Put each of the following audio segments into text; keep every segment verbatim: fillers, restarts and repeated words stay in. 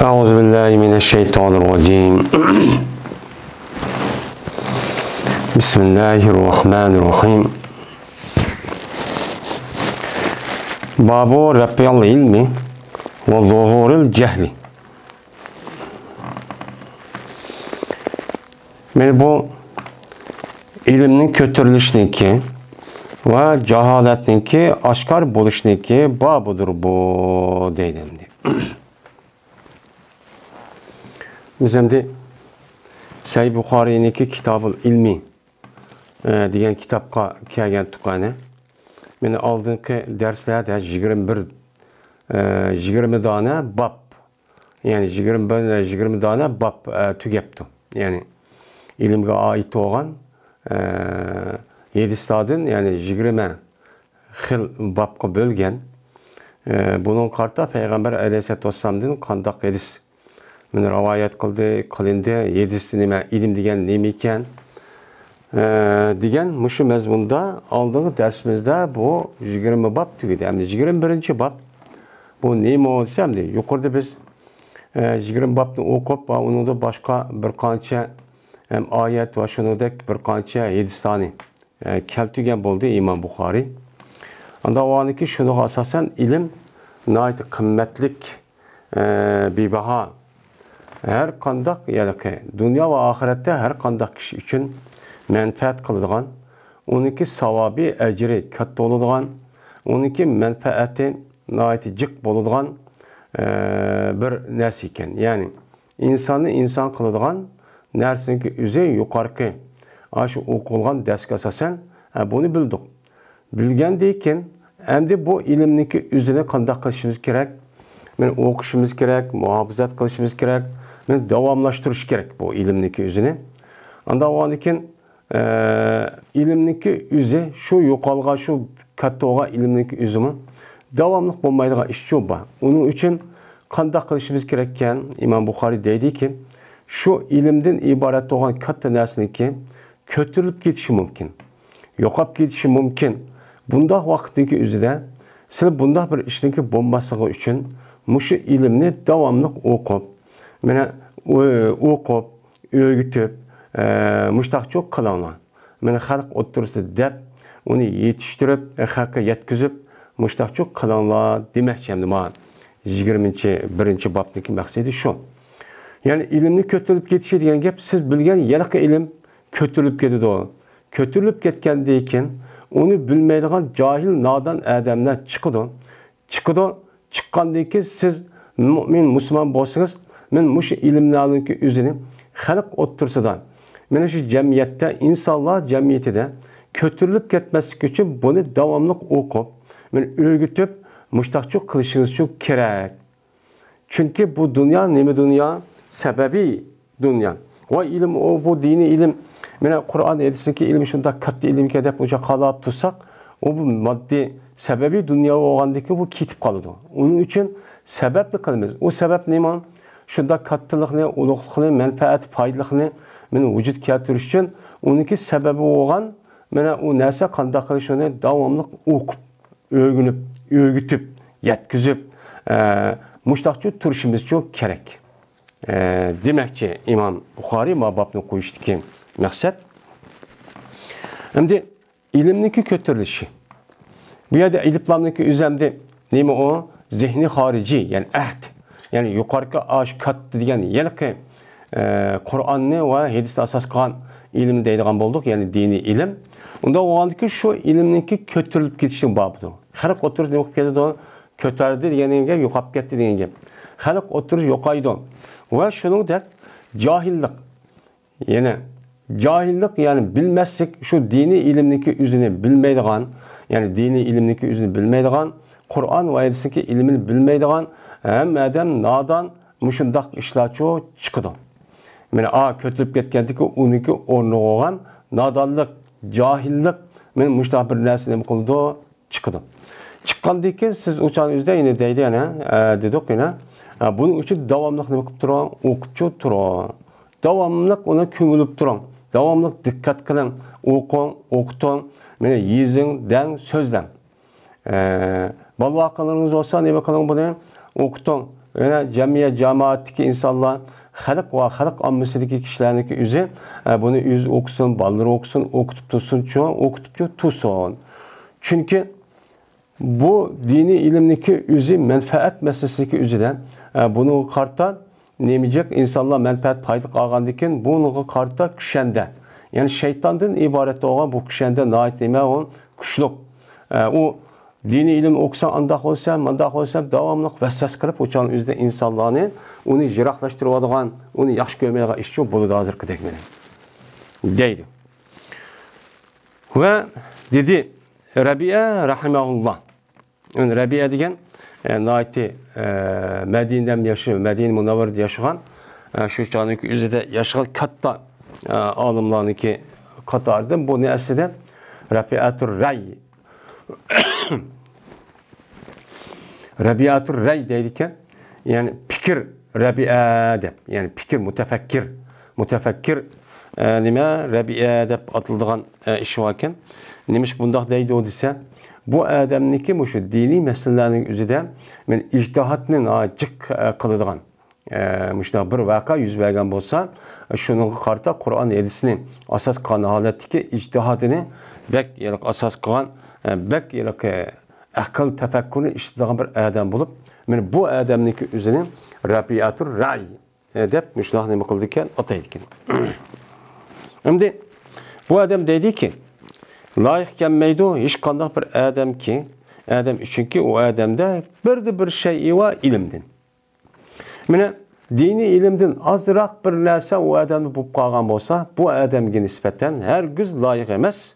أعوذ بالله من الشيطان الرجيم. بسم الله الرحمن الرحيم. باب رفع العلم وظهور الجهل. مانا بۇ ئىلىمنىڭ كۆتۈرۈلۈشنىڭكى ۋە جاھالەتنىڭكى ئاشكار بولۇشنىڭكى بابىدۇر بۇ، دەيدۇ ئەمدى. بىز ئەمدى سەھىھ بۇخارىينىڭكى كىتابۇل ئىلمى، ئە، دېگەن كىتابقا كەلگەنتۇق ئەنە. مانا ئالدىنقى دەرسلەردە يىگىرمە بىر، ئە، يىگىرمە دانە باب، يەنى يىگىرمە بىر، يىگىرمە دانە باب، ئە، تۈگەپتۇ. يەنى ئىلىمگە ئائىت بولغان، ئە، ھەدىسلاردىن، يەنى يىگىرمە خىل بابقا بۆلگەن. ئە، بۇنىڭغا قارىتا پەيغەمبەر ئەلەيھىسسالاتۇ ۋەسسالامدىن قانداق ھەدىس مانا رىۋايەت قىلدى، قىلىندى، ھەدىس نېمە، ئىلىم دېگەن نېمە ئىكەن، ئە، دېگەن مۇشۇ مەزمۇندا ئالدىنقى دەرسىمىزدە بۇ يىگىرمە باب تۈگىدى. ئەمدى يىگىرمە بىرىنچى باب بۇ نېمە دېسە، ئەمدى يۇقىرىدا بىز، ئە، يىگىرمە بابنى ئوقۇپ ۋە ئۇنىڭدا باشقا بىر قانچە ھەم ئايەت ۋە شۇنىڭدەك بىر قانچە ھەدىسلارنى، ئە، كەلتۈرگەن بولدى ئىمام بۇخارىي. ئاندا ئۇنىڭكى شۇنىڭغا ئاساسەن ئىلىم ناھايىتى قىممەتلىك، ئە، بىباھا، ھەر قانداق، يەنى دۇنيا ۋە ئاخىرەتتە ھەر قانداق كىشى ئۈچۈن مەنپەئەت قىلىدىغان، ئۇنىڭكى ساۋابى، ئەجرى كاتتا بولىدىغان، ئۇنىڭكى مەنپەئەتى ناھايىتى جىق بولىدىغان، ئە، بىر نەرسە ئىكەن. يەنى ئىنساننى ئىنسان قىلىدىغان نەرسىنىڭكى ئۆزى يۇقىرىقى ئاشۇ ئوقۇلغان دەرسكە ئاساسەن، ھە، بۇنى بىلدۇق. بىلگەندىن كېيىن، ئەمدى بۇ ئىلىمنىڭكى ئۆزىنى قانداق قىلىشىمىز كېرەك؟ مانا ئوقۇشىمىز كېرەك، مۇھاپىزەت قىلىشىمىز كېرەك، مانا داۋاملاشتۇرۇش كېرەك بۇ ئىلىمنىڭكى ئۆزىنى. ئاندىن ئاندىن كېيىن، ئە، ئىلىمنىڭكى ئۆزى، شۇ يوقالغان، شۇ كاتتا بولغان ئىلىمنىڭكى ئۆزىمۇ داۋاملىق بولمايدىغان ئىشچۇ بار. ئۇنىڭ ئۈچۈن قانداق قىلىشىمىز كېرەككەن؟ ئىمام بۇخارىي دەيدىكى، شۇ ئىلىمدىن ئىبارەت بولغان كاتتا نەرسىنىڭكى كۆتۈرۈلۈپ كېتىشى مۇمكىن، يوقاپ كېتىشى مۇمكىن. بۇنداق ۋاقىتنىڭكى ئۆزىدە سىلەر بۇنداق بىر ئىشنىڭكى بولماسلىقى ئۈچۈن مۇشۇ ئىلىمنى داۋاملىق ئوقۇپ، مانا، ئو-، ئوقۇپ، ئۆگىتىپ، ئە، مۇشتاقچۇ قىلىڭلار. مانا خەلق ئوتتۇرىسىدا دەپ، ئۇنى يېتىشتۈرۈپ، خەلققە يەتكۈزۈپ، مۇشتاقچۇ قىلىڭلار دېمەكچى ئەمدى مانا يىگىرمىنچى، بىرىنچى بابنىڭكى مەقسىتى شۇ. يەنى ئىلىمنى كۆتۈرۈلۈپ كېتىشى دېگەن گەپ، سىز بىلگەن ھېلىقى ئىلىم كۆتۈرۈلۈپ كېتىدۇ. كۆتۈرۈلۈپ كەتكەندىن كېيىن ئۇنى بىلمەيدىغان جاھىل، نادان ئادەملەر چىقىدۇ. چىقىدۇ. چىققاندىن كېيىن سىز مۇئمىن، مۇسۇلمان بولسىڭىز، مەن مۇشۇ ئىلىملەرنىڭكى ئۆزىنى خەلق ئوتتۇرىسىدا، مانا شۇ جەمئىيەتتە، ئىنسانلار جەمئىيىتىدە كۆتۈرۈلۈپ كەتمەسلىك ئۈچۈن بۇنى داۋاملىق ئوقۇپ، مانا ئۆگىتىپ، مۇشتاقچۇ قىلىشىڭىزچۇ كېرەك. چۈنكى بۇ دۇنيا نېمە دۇنيا؟ سەبەبىي دۇنيا. ۋە ئىلىم، ئۇ، بۇ دىنىي ئىلىم، مانا قۇرئان ھەدىستىكى ئىلىم شۇنداق كاتتا ئىلىمكەن دەپ ئۇنچە قالاپ تۇرساق، ئۇ بۇ ماددىي سەبەبىي دۇنيا بولغاندىن كېيىن بۇ كېتىپ قالىدۇ. ئۇنىڭ ئۈچۈن سەۋەبنى قىلىمىز. ئۇ سەۋەب نېمە؟ شۇنداق كاتتىلىقنى، ئۇلۇغلۇقنى، مەنپەئەت، پايدىلىقنى مانا ۋۇجۇد كەلتۈرۈش ئۈچۈن ئۇنىڭكى سەۋەبى بولغان مانا ئۇ نەرسە قانداق قىلىش، ئۇنى داۋاملىق ئوقۇپ، ئۆگىنىپ، ئۆگىتىپ، يەتكۈزۈپ، ئە، مۇشتاقچۇ تۇرۇشىمىزچۇ كېرەك. ئە، دېمەكچى، ئىمام بۇخارىي ما بابنى قويۇشتىكى مەقسەت. ئەمدى ئىلىمنىڭكى كۆتۈرۈلۈشى. بۇ يەردە ئەلىپلامنىڭكى ئۆزى ئەمدى نېمە ئۇ؟ زېھنى خارىجىي، يەنى ئەھد. يەنى يۇقىرىقى ئاشۇ كاتتا دېگەن ھېلىقى، ئە، قۇرئاننى ۋە ھەدىسنى ئاساس قىلغان ئىلىم دەيدىغان بولدۇق، يەنى دىنىي ئىلىم. ئۇنداق بولغاندىكىن شۇ ئىلىمنىڭكى كۆتۈرۈلۈپ كېتىشىنىڭ بابىدۇ. خەلق ئوتتۇرىسىدا نېمە بولۇپ كېتىدۇ؟ كۆتەردى دېگەن گەپ، يوقاپ كەتتى دېگەن گەپ. خەلق ئوتتۇرىسى يوقايدۇ. ۋە شۇنىڭدەك جاھىللىق. يەنى جاھىللىق، يەنى بىلمەسلىك، شۇ دىنىي ئىلىمنىڭكى ئۆزىنى بىلمەيدىغان، يەنى دىنىي ئىلىمنىڭكى ئۆزىنى بىلمەيدىغان، قۇرئان ۋە ھەدىسنىڭكى ئىلمىنى بىلمەيدىغان، ھەممە ئادەم نادان، مۇشۇنداق ئىشلارچۇ چىقىدۇ. مانا، ئا، كۆتۈرۈپ كەتكەندىكى ئۇنىڭكى ئورنىغا بولغان نادانلىق، جاھىللىق، مانا مۇشۇنداق بىر نەرسە نېمە قىلىدۇ؟ چىقىدۇ. چىققاندىن كېيىن سىز ئۇ چاغنىڭ ئۆزىدە يەنە دەيدۇ يەنە، ئە، دېدۇق يەنە. ئە، بۇنىڭ ئۈچۈن داۋاملىق نېمە قىلىپ تۇرۇڭ؟ ئوقۇپچۇ تۇرۇڭ. داۋاملىق ئۇنى كۆڭۈل بۆلۈپ تۇرۇڭ. داۋاملىق دىققەت قىلىڭ. ئوقۇڭ، ئوقۇتۇڭ. مانا يېزىڭ، دەڭ، سۆزلەڭ. ئە، بالىۋاقىلىرىڭىز بولسا نېمە قىلىڭ بۇنى؟ ئوقۇتۇڭ. يەنە جەمئىيەت، جامائەتتىكى ئىنسانلار، خەلق ۋە خەلق ئاممىسىدىكى كىشىلەرنىڭكى ئۆزى، ئە، بۇنى ئۆزى ئوقۇسۇن، بالىلىرى ئوقۇسۇن، ئوقۇتۇپ تۇرسۇنچۇ، ئوقۇتۇپچۇ تۇرسۇن. چۈنكى بۇ دىنىي ئىلىمنىڭكى ئۆزى مەنپەئەت مەسىلىسىدىكى ئۆزىدە، ئە، بۇنىڭغا قارىتا نېمىجىق ئىنسانلار مەنپەئەت پايدا ئالغاندىكىن، بۇنىڭغا قارىتا كۈشەندە، يەنى شەيتاندىن ئىبارەت بولغان بۇ كۈشەندە ناھايىتى نېمە ئۇ كۈچلۈك. ئە، ئۇ دىنىي ئىلىم ئوقۇساڭ ئانداق بولىسەن، مانداق بولىسەن، داۋاملىق ۋەسۋەسە قىلىپ، ئۇ چاغنىڭ ئۆزىدە ئىنسانلارنى ئۇنى يىراقلاشتۇرۇۋالىدىغان، ئۇنى ياخشى كۆرمەيدىغان ئىشچۇ بولىدۇ ھازىرقىدەك مېنىڭ. دەيدۇ. ۋە دېدى، رەبىئە رەھىمەھۇللا. يەنى رەبىئە دېگەن، ئە، ناھايىتى، ئە، مەدىنىدە ياشىغان، مەدىنە مۇنەۋۋەرىدە ياشىغان، ئە، شۇ چاغنىڭكى ئۆزىدە ياشىغان كاتتا، ئە، ئالىملارنىڭكى قاتارىدىن. بۇ نە ئەسلىدە رەبىئەتۇر رەي. رەبىئەتۇر رەي دەيدىكەن. يەنى پىكىر رەبىئە دەپ، يەنى پىكىر، مۇتەپەككىر. مۇتەپەككىر، ئە، نېمە، رەبىئە دەپ ئاتىلىدىغان، ئە، ئىش باركەن. نېمىشقا بۇنداق دەيدۇ دېسە، بۇ ئادەمنىڭكى مۇشۇ دىنىي مەسىلىلەرنىڭ ئۆزىدە مەن ئىجتىھادنى ناھايىتى جىق، ئە، قىلىدىغان. ئە، مۇشۇنداق بىر ۋەقە يۈز بەرگەن بولسا، شۇنىڭغا قارىتا قۇرئان ھەدىسنى ئاساس قىلغان ھالەتتىكى ئىجتىھادىنى بەك ھېلىقى ئاساس قىلغان، ئە، بەك ھېلىقى ئەقىل تەپەككۇرنى ئىشلىتىدىغان بىر ئادەم بولۇپ، مانا بۇ ئادەمنىڭكى ئۆزىنى رەبىئەتۇر رەي، ئە، دەپ مۇشۇنداق نېمە قىلىدىكەن، ئاتايدىكەن. ئەمدى بۇ ئادەم دەيدىكى، لايىق كەلمەيدۇ ھېچقانداق بىر ئادەمكى، ئادەم ئۈچۈنكى ئۇ ئادەمدە بىردە بىر شەيئى بار ئىلىمدىن. مانا دىنىي ئىلىمدىن ئازراق بىر نەرسە ئۇ ئادەمدە بولۇپ قالغان بولسا، بۇ ئادەمگە نىسبەتەن ھەرگىز لايىق ئەمەس.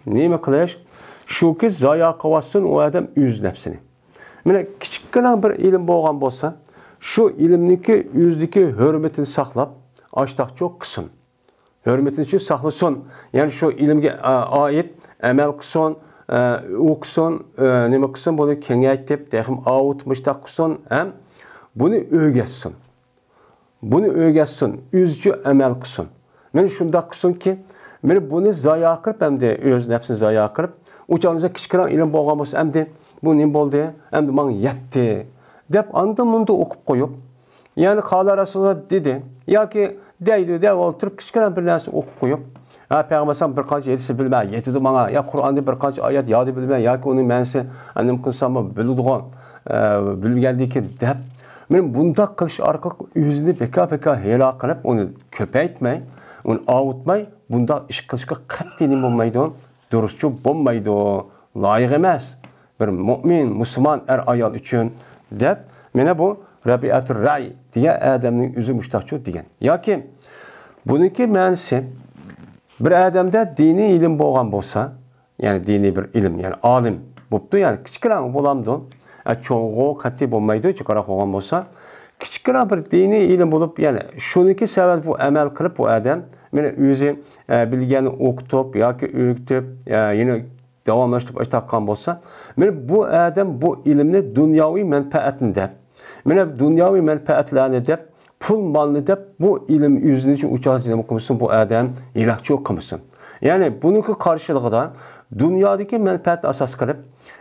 نېمە قىلىش؟ شۇكى، زايا قىلىۋاتسۇن ئۇ ئادەم ئۆز نەپسىنى. مانا كىچىككىنە بىر ئىلىم بولغان بولسا، شۇ ئىلىمنىڭكى ئۆزىدىكى ھۆرمىتىنى ساقلاپ، ئاشتاقچۇ قىلسۇن. ھۆرمىتىنى شۇ ساقلىسۇن. يەنى شۇ ئىلىمگە، ئا، ئائىت ئەمەل قىلسۇن، ئە، ئوقۇسۇن، ئە، نېمە قىلسۇن، بۇنى كېڭەيتىپ، تېخىمۇ ئاۋۇتۇپ مۇشتاق قىلسۇن ھەم بۇنى ئۆگەتسۇن. بۇنى ئۆگەتسۇن، ئۆزىچە ئەمەل قىلسۇن. مانا شۇنداق قىلسۇنكى، مانا بۇنى زايا قىلىپ، ئەمدى ئۆز نەپسىنى زايا قىلىپ، ئۇ چاغدا كىچىككىنە ئىلىم بولغان بولسا، ئەمدى بۇ نېمە بولدى؟ ئەمدى ماڭا يەتتى، دەپ ئاندىن مۇندىن ئوقۇپ قويۇپ، يەنى قالا رەسۇلۇللا دېدى ياكى دەيدۇ دەپ ئولتۇرۇپ، كىچىككىنە بىر نەرسە ئوقۇپ قويۇپ، ھە، پەيغەمبەر ئەلەيھىسسالام بىر قانچە ھەدىسنى بىلىمەن، يېتىدۇ ماڭا، يا قۇرئاندىن بىر قانچە ئايەت يادى بىلىمەن، ياكى ئۇنىڭ مەنىسى نېمە قىلساممۇ بىلىدىغان، ئە، بىلگەندىكىن دەپ، مانا بۇنداق قىلىش ئارقىلىق ئۆزىنى بىكار-بىكار ھەيران قىلىپ، ئۇنى كۆپەيتمەي، ئۇنى ئاۋۇتماي، بۇنداق ئىش قىلىشقا قەتئىي نېمە بولمايدۇ، دۇرۇسچۇ بولمايدۇ، لايىق ئەمەس. بىر مۆمىن، مۇسۇلمان ئەر-ئايال ئۈچۈن، دەپ، مانا بۇ رەبىئەتۇر رەي دېگەن ئادەمنىڭ ئۆزى مۇشتاقچۇ دېگەن. ياكى بۇنىڭكى مەنىسى، بىر ئادەمدە دىنىي ئىلىم بولغان بولسا، يەنى دىنىي بىر ئىلىم، يەنى ئالىم بوپتۇ، يەنى كىچىككىنە بولامدۇ؟ ئە، چوڭغۇ قەتئىي بولمايدۇ، جىقراق بولغان بولسا. كىچىككىنە بىر دىنىي ئىلىم بولۇپ، يەنى شۇنىڭكى سەۋەبى بۇ ئەمەل قىلىپ، بۇ ئادەم مانا ئۆزى، ئە، بىلگەننى ئوقۇتۇپ ياكى ئۆگىتىپ، ئە، يەنە داۋاملاشتۇرۇپ ئاشتاققان بولسا، مانا بۇ ئادەم بۇ ئىلىمنى دۇنياۋى مەنپەئەتنى دەپ، مانا دۇنياۋى مەنپەئەتلەرنى دەپ، پۇل مالنى دەپ، بۇ ئىلىم ئۆزىنى ئۈچۈن ئۇچالغان نېمە قىلمىسۇن، بۇ ئادەم ھېلاكچىلىق قىلمىسۇن. يەنى بۇنىڭكى قارشىلىقىدا دۇنيادىكى مەنپەئەتنى ئاساس قىلىپ،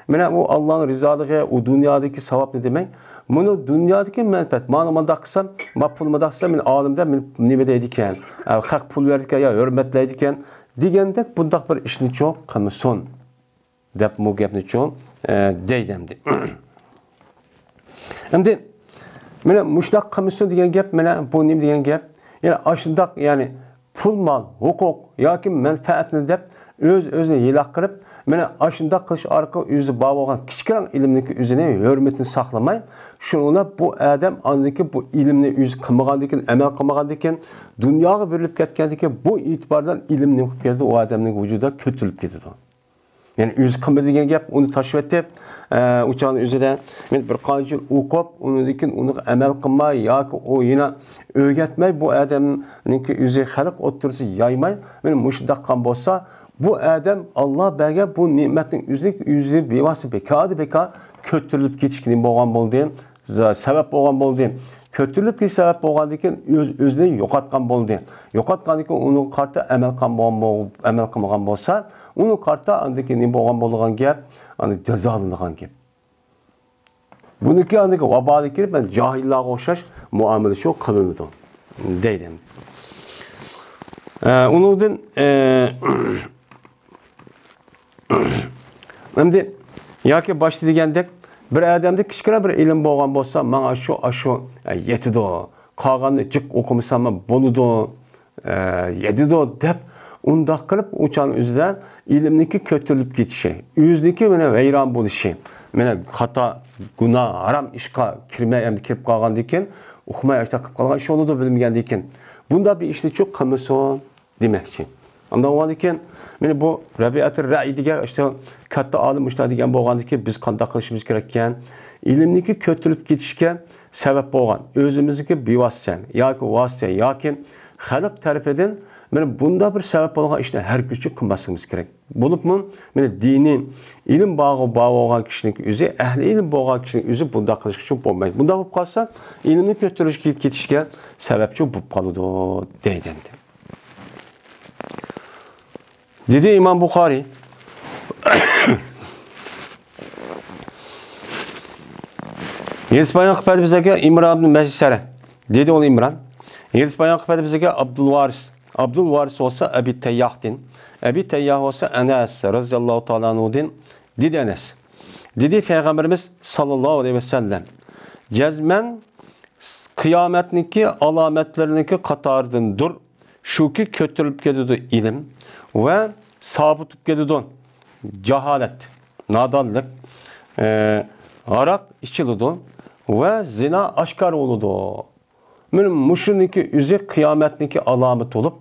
مانا ئۇ ئاللانىڭ رىزالىقى، ئۇ دۇنيادىكى ساۋابنى دېمەي، مۇنۇ دۇنيادىكى مەنپەئەت، مانا مۇنداق قىلسام، ما پۇل مۇنداق قىلسام، مېنى ئالىمدا مېنى نېمە دەيدىكەن، ئە، خەق پۇل بېرىدىكەن يا ھۆرمەتلەيدىكەن، دېگەندەك بۇنداق بىر ئىشنىچۇ قىلمىسۇن، دەپ بۇ گەپنىچۇ، ئە، دەيدۇ ئەمدى. ئەمدى، مانا مۇشۇنداق قىلمىسۇن دېگەن گەپ، مانا بۇ نېمە دېگەن گەپ؟ يەنى ئاشۇنداق، يەنى پۇل مال، ھوقۇق ياكى مەنپەئەتنى دەپ ئۆز-ئۆزىنى ھېلاك قىلىپ، مانا ئاشۇنداق قىلىش ئارقىلىق ئۆزىدە بار بولغان كىچىككىنە ئىلىمنىڭكى ئۆزىنى ھۆرمىتىنى ساقلىماي، شۇنىڭ بىلەن بۇ ئادەم ئاندىن كېيىن بۇ ئىلىمنى ئۆزى قىلمىغاندىن كېيىن، ئەمەل قىلمىغاندىن كېيىن، دۇنياغا بېرىلىپ كەتكەندىن كېيىن بۇ ئېتىبار بىلەن ئىلىم نېمە قىلىپ كېتىدۇ؟ ئۇ ئادەمنىڭ ۋۇجۇدىدا كۆتۈرۈلۈپ كېتىدۇ. يەنى ئۆزى قىلمىدى دېگەن گەپ، ئۇنى تاشلىۋېتىپ، ئە، ئۇ چاغنىڭ ئۆزىدە مەن بىر قانچە يىل ئوقۇپ، ئۇنىڭدىن كېيىن ئۇنىڭغا ئەمەل قىلماي ياكى ئۇ يەنە ئۆگەتمەي، بۇ ئادەمنىڭكى ئۆزى خەلق ئوتتۇرىسىدا يايماي، مانا مۇشۇنداق قىلغان بولسا، بۇ ئادەم ئاللا بەرگەن بۇ نېمەتنىڭ ئۆزىنى، ئۆزى بىۋاسىتە بىكاردىن بىكار كۆتۈرۈلۈپ كېتىشكە نېمە بولغان بولدى؟ سەۋەب بولغان بولدى. كۆتۈرۈلۈپ كېتىش سەۋەب بولغاندىن كېيىن ئۆز-، ئۆزىنى يوقاتقان بولدى. يوقاتقاندىن كېيىن ئۇنىڭغا قارىتا ئەمەل قىلغان بول-، ئەمەل قىلمىغان بولسا، ئۇنىڭغا قارىتا ئاندىن كېيىن نېمە بولغان بولىدىغان گەپ؟ ئاندىن جازالىنىدىغان گەپ. بۇنىڭكى ئاندىكى ۋابالى كېلىپ، مانا جاھىللارغا ئوخشاش مۇئامىلە شۇ قىلىنىدۇ، دەيدۇ. ئە، ئۇنىڭدىن، ئە، ئەمدى ياكى باشتا دېگەندەك، بىر ئادەمدە كىچىككىنە بىر ئىلىم بولغان بولسا، ماڭا شۇ، ئاشۇ، ئە، يېتىدۇ. قالغاننى جىق ئوقۇمىساممۇ بولىدۇ، ئە، يېتىدۇ دەپ، ئۇنداق قىلىپ ئۇ چاغنىڭ ئۆزىدە ئىلىمنىڭكى كۆتۈرۈلۈپ كېتىشى، ئۆزىنىڭكى مانا ۋەيران بولۇشى، مانا خاتا، گۇناھ، ھارام ئىشقا كىرمەي، ئەمدى كىرىپ قالغاندىن كېيىن، ئۇقماي ئاشۇنداق قىلىپ قالغان ئىش بولىدۇ، بىلمىگەندىن كېيىن. بۇنداق بىر ئىشنى چۇ قىلمىسۇن. دېمەكچى. ئاندىن ئۇنىڭدىن كېيىن، مانا بۇ رەبىئەتۇر رەئى دېگەن ئىشتە كاتتا ئالىم ئۇشتا دېگەن بولغاندىكى، بىز قانداق قىلىشىمىز كېرەككەن؟ ئىلىمنىڭكى كۆتۈرۈلۈپ كېتىشكە سەۋەب بولغان، ئۆزىمىزنىڭكى بىۋاسىتە ياكى ۋاسىتە ياكى خەلق تەرىپىدىن مانا بۇنداق بىر سەۋەب بولغان ئىشنى ھەرگىزچە قىلماسلىقىمىز كېرەك. بولۇپمۇ، مانا دىنىي ئىلىم بارغۇ-، بار بولغان كىشىنىڭكى ئۆزى، ئەھلى ئىلىم بولغان كىشىنىڭ ئۆزى بۇنداق قىلىشقا بولمايدۇ. بۇنداق بولۇپ قالسا، ئىلىمنى كۆتۈرۈلۈپ كېتىشكە سەۋەبچى بولۇپ قالىدۇ، دەيدۇ ئەمدى. دېدى ئىمام بۇخارىي. ھېدىس بايان قىلىپ بەردى بىزگە ئىمران ئىبن مەيسەرە. دېدى ئۇ ئىمران. ھېدىس بايان قىلىپ بەردى بىزگە ئابدۇل ۋارىس. ئابدۇل ۋارىس بولسا ئەبى تەيياھتىن. ئەبى تەيياھ بولسا ئەنەس رەزىياللاھۇ تائالا ئەنھۇدىن. دېدى ئەنەس. دېدى پەيغەمبىرىمىز ساللاللاھۇ ئەلەيھى ۋەسەللەم. جەزمەن قىيامەتنىڭكى ئالامەتلىرىنىڭكى قاتارىدىندۇر. شۇكى، كۆتۈرۈلۈپ كېتىدۇ ئىلىم ۋە ساۋۇتۇپ كېتىدۇ جاھالەت، نادانلىق، ئە، ھاراق ئىچىلىدۇ ۋە زىنا ئاشكارا بولىدۇ. مانا مۇشۇنىڭكى ئۆزى قىيامەتنىڭكى ئالامىتى بولۇپ،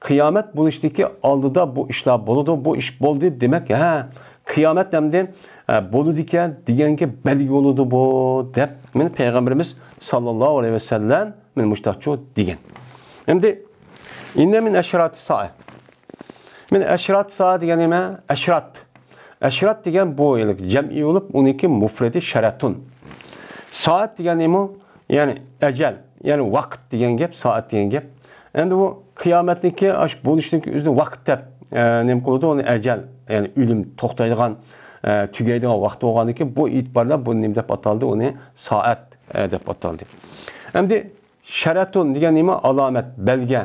قىيامەت بولۇشتىكى ئالدىدا بۇ ئىشلار بولىدۇ، بۇ ئىش بولدى، دېمەك، ھە، قىيامەت ئەمدى، ئە، بولىدىكەن دېگەنگە بەلگە بولىدۇ بۇ، دەپ، مانا پەيغەمبىرىمىز ساللاللاھۇ ئەلەيھى ۋەسەللەم مانا مۇشتاقچۇ دېگەن. ئەمدى، ئىننە مىن ئەشراتى سائە. مانا ئەشراتى سائە دېگەن نېمە؟ ئەشرات. ئەشرات دېگەن بۇ يەنە جەمئىي بولۇپ، ئۇنىڭكى مۇفرىدى شەرەتۇن. سائەت دېگەن نېمە؟ يەنى ئەجەل، يەنى ۋاقىت دېگەن گەپ، سائەت دېگەن گەپ. ئەمدى بۇ قىيامەتنىڭكى، ئاش بولۇشنىڭكى ئۆزىنى ۋاقىت دەپ، ئە، نېمە قىلىدۇ؟ ئۇنى ئەجەل، يەنى ئۆلۈم توختايدىغان، ئە، تۈگەيدىغان ۋاقىت بولغاندىكىن، بۇ ئېتىباردا بۇنى نېمە دەپ ئاتالدى؟ ئۇنى سائەت، ئە، دەپ ئاتالدى. ئەمدى شەرەتۇن دېگەن نېمە؟ ئالامەت، بەلگە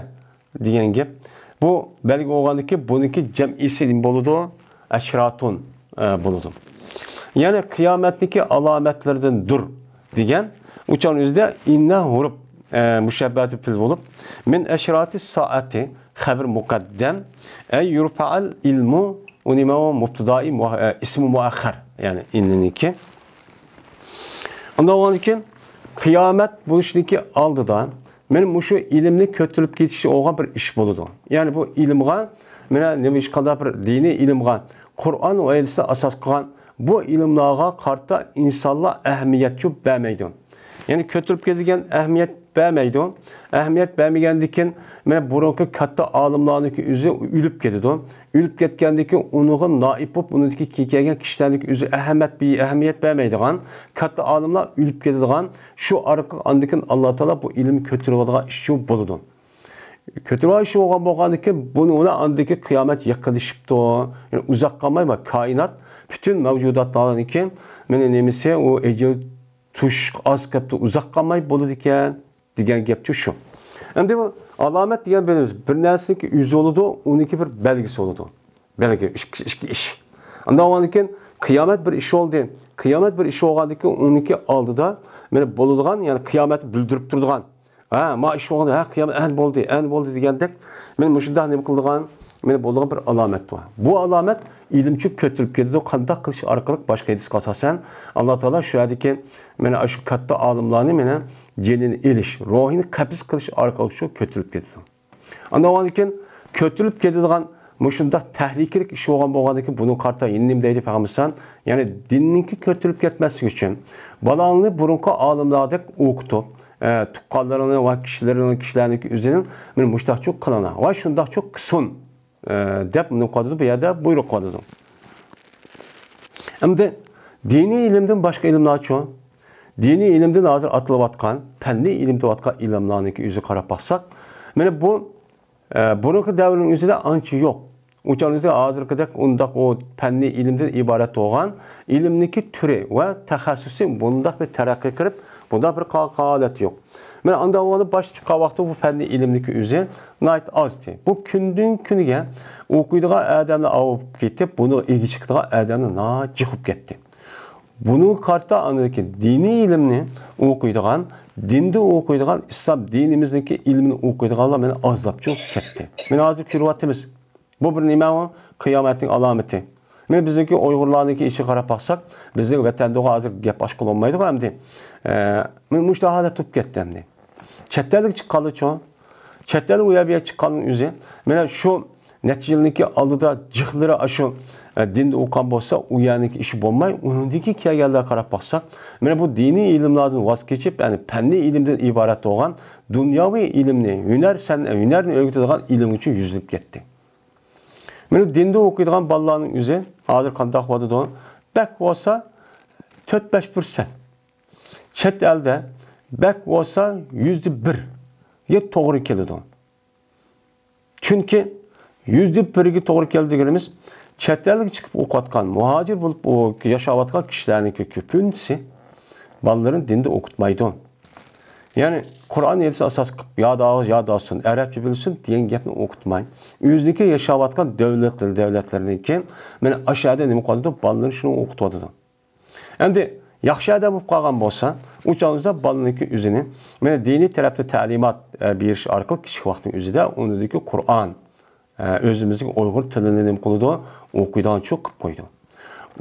دېگەن گەپ. بۇ بەلگە بولغاندىكىن بۇنىڭكى جەمئىسى نېمە بولىدۇ؟ ئەشراتۇن، ئە، بولىدۇ. يەنى قىيامەتنىڭكى ئالامەتلىرىدىندۇر دېگەن ئۇچان ئۆزىدە ئىننە ھۇرۇپ، ئە، مۇشەببەتى پىل بولۇپ، مىن ئەشراتى سائەتى خەبىر مۇقەددەم، ئەي يۇرفەئەل ئىلمۇ، ئۇ نېمە؟ ئۇ مۇبتىدائى مۇ-، ئە، ئىسمى مۇئەخخەر، يەنى ئىننىنىڭكى. ئۇنداق بولغاندىكىن قىيامەت بولۇشنىڭكى ئالدىدا مانا مۇشۇ ئىلىمنى كۆتۈرۈلۈپ كېتىشى بولغان بىر ئىش بولىدۇ. يەنى بۇ ئىلىمغا، مانا نېمە، ھېچقانداق بىر دىنىي ئىلىمغا، قۇرئان ۋە ھەدىسنى ئاساس قىلغان بۇ ئىلىملارغا قارىتا ئىنسانلار ئەھمىيەتچۇ بەرمەيدۇ. يەنى كۆتۈرۈلۈپ كېتىدىكەن ئەھمىيەت بەرمەيدۇ. ئەھمىيەت بەرمىگەندىكىن، مانا بۇرۇنقى كاتتا ئالىملارنىڭكى ئۆزى ئۆلۈپ كېتىدۇ. ئۆلۈپ كەتكەندىن كېيىن ئۇنىڭغا نائىب بولۇپ، ئۇنىڭدىكى كېيىن كەلگەن كىشىلەرنىڭكى ئۆزى ئەھمىيەت بى-، ئەھمىيەت بەرمەيدىغان، كاتتا ئالىملار ئۆلۈپ كېتىدىغان، شۇ ئارقىلىق ئاندىن كېيىن ئاللا تائالا بۇ ئىلىم كۆتۈرۈۋالىدىغان ئىش شۇ بولىدۇ. كۆتۈرۈۋالىش بولغان بولغاندىن كېيىن، بۇنىڭ بىلەن ئاندىن كېيىن قىيامەت يېقىنلىشىپتۇ. يەنى ئۇزاق قالماي، ما، كائىنات، پۈتۈن مەۋجۇداتلارنىڭكى، مانا نېمىسى، ئۇ ئەجەل توشۇشقا ئاز قېپتۇ، ئۇزاق قالماي بولىدىكەن. دېگەن گەپچۇ شۇ. ئەمدى بۇ ئالامەت دېگەن بىلىمىز، بىر نەرسىنىڭكى ئۆزى بولىدۇ، ئۇنىڭكى بىر بەلگىسى بولىدۇ. بەلگە، ئىككى، ئىككى ئىش. ئاندىن ئاندىن كېيىن قىيامەت بىر ئىش بولدى. قىيامەت بىر ئىش بولغاندىن كېيىن ئۇنىڭكى ئالدىدا مانا بولىدىغان، يەنى قىيامەتنى بىلدۈرۈپ تۇرىدىغان. ھە، ما ئىش بولغاندا، ھە، قىيامەت ئەنە بولدى، ئەنە بولدى دېگەندەك، مانا مۇشۇنداق نېمە قىلىدىغان، مانا بولىدىغان بىر ئالامەت بار. بۇ ئالامەت ئىلىمچۇ كۆتۈرۈپ كېتىدۇ. قانداق قىلىش ئارقىلىق؟ باشقا ھەدىسكە ئاساسەن، ئاللا تائالا شۇ يەردىكى مانا شۇ كاتتا ئالىملارنى مانا جېنىنى ئېلىش، روھىنى قەبز قىلىش ئارقىلىق شۇ كۆتۈرۈپ كېتىدۇ. ئاندىن كېيىن كۆتۈرۈلۈپ كېتىدىغان مۇشۇنداق تەھلىكىلىك ئىش بولغان بولغاندىن كېيىن بۇنىڭغا قارىتا يەنە نېمە دەيدۇ پەيغەمبەر ئەلەيھىسسالام؟ يەنى دىننىڭكى كۆتۈرۈلۈپ كەتمەسلىكى ئۈچۈن، بالاڭنى بۇرۇنقى ئالىملاردەك ئوقۇتۇپ، ئە، تۇغقانلىرىڭنى ۋە كىشىلىرىڭنى، كىشىلەرنىڭكى ئۆزىنىڭ مانا مۇشۇنداقچۇ قىلىڭلار ۋە شۇنداقچۇ قىلسۇن. ئە، دەپ نېمە قىلىدۇ؟ بۇ يەردە بۇيرۇق قىلىدۇ. ئەمدى دىنىي ئىلىمدىن باشقا ئىلىملارچۇ؟ دىنىي ئىلىمدىن ھازىر ئاتىلىۋاتقان، پەننىي ئىلىم دەۋاتقان ئىلىملارنىڭكى ئۆزىگە قاراپ باقساق، مانا بۇ، ئە، بۇرۇنقى دەۋرنىڭ ئۆزىدە ئانچە يوق. ئۇ چاغدا ھازىرقىدەك ئۇنداق ئۇ پەننىي ئىلىمدىن ئىبارەت بولغان ئىلىمنىڭكى تۈرى ۋە تەخەسسۇسى بۇنداق بىر تەرەققىي قىلىپ، بۇنداق بىر قا-، ھالەت يوق. مانا ئانداق بولغاندا باشقا ۋاقىتتا بۇ پەننىي ئىلىمنىڭكى ئۆزى ناھايىتى ئاز ئىدى. بۇ كۈندىن كۈنگە ئوقۇيدىغان ئادەملەر ئاۋۇپ كېتىپ، بۇنىڭغا ئىگە چىقىدىغان ئادەملەر ناھايىتى جىق بولۇپ كەتتى. بۇنىڭغا قارىتا ئاندىن كېيىن دىنىي ئىلىمنى ئوقۇيدىغان، دىندا ئوقۇيدىغان، ئىسلام دىنىمىزنىڭكى ئىلمىنى ئوقۇيدىغانلار مانا ئازلاپچۇ كەتتى. مانا ھازىر كۆرۈۋاتىمىز. بۇ بىر نېمە ئۇ؟ قىيامەتنىڭ ئالامىتى. مانا بىزنىڭكى ئۇيغۇرلارنىڭكى ئىشىگە قاراپ باقساق، بىزنىڭ ۋەتەندە ھازىر گەپ ئاچقىلى بولمايدىغۇ ئەمدى. ئە، مانا مۇشۇنداق ھالەت تۇرۇپ كەتتى ئەمدى. چەت ئەلگە چىققانلىچۇ؟ چەت ئەلگە ئۇ يەر بۇ يەر چىققاننىڭ ئۆزى. مانا شۇ نەچچە يىلنىڭكى ئالدىدا جىقلىرى ئاشۇ، ئە، دىندا ئوقۇغان بولسا، ئۇ يەرنىڭكى ئىشى بولماي، ئۇنىڭدىن كېيىن كەلگەنلەرگە قاراپ باقساق، مانا بۇ دىنىي ئىلىملاردىن ۋاز كېچىپ، يەنى پەننىي ئىلىمدىن ئىبارەت بولغان دۇنياۋى ئىلىمنى، ھۈنەر، سەن-، ھۈنەرنى ئۆگىتىدىغان ئىلىمگىچۇ يۈزلىنىپ كەتتى. مانا دىندا ئوقۇيدىغان بالىلارنىڭ ئۆزى ھازىر قانداق بولىدۇ؟ بەك بولسا تۆت بەش پىرسەنت. چەت ئەلدە بەك بولسا يۈزدە بىرگە توغرا كېلىدۇ. چۈنكى يۈزدە بىرگە توغرا كېلىدۇ دېگىنىمىز، چەت ئەلگە چىقىپ ئوقۇۋاتقان، مۇھاجىر بولۇپ ئو-، ياشاۋاتقان كىشىلەرنىڭكى كۆپىنچىسى بالىلىرىنى دىندا ئوقۇتمايدۇ. يەنى قۇرئان ھەدىسنى ئاساس قىلىپ، ياد ئاغ-، ياد ئالسۇن، ئەرەبچە بىلسۇن دېگەن گەپنى ئوقۇتماي، ئۆزىنىڭكى ياشاۋاتقان دۆلەت، دۆلەتلىرىنىڭكى، مانا ئاشۇ يەردە نېمە قىلىدۇ؟ بالىلىرىنى شۇنى ئوقۇتۇۋاتىدۇ. ئەمدى ياخشى ئادەم بولۇپ قالغان بولسا، ئۇ چاغدا بالىنىڭكى ئۆزىنى، مانا دىنىي تەرەپتە تەلىمات، ئە، بېرىش ئارقىلىق كىچىك ۋاقىتنىڭ ئۆزىدە ئۇنىڭدىكى قۇرئان، ئە، ئۆزىمىزنىڭ ئۇيغۇر تىلىنى نېمە قىلىدۇ؟ ئوقۇيدىغانچۇ قىلىپ قويىدۇ.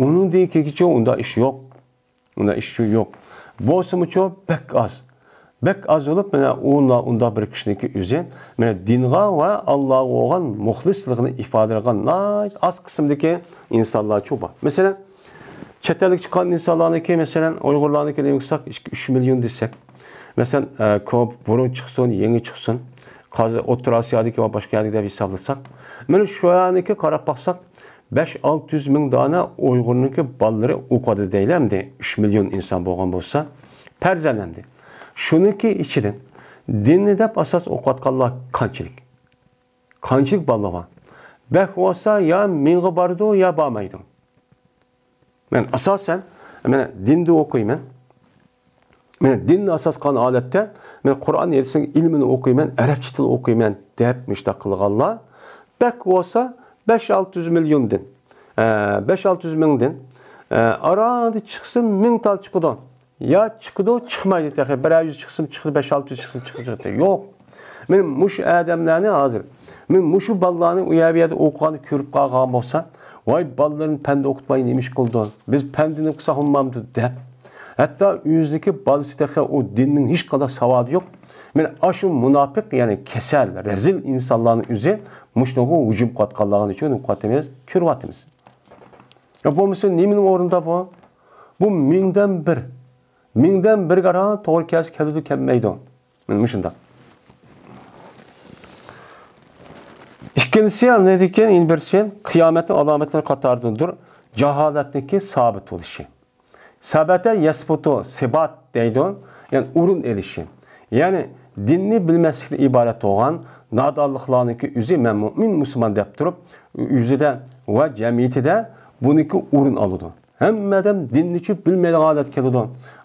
ئۇنىڭدىن كېيىنگىچە ئۇنداق ئىش يوق. ئۇنداق ئىشچۇ يوق. بولسىمۇچۇ بەك ئاز. بەك ئاز بولۇپ، مانا ئۇنداق، ئۇنداق بىر كىشىنىڭكى ئۆزى، مانا دىنغا ۋە ئاللاغا بولغان مۇخلىسلىقىنى ئىپادىلىگەن ناھايىتى ئاز قىسىمدىكى ئىنسانلارچۇ بار. مەسىلەن، چەت ئەلگە چىققان ئىنسانلارنىڭكى، مەسىلەن، ئۇيغۇرلارنىڭكى دېمىساق، ئىككى، ئۈچ مىليون دېسەك، مەسىلەن، ئە، كوپ-، بۇرۇن چىقسۇن، يېڭى چىقسۇن، قازا-، ئوتتۇرا ئاسىيادىكى ۋە باشقا يەردىكى دەپ ھېسابلىساق، مانا شۇ يەرنىڭكى قاراپ باقساق، بەش ئالتە يۈز مىڭ دانە ئۇيغۇرنىڭكى بالىلىرى ئوقۇۋاتىدۇ دەيلى ئەمدى، ئۈچ مىليون ئىنسان بولغان بولسا، پەرزەنت ئەمدى. شۇنىڭكى ئىچىدىن دىننى دەپ ئاساس ئوقۇۋاتقانلار قانچىلىك؟ قانچىلىك بالىلار بار؟ بەك بولسا يا مىڭغا بارىدۇ، يا بارمايدۇ. مەن ئاساسەن، مەن دىندا ئوقۇيمەن. مەن دىننى ئاساس قىلغان ھالەتتە، مەن قۇرئان ھەدىسنىڭ ئىلمىنى ئوقۇيمەن، ئەرەبچە تىل ئوقۇيمەن دەپ مۇشۇنداق قىلغانلار بەك بولسا بەش ئالتە يۈز مىليوندىن، ئە، بەش ئالتە يۈز مىڭدىن، ئە، ئارانى چىقسا مىڭ تال چىقىدۇ. يا چىقىدۇ، چىقمايدۇ تېخى. بىرەر يۈز چىقسىمۇ چىقىدۇ، بەش ئالتە يۈز چىقسىمۇ چىقىدۇ. يوق. مەن مۇشۇ ئادەملەرنى ھازىر، مەن مۇشۇ بالىلارنى ئۇ يەر بۇ يەردە ئوقۇغاننى كۆرۈپ قالغان بولسا، ۋاي بالىلىرىنى پەندە ئوقۇتماي نېمە ئىش قىلىدۇ؟ بىز پەندىنى قىلساق بولمامدۇ دەپ. ھەتتا ئۆزىنىڭكى بالىسى تېخى ئۇ دىننىڭ ھېچقانداق ساۋادى يوق. مەن ئاشۇ مۇناپىق، يەنى كېسەل، رەزىل ئىنسانلارنىڭ ئۆزى مۇشۇنىڭغا ھۇجۇم قىلىۋاتقانلىقىنى شۇنى قىلىۋاتىمىز، كۆرۈۋاتىمىز. يا بولمىسا نېمىنىڭ ئورنىدا بۇ؟ بۇ مىڭدىن بىر. مىڭدىن بىرگە ئاران توغرا كەلسە كېلىدۇ، كەلمەيدۇ. مانا مۇشۇنداق. ئىككىنچىسى، ئاندىن كېيىن يەنە بىرسى، قىيامەتنىڭ ئالامەتلىرى قاتارىدىندۇر جاھالەتنىڭكى سابىت بولۇشى. سەبەتە يەسبۇتۇ، سىبات دەيدۇ، يەنى ئورۇن ئېلىشى. يەنى دىننى بىلمەسلىكتىن ئىبارەت بولغان نادانلىقلارنىڭكى ئۆزى، مەن مۇئمىن مۇسۇلمان دەپ تۇرۇپ، ئۆزىدە ۋە جەمئىيىتىدە بۇنىڭكى ئورۇن ئالىدۇ. ھەممە ئادەم دىننىچۇ بىلمەيدىغان ھالەتكە كېلىدۇ.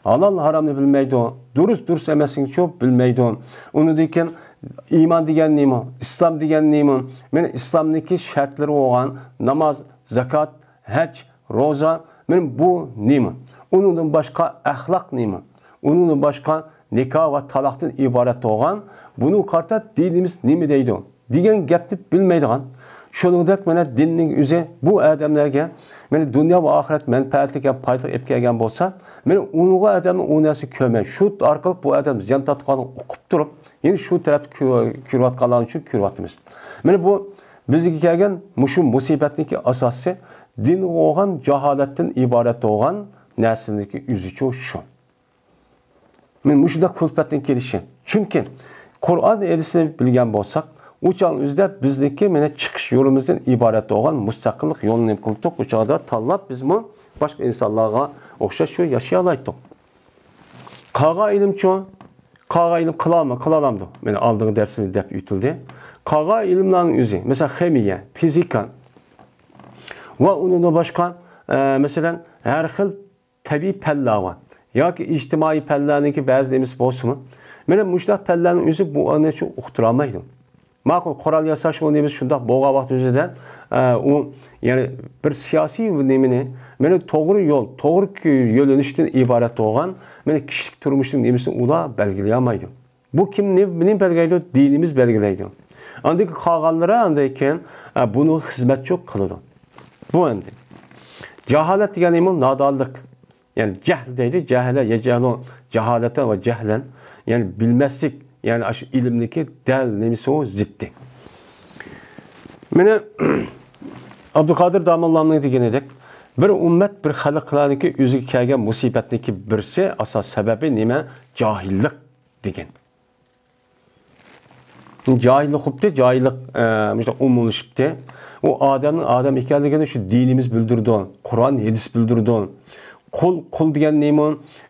ھالال ھارامنى بىلمەيدۇ. دۇرۇس، دۇرۇس ئەمەسلىكىچۇ بىلمەيدۇ. ئۇنىڭدىن كېيىن ئىمان دېگەن نېمە؟ ئىسلام دېگەن نېمە؟ مانا ئىسلامنىڭكى شەرتلىرى بولغان ناماز، زاكات، ھەج، روزا، مانا بۇ نېمە؟ ئۇنىڭدىن باشقا ئەخلاق نېمە؟ ئۇنىڭدىن باشقا نىكاھ ۋە تالاقتىن ئىبارەت بولغان، بۇنىڭغا قارىتا دىنىمىز نېمە دەيدۇ دېگەن گەپنى بىلمەيدىغان، شۇنىڭدەك مانا دىننىڭ ئۆزى بۇ ئادەملەرگە مانا دۇنيا ۋە ئاخىرەت مەنپەئەتلىك ھەم پايدىلىق ئېلىپ كەلگەن بولسا، مانا ئۇنىڭغا ئادەمنى ئۇ نەرسە كۆرمەي، شۇ ئارقىلىق بۇ ئادەم زىيان تارتقانلىقىنى ئۇقۇپ تۇرۇپ، يەنە شۇ تەرەپتە كۆ-، كۆرۈۋاتقانلار ئۈچۈن كۆرۈۋاتىمىز. مانا بۇ بىزگە كەلگەن مۇشۇ مۇسىبەتنىڭكى ئاساسى دىنغا بولغان جاھالەتتىن ئىبارەت بولغان نەرسىنىڭكى ئۆزىچۇ شۇ. مانا مۇشۇنداق كۈلپەتنىڭ كېلىشى. چۈنكى قۇرئان ھەدىسنى بىلگەن بولساق، ئۇ چاغنىڭ ئۆزىدە بىزنىڭكى مانا چىقىش يولىمىزدىن ئىبارەت بولغان مۇستەقىللىق يولىنى نېمە قىلدۇق؟ ئۇ چاغدا تاللاپ بىزمۇ باشقا ئىنسانلارغا ئوخشاش شۇ ياشىيالايتتۇق. قالغان ئىلىمچۇ؟ قالغان ئىلىم قىلالما-، قىلالامدۇ؟ مانا ئالدىنقى دەرسىمىزدە دەپ ئۆتۈلدى. قالغان ئىلىملارنىڭ ئۆزى، مەسىلەن، خىمىيە، فىزىكا، ۋە ئۇنىڭدىن باشقا، ئە، مەسىلەن، ھەر خىل تەبىئىي پەنلەر بار. ياكى ئىجتىمائىي پەنلەرنىڭكى بەزى نېمىسى بولسىمۇ، مانا مۇشۇنداق پەنلەرنىڭ ئۆزى بۇ ئانىچۇ ئۇقتۇرالمايدۇ. ماقۇل، قورال ياساش ئۇ نېمىسى شۇنداق بولغان ۋاقىت ئۆزىدە، ئە، ئۇ، يەنى بىر سىياسىي نېمىنى، مانا توغرا يول، توغرا يۆنىلىشتىن ئىبارەت بولغان، مانا كىشىلىك تۇرمۇشنىڭ نېمىسىنى ئۇلار بەلگىلىيەلمەيدۇ. بۇ كىم نېمىنى بەلگىلەيدۇ؟ دىنىمىز بەلگىلەيدۇ. ئاندىن كېيىن قالغانلىرى ئاندىن كېيىن، ئە، بۇنىڭغا خىزمەتچۇ قىلىدۇ. بۇ ئەمدى. جاھالەت دېگەن نېمە؟ نادانلىق. يەنى جەھل دەيدۇ، جەھلە، يەجەھلۇ، جاھالەتەن ۋە جەھلەن. يەنى بىلمەسلىك، يەنى ئاشۇ ئىلىمنىكى دەل نېمىسى ئۇ؟ زىتى. مانا، ئابدۇقادىر داموللامنىڭ دېگىنىدەك، بىر ئۈممەت، بىر خەلقلەرنىڭكى ئۆزىگە كەلگەن مۇسىبەتنىڭكى بىرسى، ئاساس سەۋەبى نېمە؟ جاھىللىق دېگەن. جاھىللىق قوپتى، جاھىللىق، ئە، مۇشۇنداق ئومۇملىشىپتى. ئۇ ئادەمنىڭ ئادەم ئىكەنلىكىنى شۇ دىنىمىز بىلدۈرىدۇ، قۇرئان، ھەدىس بىلدۈرىدۇ. قۇل، قۇل دېگەن نېمە؟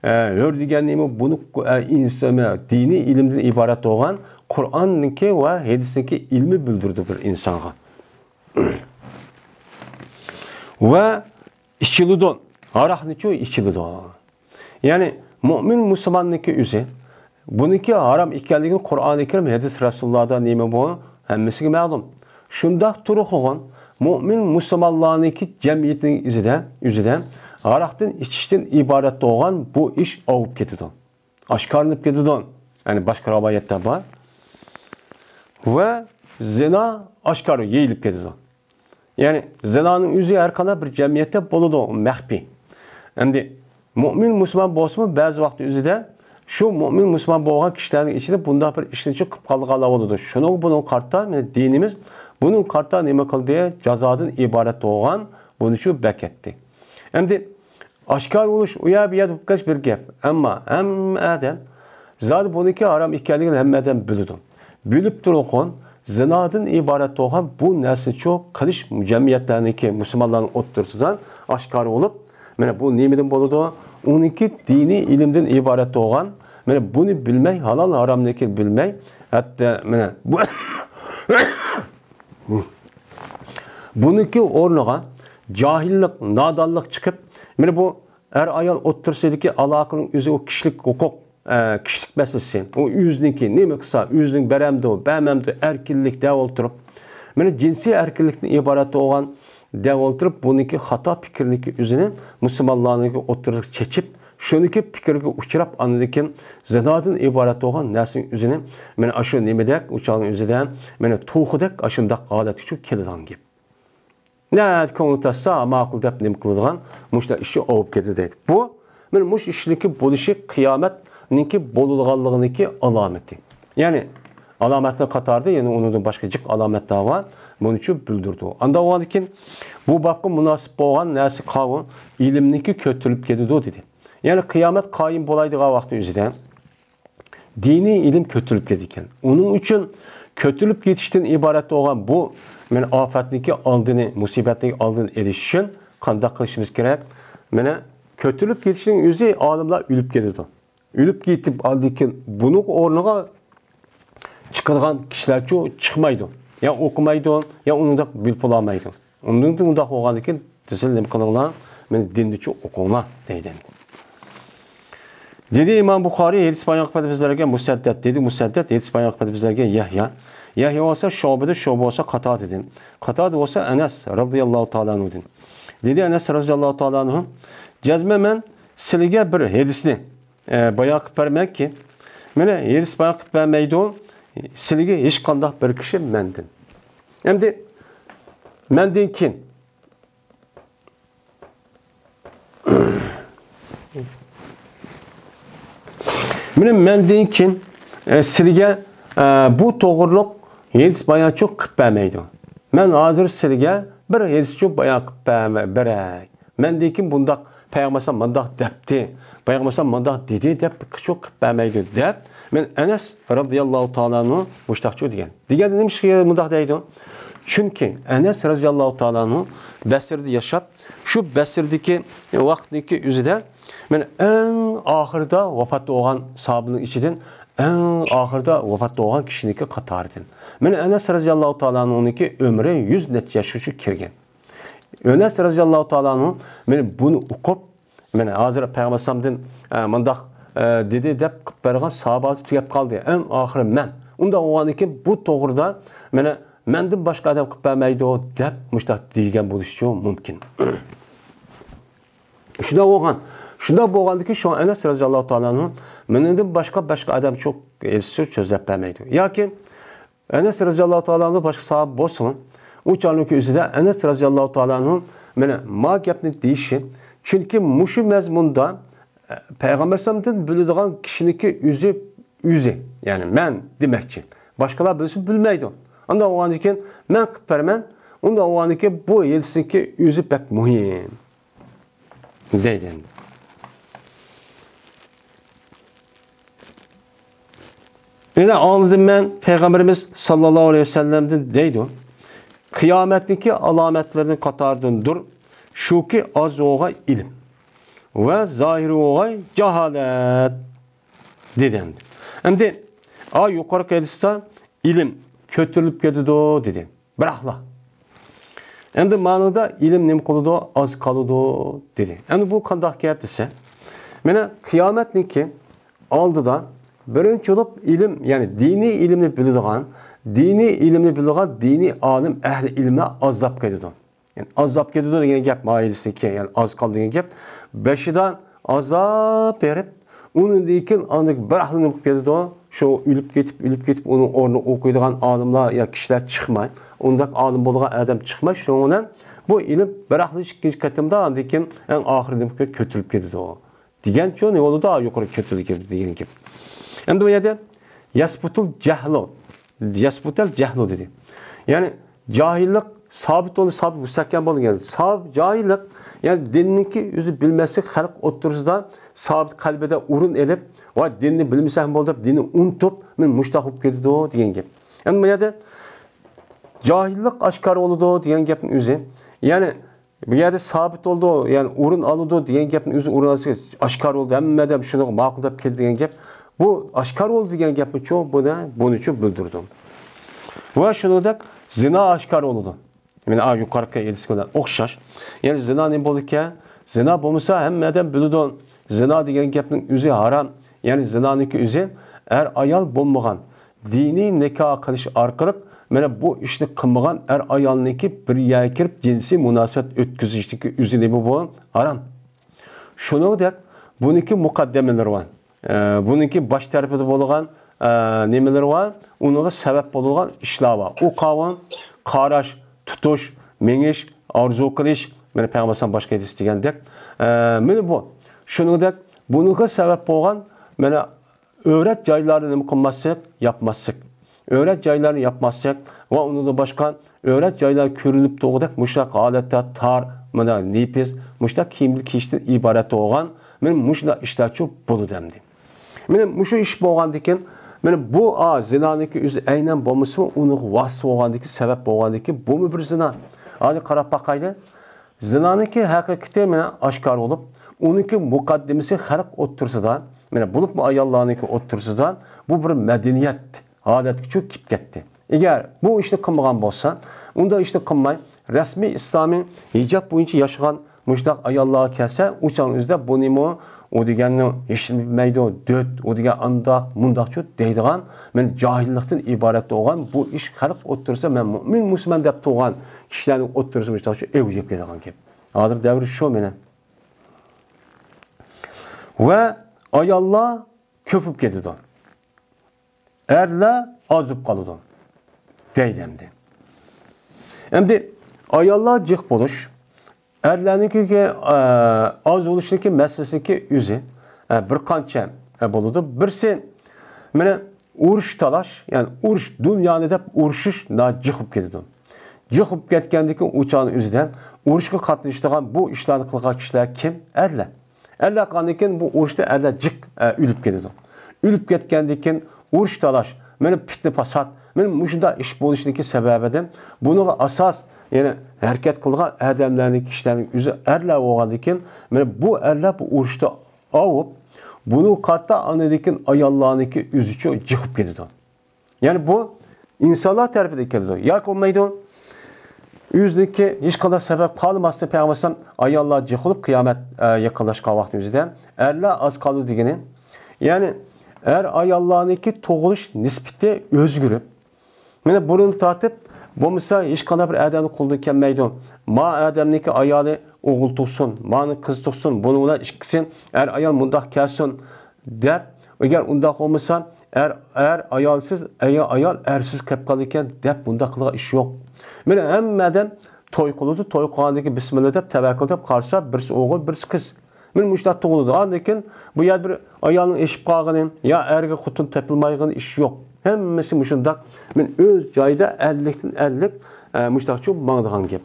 ئە، ھۆر دېگەن نېمە؟ بۇنى، ئە، ئىنسان، دىنىي ئىلىمدىن ئىبارەت بولغان قۇرئاننىڭكى ۋە ھەدىسنىڭكى ئىلمى بىلدۈرىدۇ بىر ئىنسانغا. ۋە ئىچىلىدۇ، ھاراقنىچۇ ئىچىلىدۇ. يەنى مۆمىن مۇسۇلماننىڭكى ئۆزى بۇنىڭكى ھارام ئىكەنلىكىنى قۇرئانى كەرىم، ھەدىس رەسۇلۇللادا نېمە بۇ؟ ھەممىسىگە مەلۇم. شۇنداق تۇرۇقلىغان مۆمىن مۇسۇلمانلارنىڭكى جەمئىيىتىنىڭ ئىزىدە، ئۆزىدە ھاراقتىن ئىچىشتىن ئىبارەت بولغان بۇ ئىش ئاۋۇپ كېتىدۇ. ئاشكارىلىنىپ كېتىدۇ. يەنى باشقا رىۋايەتلەر بار. ۋە زىنا ئاشكارا يېيىلىپ كېتىدۇ. يەنى زىنانىڭ ئۆزى ھەر قانداق بىر جەمئىيەتتە بولىدۇ، مەخپىي. ئەمدى مۆمىن مۇسۇلمان بولسىمۇ، بەزى ۋاقىت ئۆزىدە شۇ مۆمىن مۇسۇلمان بولغان كىشىلەرنىڭ ئىچىدە بۇنداق بىر ئىشنى چىقىپ قالغانلار بولىدۇ. شۇنىڭغا بۇنىڭغا قارىتا، مانا، دىنىمىز بۇنىڭغا قارىتا نېمە قىلدى؟ جازادىن ئىبارەت بولغان بۇنى شۇ بەكەتتى. ئەمدى ئاشكارا بولۇش ئۇ يەر بۇ يەردە بولۇپ قېلىش بىر گەپ. ئەمما ھەممە ئادەم زادى بۇنىڭكى ھارام ئىكەنلىكىنى ھەممە ئادەم بىلىدۇ. بىلىپ تۇرغان زىنادىن ئىبارەت بولغان بۇ نەرسىنى شۇ قىلىش جەمئىيەتلەرنىڭكى، مۇسۇلمانلارنىڭ ئوتتۇرىسىدا ئاشكارا بولۇپ، مانا بۇ نېمىدىن بولىدۇ؟ ئۇنىڭكى دىنىي ئىلىمدىن ئىبارەت بولغان، مانا بۇنى بىلمەي، ھالال ھارامنىڭكىنى بىلمەي، ھەتتا مانا بۇ بۇنىڭكى ئورنىغا جاھىللىق، نادانلىق چىقىپ، مانا بۇ ئەر-ئايال ئوتتۇرىسىدىكى ئالاقىنىڭ ئۆزى ئۇ كىشىلىك ھوقۇق، ئە، كىشىلىك مەسىلىسى. ئۇ ئۆزىنىڭكى نېمە قىلسا، ئۆزىنىڭ بېرەمدۇ، بەرمەمدۇ، ئەركىنلىك دەپ ئولتۇرۇپ، مانا جىنسىي ئەركىنلىكتىن ئىبارەت بولغان دەپ ئولتۇرۇپ، بۇنىڭكى خاتا پىكىرنىڭكى ئۆزىنى مۇسۇلمانلارنىڭكى ئوتتۇرىغا چېچىپ، شۇنىڭكى پىكرىگە ئۇچراپ، ئاندىن كېيىن زىنادىن ئىبارەت بولغان نەرسىنىڭ ئۆزىنى، مانا ئاشۇ نېمىدەك، ئۇ چاغنىڭ ئۆزىدە، مانا توخۇدەك ئاشۇنداق ھالەتكە چۈشۈپ كېلىدىغان گەپ. نەدە كۆڭلى تارتسا، ماقۇل دەپ نېمە قىلىدىغان مۇشۇنداق ئىشى ئاۋۇپ كېتىدۇ دەيدۇ. بۇ، مانا مۇشۇ ئىشنىڭكى بولۇشى قىيامەتنىڭكى بولىدىغانلىقىنىڭكى ئالامىتى. يەنى ئالامەتنىڭ قاتارىدا يەنە ئۇنىڭدىن باشقا جىق ئالامەتلەر بار. بۇنى شۇ بىلدۈرىدۇ. ئاندا بولغاندىن كېيىن بۇ بابقا مۇناسىپ بولغان نەرسە قاۋۇ ئىلىمنىڭكى كۆتۈرۈلۈپ كېتىدۇ دېدى. يەنى قىيامەت قايىم بولايدىغان ۋاقتى ئۆزىدە دىنىي ئىلىم كۆتۈرۈلۈپ كېتىدىكەن. ئۇنىڭ ئۈچۈن كۆتۈرۈلۈپ كېتىشتىن ئىبارەت بولغان بۇ، مانا، ئاپەتنىڭكى ئالدىنى، مۇسىبەتنىڭ ئالدىنى ئېلىش ئۈچۈن قانداق قىلىشىمىز كېرەك؟ مانا، كۆتۈرۈلۈپ كېتىشنىڭ ئۆزى ئالىملار ئۆلۈپ كېتىدۇ. ئۆلۈپ كېتىپ، ئاندىن كېيىن بۇنىڭ ئورنىغا چىقىدىغان كىشىلەرچۇ چىقمايدۇ. يا ئوقۇمايدۇ، يا ئۇنىڭدەك بىلىپ بولالمايدۇ. ئۇندىن ئۇنداق بولغاندىن كېيىن، دېسە نېمە قىلىڭلار؟ مېنى دىندىچۇ ئوقۇڭلار، دەيدۇ. دېدى ئىمام بۇخارىي، ھەدىس بايان قىلىپ بەردى بىزلەرگە مۇسەددەت، دېدى مۇسەددەت، ھەدىس بايان قىلىپ بەردى بىزلەرگە يەھيا. يەھيا بولسا شۇبىدىن، شۇبە بولسا قاتادىدىن. قاتادا بولسا ئەنەس رەزىياللاھۇ تائالا ئەنھۇدىن. دېدى ئەنەس رەزىياللاھۇ تائالا ئەنھۇ، جەزمەن مەن سىلىگە بىر ھەدىسنى، ئە، بايان قىلىپ بەرمەنكى، مېنى ھەدىس بايان قىلىپ بەرمەيدۇ، سىلىگە ھېچقانداق بىر كىشى مەندىن. ئەمدى مەندىن كېيىن مېنى مەندىن كېيىن، ئە، سىلىگە، ئە، بۇ توغرۇلۇق ھەدىس بايانچۇ قىلىپ بەرمەيدۇ. مەن ھازىر سىلىگە بىر ھەدىسچۇ بايان قىلىپ بەرمە-، بېرەي. مەندىن كېيىن بۇنداق پەيغەمبەر مۇنداق دەپتى، پەيغەمبەر مۇنداق دېدى دەپ قىچۇ قىلىپ بەرمەيدۇ دەپ، مەن ئەنەس رەزىياللاھۇ تائالا ئەنھۇ مۇشتاقچۇ دېگەن. دېگەندە نېمە ئۈچۈن مۇنداق دەيدۇ؟ چۈنكى ئەنەس رەزىياللاھۇ تائالا ئەنھۇ بەسرىدە ياشاپ، شۇ بەسرىدىكى ۋاقىتنىڭكى ئۆزىدە مەن ئەڭ ئاخىرىدا ۋاپات بولغان ساھابىنىڭ ئىچىدىن ئەڭ ئاخىرىدا ۋاپات بولغان كىشىنىڭكى قاتارىدىن. مەن ئەنەس رەزىياللاھۇ تائالا ئەنھۇنىڭكى ئۆمرى يۈز نەچچە ياشقىچە كىرگەن. ئەنەس رەزىياللاھۇ تائالا ئەنھۇ مانا بۇنى ئوقۇپ، مانا ھازىر پەيغەمبەر ئەلەيھىسسالامدىن، ئە، مۇنداق، ئە، دېدى دەپ قىلىپ بەرگەن ساھابىسى تۈگەپ قالدى. ئەڭ ئاخىرى مەن. ئۇنداق بولغاندىن كېيىن بۇ توغرىدا مانا مەندىن باشقا ئادەم قىلىپ بەرمەيدۇ دەپ مۇشۇنداق دېگەن بولۇشىچۇ مۇمكىن. شۇنداق بولغان. شۇنداق بولغاندىكىن شۇڭا ئەنەس رەزىياللاھۇ تائالا ئەنھۇ مېنىڭدىن باشقا، باشقا ئادەم چوق ئېلىشسۇ سۆزلەپ بەرمەيدۇ. ياكى ئەنەس رەزىياللاھۇ تائالا ئەنھۇ باشقا ساھابە بولسىمۇ، ئۇ چاغنىڭكى ئۆزىدە ئەنەس رەزىياللاھۇ تائالا ئەنھۇ مانا ما گەپنى دېيىشى، چۈنكى مۇشۇ مەزمۇندا، ئە، پەيغەمبەر ئەلەيھىسسالامدىن بىلىدىغان كىشىنىڭكى ئۆزى، ئۆزى، يەنى مەن دېمەكچى. باشقىلار بىلسە بىلمەيدۇ. ئۇنداق بولغاندىكىن مەن قىلىپ بېرىمەن. ئۇنداق بولغاندىكىن بۇ ھەدىسنىڭكى ئۆزى بەك مۇھىم. دەيدۇ ئەمدى. يەنە ئاڭلىدىم مەن پەيغەمبىرىمىز ساللاللاھۇ ئەلەيھى ۋەسەللەمدىن دەيدۇ، قىيامەتنىڭكى ئالامەتلىرىنىڭ قاتارىدىندۇر، شۇكى ئاز بولغاي ئىلىم ۋە زاھىر بولغاي جاھالەت، دېدى ئەمدى. ئەمدى ئا يۇقىرىقى ھەدىستە ئىلىم كۆتۈرۈلۈپ كېتىدۇ دېدى. بىراقلا. ئەمدى مانىدا ئىلىم نېمە قىلىدۇ؟ ئاز قالىدۇ، دېدى. ئەمدى بۇ قانداق گەپ دېسە، مانا قىيامەتنىڭكى ئالدىدا بىرىنچى بولۇپ ئىلىم، يەنى دىنىي ئىلىمنى بىلىدىغان، دىنىي ئىلىمنى بىلىدىغان دىنىي ئالىم، ئەھلى ئىلىملەر ئازلاپ كېتىدۇ. يەنى ئازلاپ كېتىدۇ دېگەن گەپ، ماھىيىتىدىكى، يەنى ئاز قالدى دېگەن گەپ. بېشىدا ئازاب بېرىپ، ئۇنىڭدىن كېيىن ئاندىن بىراقلا نېمە قىلىپ كېتىدۇ؟ شۇ ئۆلۈپ كېتىپ، ئۆلۈپ كېتىپ، ئۇنىڭ ئورنىنى ئوقۇيدىغان ئالىملار يا كىشىلەر چىقماي، ئۇنداق ئالىم بولىدىغان ئادەم چىقماي، شۇنىڭ بىلەن بۇ ئىلىم بىراقلا ئىككىنچى قېتىمدا ئاندىن كېيىن ئەڭ ئاخىرى نېمە كۆتۈرۈلۈپ كېتىدۇ. دېگەنچۇ نېمە بولىدۇ؟ يۇقىرى كۆتۈرۈلۈپ كېتىدۇ دېگەن گەپ. ئەمدى بۇ يەردە يەسبۇتۇل جەھلۇ، يەسبۇتەل جەھلۇ دېدى. يەنى جاھىللىق سابىت بولدى، سابىت مۇستەھكەم بولدى. يەنى سابىت جاھىللىق، يەنى دىننىڭكى ئۆزى بىلمەسلىك خەلق ئوتتۇرىسىدا سابىت قەلبىدە ئورۇن ئېلىپ، ۋاي دىننى بىلمىسەكمۇ بولدى دەپ دىننى ئۇنتۇپ، مانا مۇشۇنداق بولۇپ كېتىدۇ دېگەن گەپ. يەنى بۇ يەردە جاھىللىق ئاشكارا بولىدۇ دېگەن گەپنىڭ ئۆزى. يەنى بۇ يەردە سابىت بولىدۇ، يەنى ئورۇن ئالىدۇ دېگەن گەپنىڭ ئۆزى ئورۇن ئالسا ئاشكارا بولىدۇ، ھەممە ئادەم شۇنىڭغا ماقۇل دەپ كېلىدۇ دېگەن گەپ. بۇ ئاشكارا بولىدۇ دېگەن گەپنىچۇ، بۇنى، بۇنىچۇ بىلدۈرىدۇ. ۋە شۇنىڭدەك زىنا ئاشكارا بولىدۇ. مانا ئا يۇقىرىقى ھەدىس بىلەن ئوخشاش. يەنى زىنا نېمە بولىدىكەن؟ زىنا بولمىسا ھەممە ئادەم بىلىدۇ. زىنا دېگەن گەپنىڭ ئۆزى ھارام. يەنى زىنانىڭكى ئۆزى ئەر-ئايال بولمىغان، دىنىي نىكاھ قىلىش ئارقىلىق مانا بۇ ئىشنى قىلمىغان ئەر-ئايالنىڭكى بىر يەرگە كىرىپ جىنسىي مۇناسىۋەت ئۆتكۈزۈشتىكى ئۆزى نېمە بۇ؟ ھارام. شۇنىڭدەك بۇنىڭكى مۇقەددىمىلىرى بار. ئە، بۇنىڭكى باش تەرىپىدە بولغان، ئە، نېمىلىرى بار؟ ئۇنىڭغا سەۋەب بولىدىغان ئىشلار بار. ئۇ قاۋۇم قاراش، تۇتۇش، مېڭىش، ئارزۇ قىلىش، مانا پەيغەمبەر ئەلەيھىسسالام باشقا ھەدىستە دېگەندەك، ئە، مانا بۇ. شۇنىڭدەك بۇنىڭغا سەۋەب بولغان مانا ئۆرەت جايلارنى نېمە قىلماسلىق، ياپماسلىق. ئۆرەت جايلارنى ياپماسلىق ۋە ئۇنىڭدىن باشقا ئۆرەت جايلار كۆرۈنۈپ تۇرغۇدەك مۇشۇنداق ھالەتتە تار، مانا نېپىز، مۇشۇنداق كىيىملەر كىيىشتىن ئىبارەت بولغان، مانا مۇشۇنداق ئىشلارچۇ بولىدۇ ئەمدى. مانا مۇشۇ ئىش بولغاندىكىن، مانا بۇ، ئا، زىنانىڭكى ئۆزى ئەينەن بولمىسىمۇ، ئۇنىڭغا ۋاسىتە بولغاندىكىن، سەۋەب بولغاندىكىن، بۇمۇ بىر زىنا. ھازىر قاراپ باقايلى. زىنانىڭكى ھەقىقىتى مانا ئاشكارا بولۇپ، ئۇنىڭكى مۇقەددىمىسى خەلق ئوتتۇرىسىدا، مانا بولۇپمۇ ئاياللارنىڭكى ئوتتۇرىسىدا بۇ بىر مەدەنىيەت ھالەتكىچۇ كېلىپ كەتتى. ئەگەر بۇ ئىشنى قىلمىغان بولسا، ئۇنداق ئىشنى قىلماي، رەسمىي ئىسلامىي ھىجاب بويىچە ياشىغان مۇشۇنداق ئاياللارغا كەلسە، ئۇ چاغنىڭ ئۆزىدە بۇنىمۇ، ئۇ دېگەننى ھېچنېمە بىلمەيدۇ، دۆت، ئۇ دېگەن ئانداق، مۇنداقچۇ دەيدىغان، مەن جاھىللىقتىن ئىبارەت بولغان بۇ ئىش خەلق ئوتتۇرىسىدا، مەن مۇئمىن مۇسۇلمان دەپ تۇرغان كىشىلەرنىڭ ئوتتۇرىسىدا مۇشۇنداقچۇ ئەۋج ئېلىپ كېلىدىغان گەپ. ھازىر دەۋر شۇ مېنىڭ. ۋە ئاياللار كۆپۈپ كېتىدۇ. ئەرلەر ئاز بولۇپ قالىدۇ. دەيدۇ ئەمدى. ئەمدى ئاياللار جىق بولۇش، ئەرلەرنىڭكى، ئە، ئاز بولۇشنىڭكى مەسىلىسىنىڭكى ئۆزى، ئە، بىر قانچە، ئە، بولىدۇ. بىرسى، مانا، ئۇرۇش تالاش، يەنى ئۇرۇش دۇنيانى دەپ ئۇرۇشۇش ناھايىتى جىق بولۇپ كېتىدۇ. جىق بولۇپ كەتكەندىكىن ئۇ چاغنىڭ ئۆزىدە ئۇرۇشقا قاتنىشىدىغان بۇ ئىشلارنى قىلغان كىشىلەر كىم؟ ئەرلەر. ئەرلەر قىلغاندىن كېيىن بۇ ئۇرۇشتا ئەرلەر جىق، ئە، ئۆلۈپ كېتىدۇ. ئۆلۈپ كەتكەندىن كېيىن ئۇرۇش تالاش، مانا پىتنە پاسات، مانا مۇشۇنداق ئىش بولۇشىدىكى سەۋەبىدىن بۇنىڭغا ئاساس، يەنى ھەرىكەت قىلغان ئادەملەرنىڭ، كىشىلەرنىڭ ئۆزى ئەرلەر بولغاندىن كېيىن، مانا بۇ ئەرلەر بۇ ئۇرۇشتا ئاۋۇپ، بۇنىڭغا قارىتا ئاندىن كېيىن ئاياللارنىڭكى ئۆزىچۇ جىق بولۇپ كېتىدۇ. يەنى بۇ ئىنسانلار تەرىپىدىن كېلىدۇ. ياكى بولمايدۇ. ئۆزىنىڭكى ھېچقانداق سەۋەب قالماستىن پەيغەمبەر ئەلەيھىسسالام ئاياللار جىق بولۇپ قىيامەت، ئە، يېقىنلاشقان ۋاقتىمىزدا ئەرلەر ئاز قالىدۇ دېگىنى. يەنى ئەر ئاياللارنىڭكى تۇغۇلۇش نىسبىتى ئۆزگىرىپ، مانا بۇرۇن تارتىپ بولمىسا ھېچقانداق بىر ئادەمنىڭ قولىدىن كەلمەيدۇ. ما ئادەمنىڭكى ئايالى ئوغۇل تۇغسۇن، مانىڭ قىز تۇغسۇن، بۇنىڭ بىلەن ئىككىسى ئەر ئايال مۇنداق كەلسۇن دەپ، ئەگەر ئۇنداق بولمىسا ئەر، ئەر ئايالسىز، ئايال، ئايال ئەرسىز قېلىپ قالىدىكەن دەپ بۇنداق قىلىدىغان ئىش يوق. مانا ھەممە ئادەم توي قىلىدۇ، توي قىلغاندىن كېيىن بىسمىللا دەپ تەۋەككۈل دەپ قارىسا بىرسى ئوغۇل، بىرسى قىز. مانا مۇشۇنداق تۇغۇلىدۇ. ئاندىن كېيىن بۇ يەردە بىر ئايالنىڭ ئېشىپ قالغىنى يا ئەرگە خوتۇن تېپىلمايدىغان ئىش يوق. ھەممىسى مۇشۇنداق. مانا ئۆز جايىدا ئەللىكتىن ئەللىك، ئە، مۇشۇنداقچۇ ماڭىدىغان گەپ.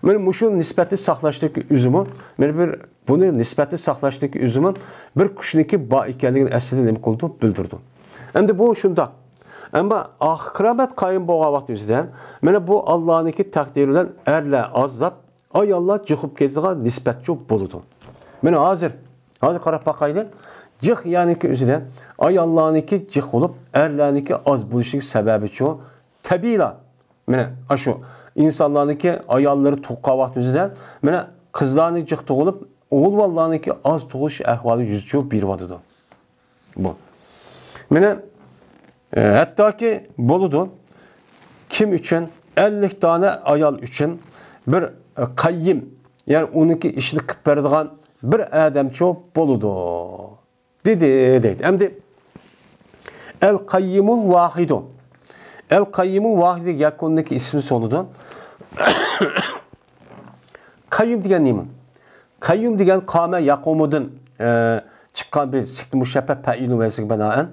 مانا مۇشۇ نىسبەتنى ساقلاشتىكى ئۆزىمۇ، مانا بىر بۇنى نىسبەتنى ساقلاشتىكى ئۆزىمۇ بىر كۈچنىڭكى بار ئىكەنلىكىنى ئەسلىدە نېمە قىلىدۇ؟ بىلدۈرىدۇ. ئەمدى بۇ شۇنداق. ئەمما ئاخىر قىيامەت قايىم بولغان ۋاقتى ئۆزىدە، مانا بۇ ئاللانىڭكى تەقدىرى بىلەن ئەرلەر ئازلاپ، ئاياللار جىق بولۇپ كېتىدىغان نىسبەتچۇ بولىدۇ. مانا ھازىر، ھازىر قاراپ باقايلى. جىق يەرنىڭكى ئۆزىدە ئاياللارنىڭكى جىق بولۇپ، ئەرلەرنىڭكى ئاز بولۇشىنىڭ سەۋەبىچۇ؟ تەبىئىيلا. مانا ئاشۇ ئىنسانلارنىڭكى ئاياللىرى تۇغقان ۋاقتى ئۆزىدە، مانا قىزلارنىڭ جىق تۇغۇلۇپ، ئوغۇلۋاللارنىڭكى ئاز تۇغۇلۇش ئەھۋالى يۈزچۇ بېرىۋاتىدۇ. بۇ. مانا، ئە، ھەتتاكى بولىدۇ. كىم ئۈچۈن؟ ئەللىك دانە ئايال ئۈچۈن بىر، ئە، قەييىم، يەنى ئۇنىڭكى ئىشىنى قىلىپ بېرىدىغان بىر ئادەمچۇ بولىدۇ. دېدى، دەيدۇ. ئەمدى ئەل قەييىمۇل ۋاھىدۇ. ئەل قەييىمۇل ۋاھىد يەكۇننىڭكى ئىسمى سولىدۇ. قەييۇم دېگەن نېمە؟ قەييۇم دېگەن قامە يەقۇمۇدىن، ئە، چىققان بىر سىكتە مۇشەببە پەئىلۇ ۋەزنىگە بىنائەن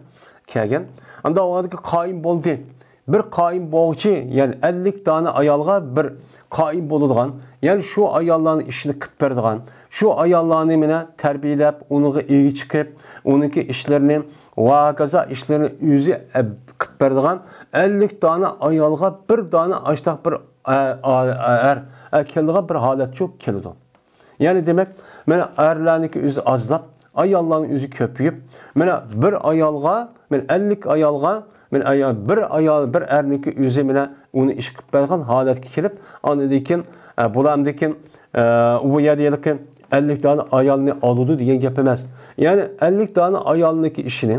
كەلگەن. ئاندا ئۇنىڭدىكى قائىم بولدى. بىر قائىم بولغۇچى، يەنى ئەللىك دانە ئايالغا بىر قائىم بولىدىغان، يەنى شۇ ئاياللارنىڭ ئىشىنى قىلىپ بېرىدىغان، شۇ ئاياللارنى مانا تەربىيەلەپ، ئۇنىڭغا ئىگە چىقىپ، ئۇنىڭكى ئىشلىرىنى ۋە ھاكازا ئىشلىرىنى ئۆزى، ئە، قىلىپ بېرىدىغان ئەللىك دانە ئايالغا بىر دانە ئاشتاق بىر ئە، ئە، ئە، ئەر، ئە، كېلىدىغان بىر ھالەتچۇ كېلىدۇ. يەنى دېمەك، مانا ئەرلەرنىڭكى ئۆزى ئازلاپ، ئاياللارنىڭ ئۆزى كۆپىيىپ، مانا بىر ئايالغا، مانا ئەللىك ئايالغا، مانا ئايال، بىر ئايال، بىر ئەرنىڭكى ئۆزى مانا ئۇنى ئىش قىلىپ بەرگەن ھالەتكە كېلىپ، ئاندىن كېيىن، ئە، بۇلاردىن كېيىن، ئە، ئۇ يەردە ھېلىقى ئەللىك دانە ئايالنى ئالىدۇ دېگەن گەپ ئەمەس. يەنى ئەللىك دانە ئايالنىڭكى ئىشىنى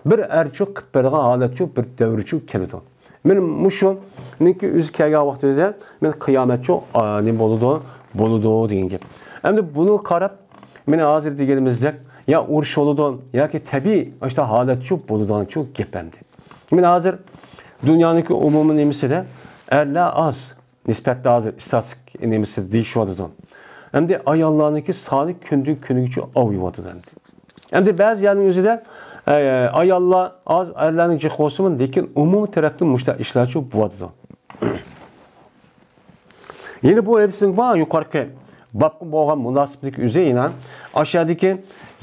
بىر ئەرچۇ قىلىپ بەرگەن ھالەتچۇ بىر دەۋرچۇ كېلىدۇ. مانا مۇشۇنىڭكى ئۆزى كەلگەن ۋاقتىمىزدا مانا قىيامەتچۇ، ئا، نېمە بولىدۇ؟ بولىدۇ دېگەن گەپ. ئەمدى بۇنىڭغا قاراپ، مانا ھازىر دېگىنىمىزدەك يا ئۇرۇش بولىدۇ ياكى تەبىئىي ئاشۇنداق ھالەتچۇ بولىدىغانچۇ گەپ ئەمدى. مانا ھازىر دۇنيانىڭكى ئومۇمىي نېمىسىدە ئەرلەر ئاز، نىسبەتتە ھازىر ئىستاتىستىك نېمىسى دېيىشىۋاتىدۇ. ئەمدى ئاياللارنىڭكى سانى كۈندىن كۈنگىچە ئاۋۇيۇۋاتىدۇ ئەمدى. ئەمدى بەزى يەرنىڭ ئۆزىدە، ئە، ئاياللار ئاز، ئەرلەرنىڭ جىق بولسىمۇ، لېكىن ئومۇمىي تەرەپتىن مۇشۇنداق ئىشلارچۇ بولۇۋاتىدۇ. يەنە بۇ ھەدىسنىڭ بار يۇقىرىقى بابقا بولغان مۇناسىۋىتىدىكى ئۆزى يەنە ئاشۇ يەردىكى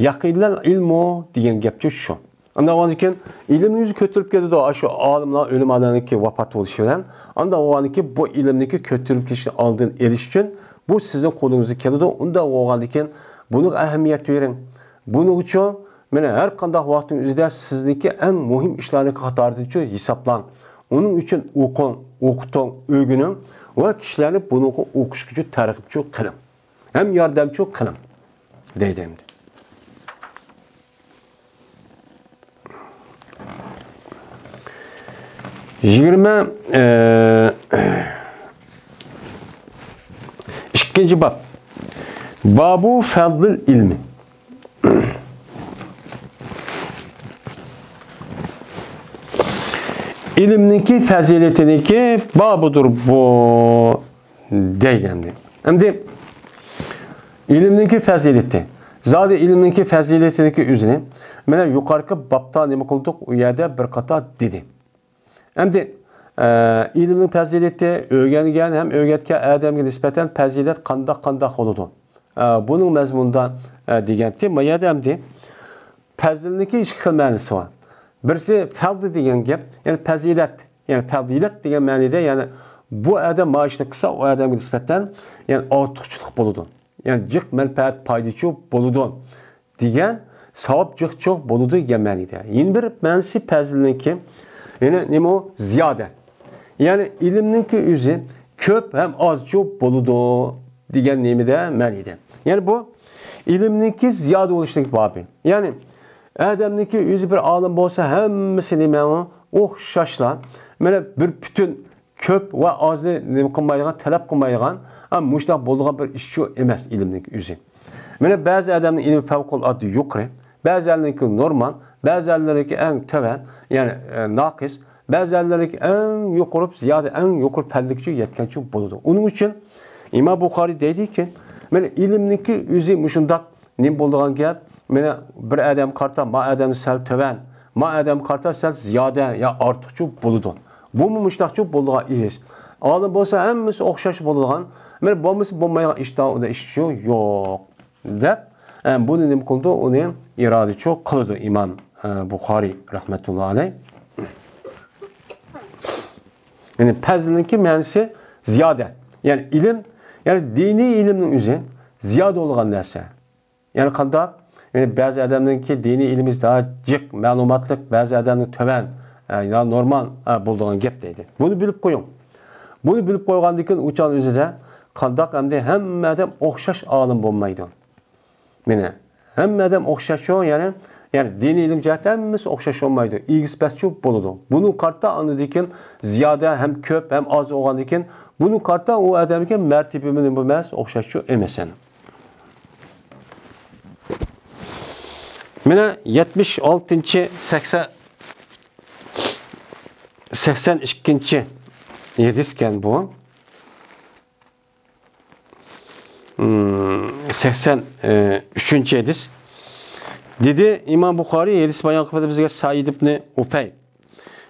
يەقىنلەل ئىلمۇ دېگەن گەپچۇ شۇ. ئاندىن ئۇنىڭدىن كېيىن ئىلىمنىڭ يۈزى كۆتۈرۈلۈپ كېتىدۇ، ئاشۇ ئالىملار، ئۆلىمالارنىڭكى ۋاپات بولۇشى بىلەن. ئاندىن ئۇنىڭدىن كېيىن بۇ ئىلىمنىڭكى كۆتۈرۈلۈپ كېتىشىنى ئالدىنى ئېلىش ئۈچۈن بۇ سىزنىڭ قولىڭىزدا كېلىدۇ. ئۇنداق بولغاندىن كېيىن بۇنىڭغا ئەھمىيەت بېرىڭ. بۇنىڭ ئۈچۈن مانا ھەر قانداق ۋاقىتنىڭ ئۆزىدە سىزنىڭكى ئەڭ مۇھىم ئىشلارنىڭكى قاتارىدىنچۇ ھېسابلاڭ. ئۇنىڭ ئۈچۈن ئوقۇڭ، ئوقۇتۇڭ، ئۆگىنىڭ ۋە كىشىلەرنى بۇنىڭغا ئوقۇشقىچۇ تەرغىبچۇ قىلىڭ. ھەم ياردەمچۇ قىلىڭ، دەيدۇ ئەمدى. يىگىرمە، ئە، ئىككىنچى باب. بابۇ فەزلىل ئىلمى. ئىلىمنىڭكى پەزىلىتىنىڭكى بابىدۇر بۇ. دەيدۇ ئەمدى. ئەمدى ئىلىمنىڭكى پەزىلىتى. زادى ئىلىمنىڭكى پەزىلىتىنىڭكى ئۆزىنى مانا يۇقىرىقى بابتا نېمە قىلدۇق؟ ئۇ يەردە بىر قاتار دېدى. ئەمدى، ئە، ئىلىمنىڭ پەزىلىتى ئۆگەنگەن ھەم ئۆگەتكەن ئادەمگە نىسبەتەن پەزىلەت قانداق، قانداق بولىدۇ؟ ئە، بۇنىڭ مەزمۇنىدا، ئە، دېگەنتى، ما يەردە ئەمدى پەزىلنىڭكى ئىككى خىل مەنىسى بار. بىرسى فەزل دېگەن گەپ، يەنى پەزىلەت. يەنى پەزىلەت دېگەن مەنىدە، يەنى بۇ ئادەم ما ئىشنى قىلسا، ئۇ ئادەمگە نىسبەتەن، يەنى ئارتۇقچىلىق بولىدۇ. يەنى جىق مەنپەئەت، پايدىچۇ بولىدۇ دېگەن، ساۋاب جىقچۇ بولىدۇ دېگەن مەنىدە. يەنە بىر مەنىسى پەزىلنىڭكى، يەنى نېمە ئۇ؟ زىيادە. يەنى ئىلىمنىڭكى ئۆزى كۆپ ھەم ئازچۇ بولىدۇ دېگەن نېمىدە مەنىدە. يەنى بۇ ئىلىمنىڭكى زىيادە بولۇشنىڭ بابى. يەنى ئادەمنىڭكى ئۆزى بىر ئالىم بولسا، ھەممىسى نېمە ئوخشاشلا، مانا بىر پۈتۈن كۆپ ۋە ئازنى نېمە قىلمايدىغان، تەلەپ قىلمايدىغان، ھە، مۇشۇنداق بولىدىغان بىر ئىشچۇ ئەمەس ئىلىمنىڭكى ئۆزى. مانا بەزى ئادەمنىڭ ئىلمى پەۋقۇلئاددە يۇقىرى، بەزىلەرنىڭكى نورمال، بەزىلەرنىڭكى ئەڭ تۆۋەن، يەنى، ئە، ناقىس، بەزىلەرنىڭكى ئەڭ يۇقىرى، زىيادە ئەڭ يۇقىرى پەللىگىچە يەتكەنچە بولىدۇ. ئۇنىڭ ئۈچۈن ئىمام بۇخارىي دەيدىكى، مانا ئىلىمنىڭكى ئۆزى مۇشۇنداق نېمە بولىدىغان گەپ؟ مانا بىر ئادەم قارىتا، ما ئادەم سەل تۆۋەن، ما ئادەم قارىتا سەل زىيادە يا ئارتۇقچۇ بولىدۇ. بۇمۇ مۇشۇنداقچۇ بولىدىغان ئىش. ئالىم بولسا ھەممىسى ئوخشاش بولىدىغان، مانا بولمىسا بولمايدىغان ئىش، ئىشچۇ يوق، دەپ، ئە، بۇنى نېمە قىلىدۇ؟ ئۇنى ئىرادىچۇ قىلىدۇ ئىمام، ئە، بۇخارىي رەھمەتۇللا ئەلەي. يەنى پەزلنىڭكى مەنىسى زىيادە. يەنى ئىلىم، يەنى دىنىي ئىلىمنىڭ ئۆزى زىيادە بولغان نەرسە. يەنى قانداق؟ يەنى بەزى ئادەمنىڭكى دىنىي ئىلمى جىق مەلۇماتلىق، بەزى ئادەمنىڭ تۆۋەن، ئە، يا نورمال، ئە، بولىدىغان گەپ دەيدۇ. بۇنى بىلىپ قويۇڭ. بۇنى بىلىپ قويغاندىن كېيىن ئۇ چاغنىڭ ئۆزىدە قانداق ئەمدى ھەممە ئادەم ئوخشاش ئالىم بولمايدۇ. مانا ھەممە ئادەم ئوخشاشچۇ، يەنى، يەنى دىنىي ئىلىم جەھەتتە ھەممىسى ئوخشاش بولمايدۇ. ئېگىز پەسچۇ بولىدۇ. بۇنى قارىتا ئاندىن كېيىن زىيادە ھەم كۆپ ھەم ئاز بولغاندىن كېيىن بۇنى قارىتا ئۇ ئادەمگە مەرتىبىمۇ نېمە ئەمەس، ئوخشاشچۇ ئەمەس يەنى. مانا يەتمىش ئالتىنچى، سەكسەن، سەكسەن ئىككىنچى ھەدىسكەن بۇ. مم، سەكسەن ئۈچىنچى ھەدىس. دېدى ئىمام بۇخارىي، ھەدىس بايان قىلىپ بىزگە سەئىد ئىبنى ئۇپەي.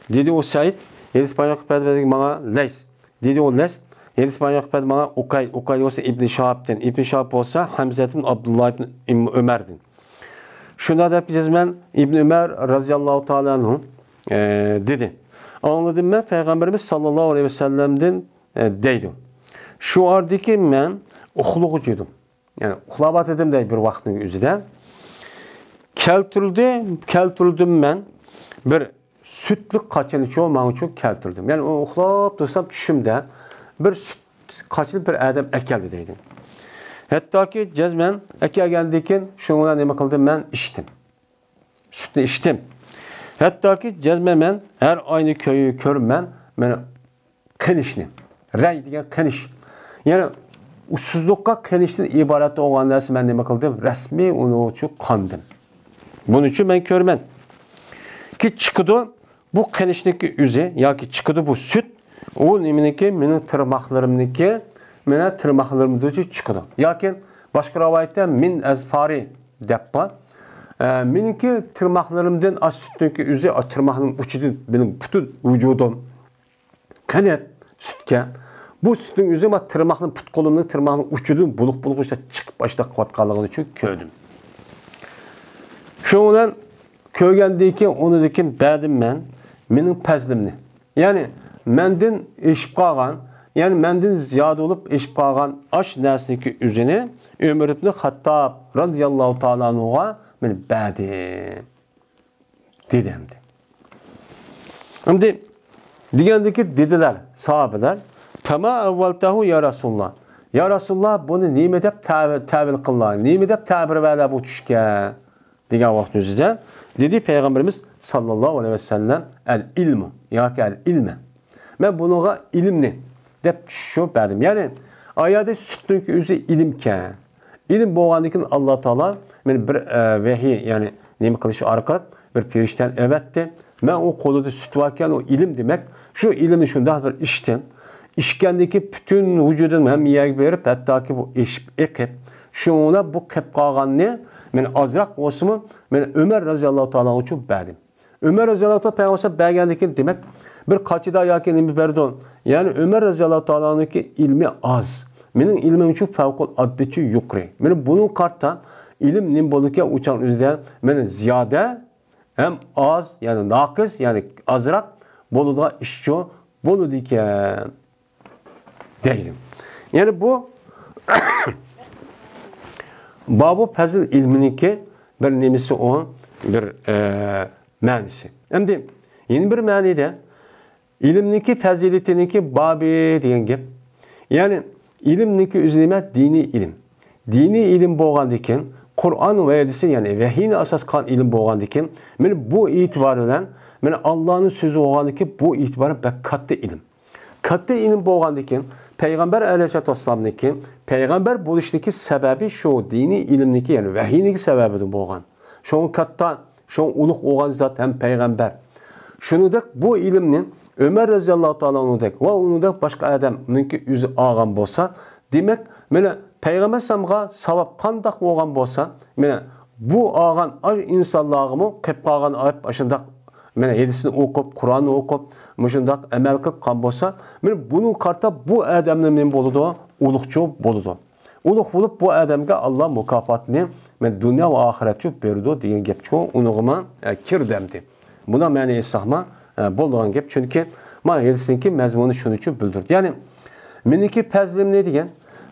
دېدى ئۇ سەئىد، ھەدىس بايان قىلىپ بىزگە ماڭا لەيس. دېدى ئۇ لەيس، ھەدىس بايان قىلىپ ماڭا ئۇقەي. ئۇقەي بولسا ئىبنى شىھابتىن. ئىبنى شىھاب بولسا ھەمزەتىن ئابدۇللا ئىبنى ئۆمەردىن. شۇنداق دەپ جەزمەن ئىبنى ئۆمەر رەزىياللاھۇ تائالا ئەنھۇ، ئە، دېدى. ئاڭلىدىم مەن پەيغەمبىرىمىز ساللاللاھۇ ئەلەيھى ۋەسەللەمدىن، ئە، دەيدۇ. شۇ ئارىدىكى مەن ئۇخلىغۇچى ئىدىم. يەنى ئۇخلاۋاتىدىم دەي بىر ۋاقىتنىڭ ئۆزىدە. كەلتۈردى، كەلتۈردۈم مەن بىر سۈتلۈك قاچىنىچۇ ماڭىچۇ كەلتۈردۈم. يەنى ئۇ ئۇخلاپ تۇرسام چۈشۈمدە بىر سۈت قاچىنى بىر ئادەم ئەكەلدى دەيدۇ. ھەتتاكى جەزمەن ئەكەلگەندىن كېيىن شۇنىڭ بىلەن نېمە قىلدىم؟ مەن ئىچتىم. سۈتنى ئىچتىم. ھەتتاكى جەزمەن مەن ھەر ئاينى كۆ-، كۆرىمەن، مانا قېنىشنى. رەي دېگەن قېنىش. يەنى ئۇسسۇزلۇققا قېنىشتىن ئىبارەت بولغان نەرسە مەن نېمە قىلدىم؟ رەسمىي ئۇنىڭچۇ قاندىم. بۇنىڭچۇ مەن كۆرىمەن. كى چىقىدۇ، بۇ قېنىشنىڭكى ئۆزى ياكى چىقىدۇ بۇ سۈت، ئۇ نېمىنىڭكى؟ مېنىڭ تىرماقلىرىمنىڭكى، مانا تىرماقلىرىمدىچۇ چىقىدۇ. ياكى باشقا رىۋايەتتە مىن ئەزفارى دەپ بار. ئە، مېنىڭكى تىرماقلىرىمدىن ئاش سۈتنىڭكى ئۆزى، ئاش تىرماقنىڭ ئۇچىدىن مېنىڭ پۈتۈن ۋۇجۇدۇم قېنىپ سۈتكە. بۇ سۈتنىڭ ئۆزى ما تىرماقنىڭ، پۇت قولۇمنىڭ تىرماقنىڭ ئۇچىدىن بۇلۇق-بۇلۇق ئىشلەپ چىقىپ ئاشۇنداق قىلىۋاتقانلىقىنى چۈ كۆردۈم. شۇنىڭ بىلەن كۆرگەندىن كېيىن، ئۇنىڭدىن كېيىن بەردىم مەن مېنىڭ پەزلىمنى. يەنى مەندىن ئېشىپ قالغان، يەنى مەندىن زىيادە بولۇپ ئېشىپ قالغان ئاش نەرسىنىڭكى ئۆزىنى ئۆمەر ئىبنى خەتتاب رەزىياللاھۇ تائالا ئەنھۇغا مەن بەردىم. دېدى ئەمدى. ئەمدى دېگەندىكى دېدىلەر ساھابىلەر، «فەما ئەۋۋەلتەھۇ يا رەسۇلاللا.» يا رەسۇلاللا، بۇنى نېمە دەپ تەۋ-، تەۋىل قىللا؟ نېمە دەپ تەبىر بەرلە بۇ چۈشكە؟ دېگەن ۋاقىت ئۆزىدە دېدى پەيغەمبىرىمىز ساللاللاھۇ ئەلەيھى ۋەسەللەم، «ئەل ئىلمۇ» ياكى «ئەل ئىلمە.» مەن بۇنىڭغا ئىلىمنى دەپ چۈشۈرۈپ بەردىم. يەنى ئايەتتە سۈتنىڭكى ئۆزى ئىلىمكەن. ئىلىم بولغاندىن كېيىن ئاللا تائالا مېنى بىر، ئە، ۋەھىي، يەنى نېمە قىلىش ئارقىلىق بىر پېرىشتەنى ئەۋەتتى. مەن ئۇ قولىدا سۈت باركەن، ئۇ ئىلىم دېمەك. شۇ ئىلىمنى شۇنداق بىر ئىچتىم. ئىچكەندىن كېيىن پۈتۈن ۋۇجۇدۇم ھەممە يەرگە بېرىپ، ھەتتاكى بۇ ئېشىپ ئېقىپ، شۇڭا بۇ قېلىپ قالغاننى مەن ئازراق بولسىمۇ، مەن ئۆمەر رەزىياللاھۇ تائالا ئەنھۇغا بەردىم. ئۆمەر رەزىياللاھۇ تائالا پەيغەمبەر بەرگەندىن كېيىن، دېمەك، بىر قاچىدا ياكى نېمە بەردۇ. يەنى ئۆمەر رەزىياللاھۇ تائالانىڭكى ئىلمى ئاز. مېنىڭ ئىلمىمچۇ فەۋقۇلئاددىچۇ يۇقىرى. مېنىڭ بۇنىڭ قارىتا ئىلىم نېمە بولىدىكەن، ئۇ چاغ ئۆزىدە مېنىڭ زىيادە ھەم ئاز، يەنى ناقىس، يەنى ئازراق بولىدىغان ئىشچۇ بولىدىكەن. دەيدۇ. يەنى بۇ بابۇ پەزىل ئىلمىنىڭكى بىر نېمىسى ئۇ، بىر، ئە، مەنىسى. ئەمدى يەنە بىر مەنىدە ئىلىمنىڭكى پەزىلىتىنىڭكى بابى دېگەن گەپ. يەنى ئىلىمنىڭكى ئۆزى نېمە؟ دىنىي ئىلىم. دىنىي ئىلىم بولغاندىكىن، قۇرئان ۋە ھەدىسنى، يەنى ۋەھىينى ئاساس قىلغان ئىلىم بولغاندىكىن، مانا بۇ ئېتىبار بىلەن، مانا ئاللانىڭ سۆزى بولغاندىكىن، بۇ ئېتىبار بەك كاتتا ئىلىم. كاتتا ئىلىم بولغاندىكىن، پەيغەمبەر ئەلەيھىسسالاتۇ ۋەسسالامنىڭكى پەيغەمبەر بولۇشنىڭكى سەۋەبى شۇ دىنىي ئىلىمنىڭكى، يەنى ۋەھىينىڭكى سەۋەبىدىن بولغان. شۇڭا كاتتا، شۇڭا ئۇلۇغ بولغان زات ھەم پەيغەمبەر. شۇنىڭدەك بۇ ئىلىمنى ئۆمەر رەزىياللاھۇ تائالا ئانھۇدەك ۋە ئۇنىڭدەك باشقا ئادەمنىڭكى ئۆزى ئالغان بولسا، دېمەك، مانا پەيغەمبەر ئەلەيھىسسالامغا ساۋاب قانداق بولغان بولسا، مانا بۇ ئالغان ئاش ئىنسانلارغىمۇ قېلىپ قالغان ئايەت ئاشۇنداق، مانا ھەدىسنى ئوقۇپ، قۇرئاننى ئوقۇپ، مۇشۇنداق ئەمەل قىلىپ قالغان بولسا، مانا بۇنىڭغا قارىتا بۇ ئادەمنى نېمە بولىدۇ؟ ئۇلۇغچۇ بولىدۇ. ئۇلۇغ بولۇپ، بۇ ئادەمگە ئاللا مۇكاپاتىنى، مانا دۇنيا ۋە ئاخىرەتچۇ بېرىدۇ دېگەن گەپچۇ، ئۇنىڭغىمۇ، ئە، كىردى ئەمدى. بۇنىڭ مەنىسى ئېيتساقمۇ، ئە، بولىدىغان گەپ. چۈنكى مانا ھەدىسنىڭكى مەزمۇنى شۇنىچۇ بىلدۈردى. يەنى، مېنىڭكى پەزلىمنى دېگەن،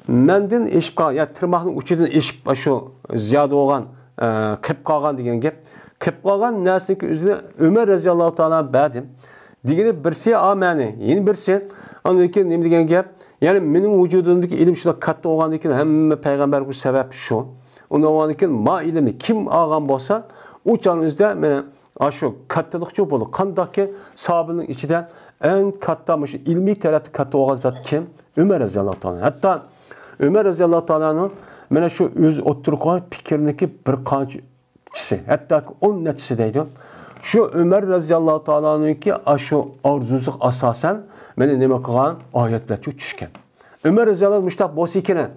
مەندىن ئېشىپ قالغان، يا تىرماقنىڭ ئۇچىدىن ئېشىپ، شۇ زىيادە بولغان، ئە، قېلىپ قالغان دېگەن گەپ. قېلىپ قالغان نەرسىنىڭكى ئۆزىنى ئۆمەر رەزىياللاھۇ تائالا بەردىم. دېگىنى بىرسى، ئا، مەنى، يەنە بىرسى، ئاندىن كېيىن نېمە دېگەن گەپ؟ يەنى مېنىڭ ۋۇجۇدۇمدىكى ئىلىم شۇنداق كاتتا بولغاندىن كېيىن، ھەممە پەيغەمبەرگە سەۋەب شۇ. ئۇنىڭ بولغاندىن كېيىن ما ئىلىمنى كىم ئالغان بولسا، ئۇ چاغنىڭ ئۆزىدە مانا ئاشۇ كاتتىلىقچۇ بولدى. قانداقكى ساھابىنىڭ ئىچىدە ئەڭ كاتتا، مۇشۇ ئىلمىي تەرەپتە كاتتا بولغان زات كىم؟ ئۆمەر رەزىياللاھۇ تائالا. ھەتتا ئۆمەر رەزىياللاھۇ تائالانىڭ مانا شۇ ئۆزى ئوتتۇرىغا قويغان پىكىرنىڭكى بىر قانچە چىسى، ھەتتاكى ئون نەچچىسى دەيدۇ. شۇ ئۆمەر رەزىياللاھۇ تائالانىڭكى ئاشۇ ئارزۇسىغا ئاساسەن، مانا نېمە قىلغان؟ ئايەتلەرچۇ چۈشكەن. ئۆمەر رەزىياللاھۇ مۇشۇنداق بولسا كېرەك،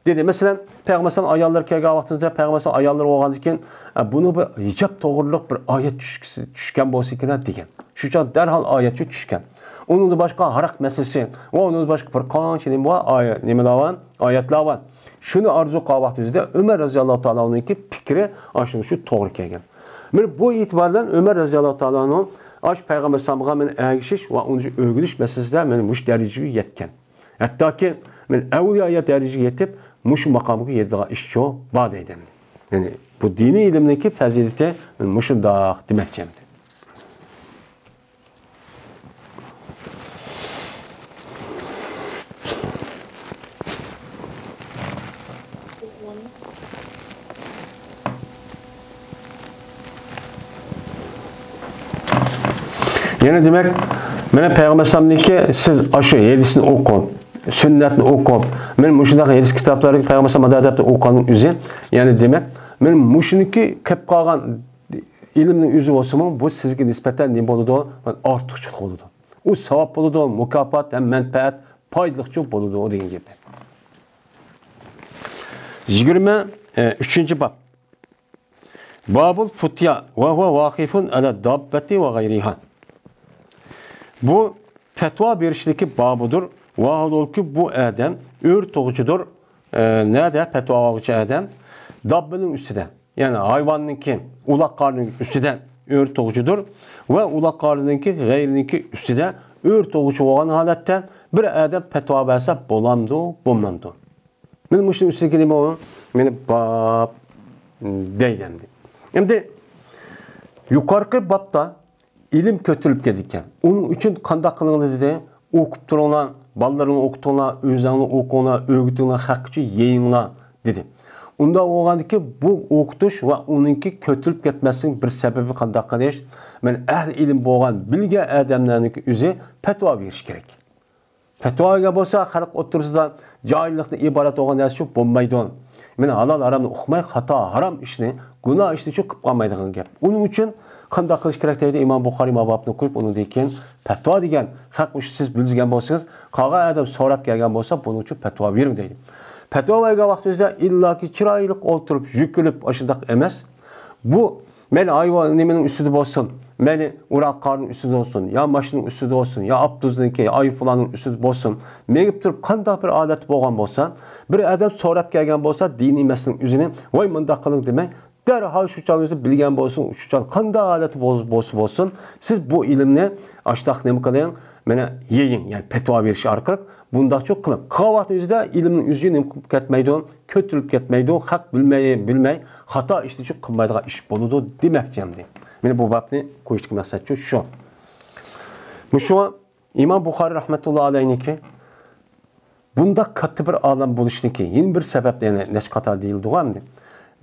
دېدى. مەسىلەن، پەيغەمبەر ئاياللىرى كەلگەن ۋاقتىدا، پەيغەمبەر ئاياللىرى بولغاندىن كېيىن، ئە، بۇنىڭ بىر ھىجاب توغرىلىق بىر ئايەت چۈشكىسى، چۈشكەن بولسا كېرەك دېگەن. شۇ چاغ دەرھال ئايەتچۇ چۈشكەن. ئۇنىڭدىن باشقا ھاراق مەسىلىسى ۋە ئۇنىڭدىن باشقا بىر قانچە نېمە بار؟ ئايە-، نېمىلەر بار؟ ئايەتلەر بار. شۇنى ئارزۇ قىلغان ۋاقتىمىزدا ئۆمەر رەزىياللاھۇ تائالا ئانھۇنىڭكى پىكرى ئاشۇ شۇ توغرا كەلگەن. مانا بۇ ئېتىبار بىلەن ئۆمەر رەزىياللاھۇ تائالا ئانھۇ ئاشۇ پەيغەمبەر ئەلەيھىسسالامغا مانا ئەگىشىش ۋە ئۇنى ئۆگىنىش مەسىلىسىدە مانا مۇشۇ دەرىجىگە يەتكەن. ھەتتاكى مانا ئەۋلىيا دەرىجىگە يېتىپ، مۇشۇ ماقامغا يېتىدىغان ئىشچۇ بار دەيدۇ ئەمدى. يەنى بۇ دىنىي ئىلىمنىڭكى پەزىلىتى مۇشۇنداق دېمەكچى ئەمدى. يەنى دېمەك، مانا پەيغەمبەر ئەلەيھىسسالامنىڭكى سىز ئاشۇ ھەدىسنى ئوقۇپ، سۈننەتنى ئوقۇپ، مانا مۇشۇنداق ھەدىس كىتابلاردا پەيغەمبەر ئەلەيھىسسالام مۇنداق دەپ ئوقۇغاننىڭ ئۆزى، يەنى دېمەك، مانا مۇشۇنىڭكى قېلىپ قالغان ئىلىمنىڭ ئۆزى بولسىمۇ، بۇ سىزگە نىسبەتەن نېمە بولىدۇ؟ ئارتۇقچىلىق بولىدۇ. ئۇ ساۋاب بولىدۇ، مۇكاپات ھەم مەنپەئەت، پايدىلىقچۇ بولىدۇ دېگەن گەپ. يىگىرمە ئۈچىنچى باب. بابۇل فۇتيا ۋە ھۇۋە ۋاقىفۇن ئەلە داببەتى ۋە غەيرىھا. بۇ پەتىۋا بېرىشتىكى بابىدۇر. ۋاھالولكى بۇ ئادەم ئۆرە تۇغۇچىدۇر. ئە، نەدە پەتىۋا بەرگۈچى ئادەم؟ داببىنىڭ ئۈستىدە. يەنى ھايۋاننىڭكى، ئۇلاق قارنىڭ ئۈستىدە ئۆرە تۇغۇچىدۇر. ۋە ئۇلاق قارنىڭكى، غەيرىنىڭكى ئۈستىدە ئۆرە تۇغۇچى بولغان ھالەتتە بىر ئادەم پەتىۋا بەرسە بولامدۇ، بولمامدۇ؟ مانا مۇشۇنىڭ ئۈستىدىكى نېمە ئۇ؟ مانا باب دەيدۇ ئەمدى. ئەمدى يۇقىرىقى بابتا ئىلىم كۆتۈرۈلۈپ كېتىدىكەن. ئۇنىڭ ئۈچۈن قانداق قىلىڭلار دېدى؟ ئوقۇپ تۇرۇڭلار، بالىلىرىڭلارنى ئوقۇتۇڭلار، ئۆزۈڭلار ئوقۇڭلار، ئۆگىتىڭلار، خەق ئۈچۈن يېيىڭلار دېدى. ئۇنداق بولغاندىكىن بۇ ئوقۇتۇش ۋە ئۇنىڭكى كۆتۈرۈلۈپ كەتمەسلىكىنىڭ بىر سەۋەبى قانداق قىلىش؟ مانا ئەھلى ئىلىم بولغان، بىلگەن ئادەملەرنىڭكى ئۆزى پەتىۋا بېرىشى كېرەك. پەتىۋا بەرگەن بولسا، خەلق ئوتتۇرىسىدا جاھىللىقتىن ئىبارەت بولغان نەرسە شۇ بولمايدۇ. مانا ھالال ھارامنى ئۇقماي، خاتا ھارام ئىشنى، گۇناھ ئىشنى شۇ قىلىپ قالمايدىغان گەپ. ئۇنىڭ ئۈچۈن قانداق قىلىش كېرەك دەيدۇ؟ ئىمام بۇخارىي ما بابنى قويۇپ، ئۇنىڭدىن كېيىن پەتىۋا دېگەن، خەق مۇشۇ سىز بىلگەن بولسىڭىز، قالغان ئادەم سوراپ كەلگەن بولسا، بۇنىڭ ئۈچۈن پەتىۋا بېرىڭ دەيدۇ. پەتىۋا بەرگەن ۋاقتىمىزدا ئىللاكى چىرايلىق ئولتۇرۇپ، يۈكۈلۈپ ئاشۇنداق ئەمەس. بۇ مەيلى ھايۋان نېمىنىڭ ئۈستىدە بولسۇن، مەيلى ئۇراق قارنىڭ ئۈستىدە بولسۇن، يا ماشىنىنىڭ ئۈستىدە بولسۇن، يا ئاپتوبۇسنىڭكى، يا ئايروپىلاننىڭ ئۈستىدە بولسۇن، مېڭىپ تۇرۇپ قانداق بىر ھالەتتە بولغان بولسا، بىر ئادەم سوراپ كەلگەن بولسا، دىنىي مەسىلىنىڭ ئۆزىنى، ۋاي مۇنداق قىلىڭ دېمەي، دەرھال شۇ چاغ ئۆزى بىلگەن بولسۇن، شۇ چاغ قانداق ھالەتتە بول-، بولسا بولسۇن، سىز بۇ ئىلىمنى ئاشتاق نېمە قىلىڭ، مانا يېيىڭ، يەنى پەتىۋا بېرىش ئارقىلىق بۇنداقچۇ قىلىڭ. قالغان ۋاقىتنىڭ ئۆزىدە ئىلىمنىڭ ئۆزى نېمە قىلىپ كەتمەيدۇ؟ كۆتۈرۈلۈپ كەتمەيدۇ، خەق بىلمەي، بىلمەي خاتا ئىشنى شۇ قىلمايدىغان ئىش بولىدۇ دېمەكچى ئەمدى. مانا بۇ بابنى قويۇشتىكى مەقسەت شۇ، شۇ. مۇشۇ ئىمام بۇخارىي رەھمەتۇللا ئەلەيھنىڭكى بۇنداق كاتتا بىر ئالىم بولۇشنىڭكى يەنە بىر سەۋەب، يەنى نەچچە قاتار دېيىلىدىغۇ ئەمدى.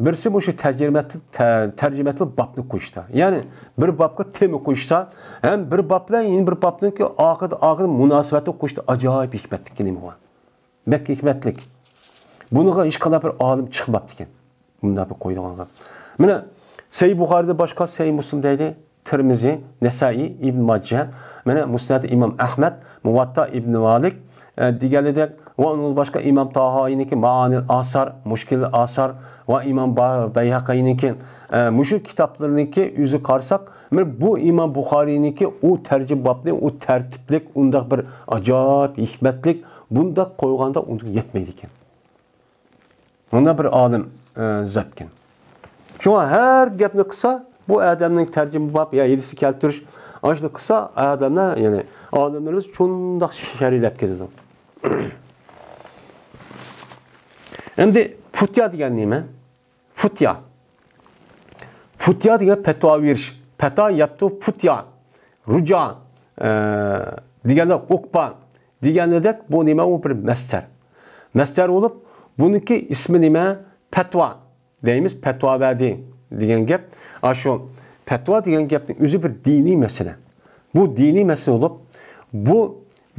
بىرسى مۇشۇ تەرجىمەتلىك، تە-، تەرجىمەتلىك بابنى قويۇشتا. يەنى بىر بابقا تېما قويۇشتا ھەم بىر باب بىلەن يەنە بىر بابنىڭكى ئاخىرىدا، ئاخىرىدا مۇناسىۋەتنى قويۇشتا ئاجايىپ ھېكمەتلىك نېمە بار. بەك ھېكمەتلىك. بۇنىڭغا ھېچقانداق بىر ئالىم چىقماپتىكەن. مۇنداق بىر قويىدىغانغا. مانا، سەھىھ بۇخارىدىن باشقا سەھىھ مۇسلىم دەيدۇ، تىرمىزى، نەسائىي، ئىبن ماجە، مانا، مۇسنەد ئىمام ئەھمەد، مۇۋاتتا ئىبن مالىك، ئە، دېگەنلىدەك، ۋە ئۇنىڭدىن باشقا ئىمام تاھاۋىنىڭكى مائانىل ئاسار، مۇشكىل ئاسار ۋە ئىمام با-، بەيھەقىنىڭكى، ئە، مۇشۇ كىتابلىرىنىڭكى ئۆزىگە قارىساق، مانا، بۇ ئىمام بۇخارىنىڭكى ئۇ تەرجىمە بابنى، ئۇ تەرتىپلىك، ئۇنداق بىر ئاجايىپ ھېكمەتلىك، بۇنداق قويغاندا ئۇنىڭغا يەتمەيدىكەن. مۇنداق بىر ئالىم، ئە، زاتكەن. شۇڭا ھەر گەپنى قىلسا، بۇ ئادەمنىڭ تەرجىمە باب يا ھەدىسنى كەلتۈرۈش، ئاشۇنى قىلسا، ئادەملەر، يەنى ئالىملىرىمىز شۇنداق شەرھلەپ كېتىدۇ. ئەمدى پۇتيا دېگەن نېمە؟ پۇتيا. پۇتيا دېگەن پەتىۋا بېرىش. پەتا يەپتۇ پۇتيا. رۇجا، ئە، دېگەندە ئۇقبا دېگەندەك بۇ نېمە؟ ئۇ بىر مەسدەر. مەسدەر بولۇپ، بۇنىڭكى ئىسمى نېمە؟ پەتىۋا دەيمىز، پەتىۋا بەردى دېگەن گەپ. ئاشۇ پەتىۋا دېگەن گەپنىڭ ئۆزى بىر دىنىي مەسىلە. بۇ دىنىي مەسىلە بولۇپ، بۇ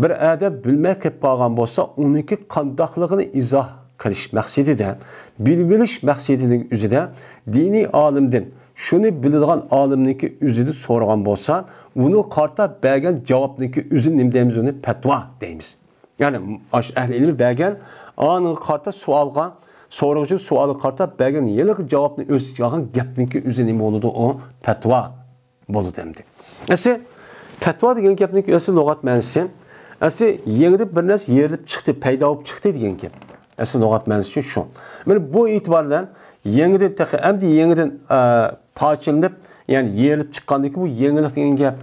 بىر ئادەم بىلمەي قېلىپ قالغان بولسا، ئۇنىڭكى قانداقلىقىنى ئىزاھ قىلىش مەقسىتىدە، بىلىۋېلىش مەقسىتىنىڭ ئۆزىدە دىنىي ئالىمدىن، شۇنى بىلىدىغان ئالىمنىڭكى ئۆزىدىن سورىغان بولسا، ئۇنىڭغا قارىتا بەرگەن جاۋابنىڭكى ئۆزىنى نېمە دەيمىز؟ ئۇنى پەتىۋا دەيمىز. يەنى ئاشۇ ئەھلى ئىلمى بەرگەن، ئانىڭغا قارىتا سوئالغا، سورىغۇچى سوئالغا قارىتا بەرگەن ھېلىقى جاۋابنى ئۆز ئىچىگە ئالغان گەپنىڭكى ئۆزى نېمە بولىدۇ؟ ئۇ پەتىۋا بولىدۇ ئەمدى. ئەسلى پەتىۋا دېگەن گەپنىڭكى ئەسلى لۇغەت مەنىسى، ئەسلى يېڭىدىن بىر نەرسە يېرىلىپ چىقتى، پەيدا بولۇپ چىقتى دېگەن گەپ. ئەسلى لۇغەت مەنىسى شۇ. مانا بۇ ئېتىبار بىلەن يېڭىدىن، تېخى ئەمدى يېڭىدىن، ئە، پارچىلىنىپ، يەنى يېرىلىپ چىققاندىكى بۇ يېڭىلىق دېگەن گەپ.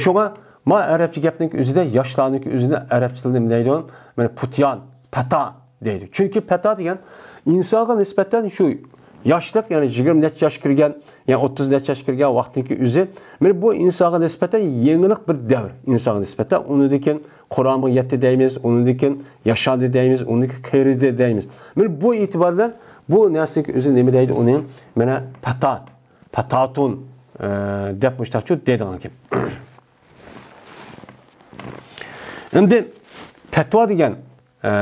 شۇڭا ما ئەرەبچە گەپنىڭكى ئۆزىدە، ياشلارنىڭكى ئۆزىدە ئەرەبچە تىلدا نېمە دەيدۇ؟ مانا پۇتيان، پەتا دەيدۇ. چۈنكى پەتا دېگەن ئىنسانغا نىسبەتەن شۇ ياشلىق، يەنى يىگىرمە نەچچە ياش كىرگەن، يەنى ئوتتۇز نەچچە ياش كىرگەن ۋاقتىنكى ئۆزى، مانا بۇ ئىنسانغا نىسبەتەن يېڭىلىق بىر دەۋر. ئىنسانغا نىسبەتەن ئۇنىڭدىن كېيىن قۇرامىغا يەتتە دەيمىز، ئۇنىڭدىن كېيىن ياشاندى دەيمىز، ئۇنىڭدىن كېيىن قېرىدى دەيمىز. مانا بۇ ئېتىبار بىلەن بۇ نەرسىنىڭكى ئۆزى نېمە دەيدۇ ئۇنى؟ مانا پەتا، پەتاتۇن، ئە، دەپ مۇشتاقچۇ دەيدىغان گەپ. ئەمدى پەتىۋا دېگەن، ئە،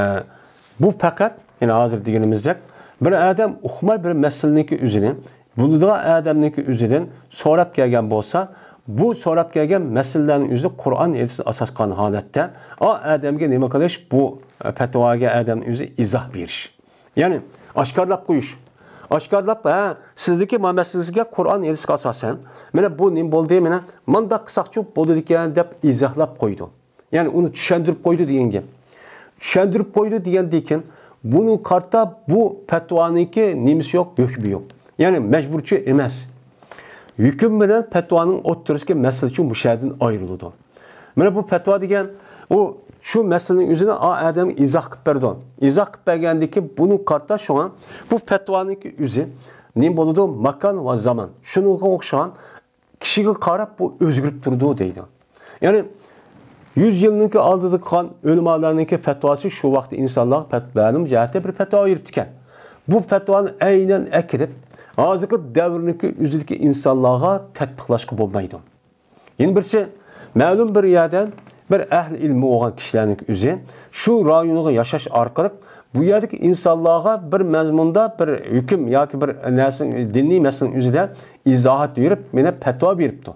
بۇ پەقەت، يەنى ھازىر دېگىنىمىزدەك، بىر ئادەم ئۇقماي بىر مەسىلىنىڭكى ئۆزىنى، بىلىدىغان ئادەمنىڭكى ئۆزىدىن سوراپ كەلگەن بولسا، بۇ سوراپ كەلگەن مەسىلىلەرنىڭ ئۆزىنى قۇرئان، ھەدىسكە ئاساس قىلغان ھالەتتە، ئا ئادەمگە نېمە قىلىش؟ بۇ، ئە، پەتىۋاگە ئادەمنىڭ ئۆزى ئىزاھ بېرىش. يەنى ئاشكارىلاپ قويۇش. ئاشكارىلاپ، ھە، سىزدىكى ما مەسىلىسىگە قۇرئان، ھەدىسكە ئاساسەن، مانا بۇ نېمە بولدى؟ مانا مانداق قىلساقچۇ بولىدىكەن دەپ ئىزاھلاپ قويىدۇ. يەنى ئۇنى چۈشەندۈرۈپ قويدى دېگەن گەپ. چۈشەندۈرۈپ قويدى دېگەندىن كېيىن، بۇنىڭغا قارىتا بۇ پەتىۋانىڭكى نېمىسى يوق، ھۆكمى يوق. يەنى مەجبۇرچۇ ئەمەس. ھۆكۈم بىلەن پەتىۋانىڭ ئوتتۇرىسىدىكى مەسىلىچۇ مۇشۇ يەردىن ئايرىلىدۇ. مانا بۇ پەتىۋا دېگەن، ئۇ شۇ مەسىلىنىڭ ئۆزىنى ئا ئادەمگە ئىزاھ قىلىپ بېرىدۇ. ئىزاھ قىلىپ بەرگەندىن كېيىن بۇنىڭغا قارىتا شۇڭا بۇ پەتىۋانىڭكى ئۆزى نېمە بولىدۇ؟ ماكان ۋە زامان. شۇنىڭغا ئوخشىغان كىشىگە قاراپ بۇ ئۆزگىرىپ تۇرىدۇ دەيدۇ. يەنى يۈز يىلنىڭكى ئالدىدا قىلغان ئۆلىمالارنىڭكى پەتىۋاسى شۇ ۋاقىتتا ئىنسانلارغا پەت-، مەلۇم جەھەتتە بىر پەتىۋا بېرىپتىكەن. بۇ پەتىۋانى ئەينەن ئەكىرىپ، ھازىرقى دەۋرنىڭكى ئۆزىدىكى ئىنسانلارغا تەتبىقلاشقا بولمايدۇ. يەنە بىرسى، مەلۇم بىر يەردە بىر ئەھلى ئىلمى بولغان كىشىلەرنىڭ ئۆزى شۇ رايونغا ياشاش ئارقىلىق بۇ يەردىكى ئىنسانلارغا بىر مەزمۇندا بىر ھۆكۈم ياكى بىر نەرسىنىڭ، دىنىي مەسىلىنىڭ ئۆزىدە ئىزاھات بېرىپ، مانا پەتىۋا بېرىپتۇ.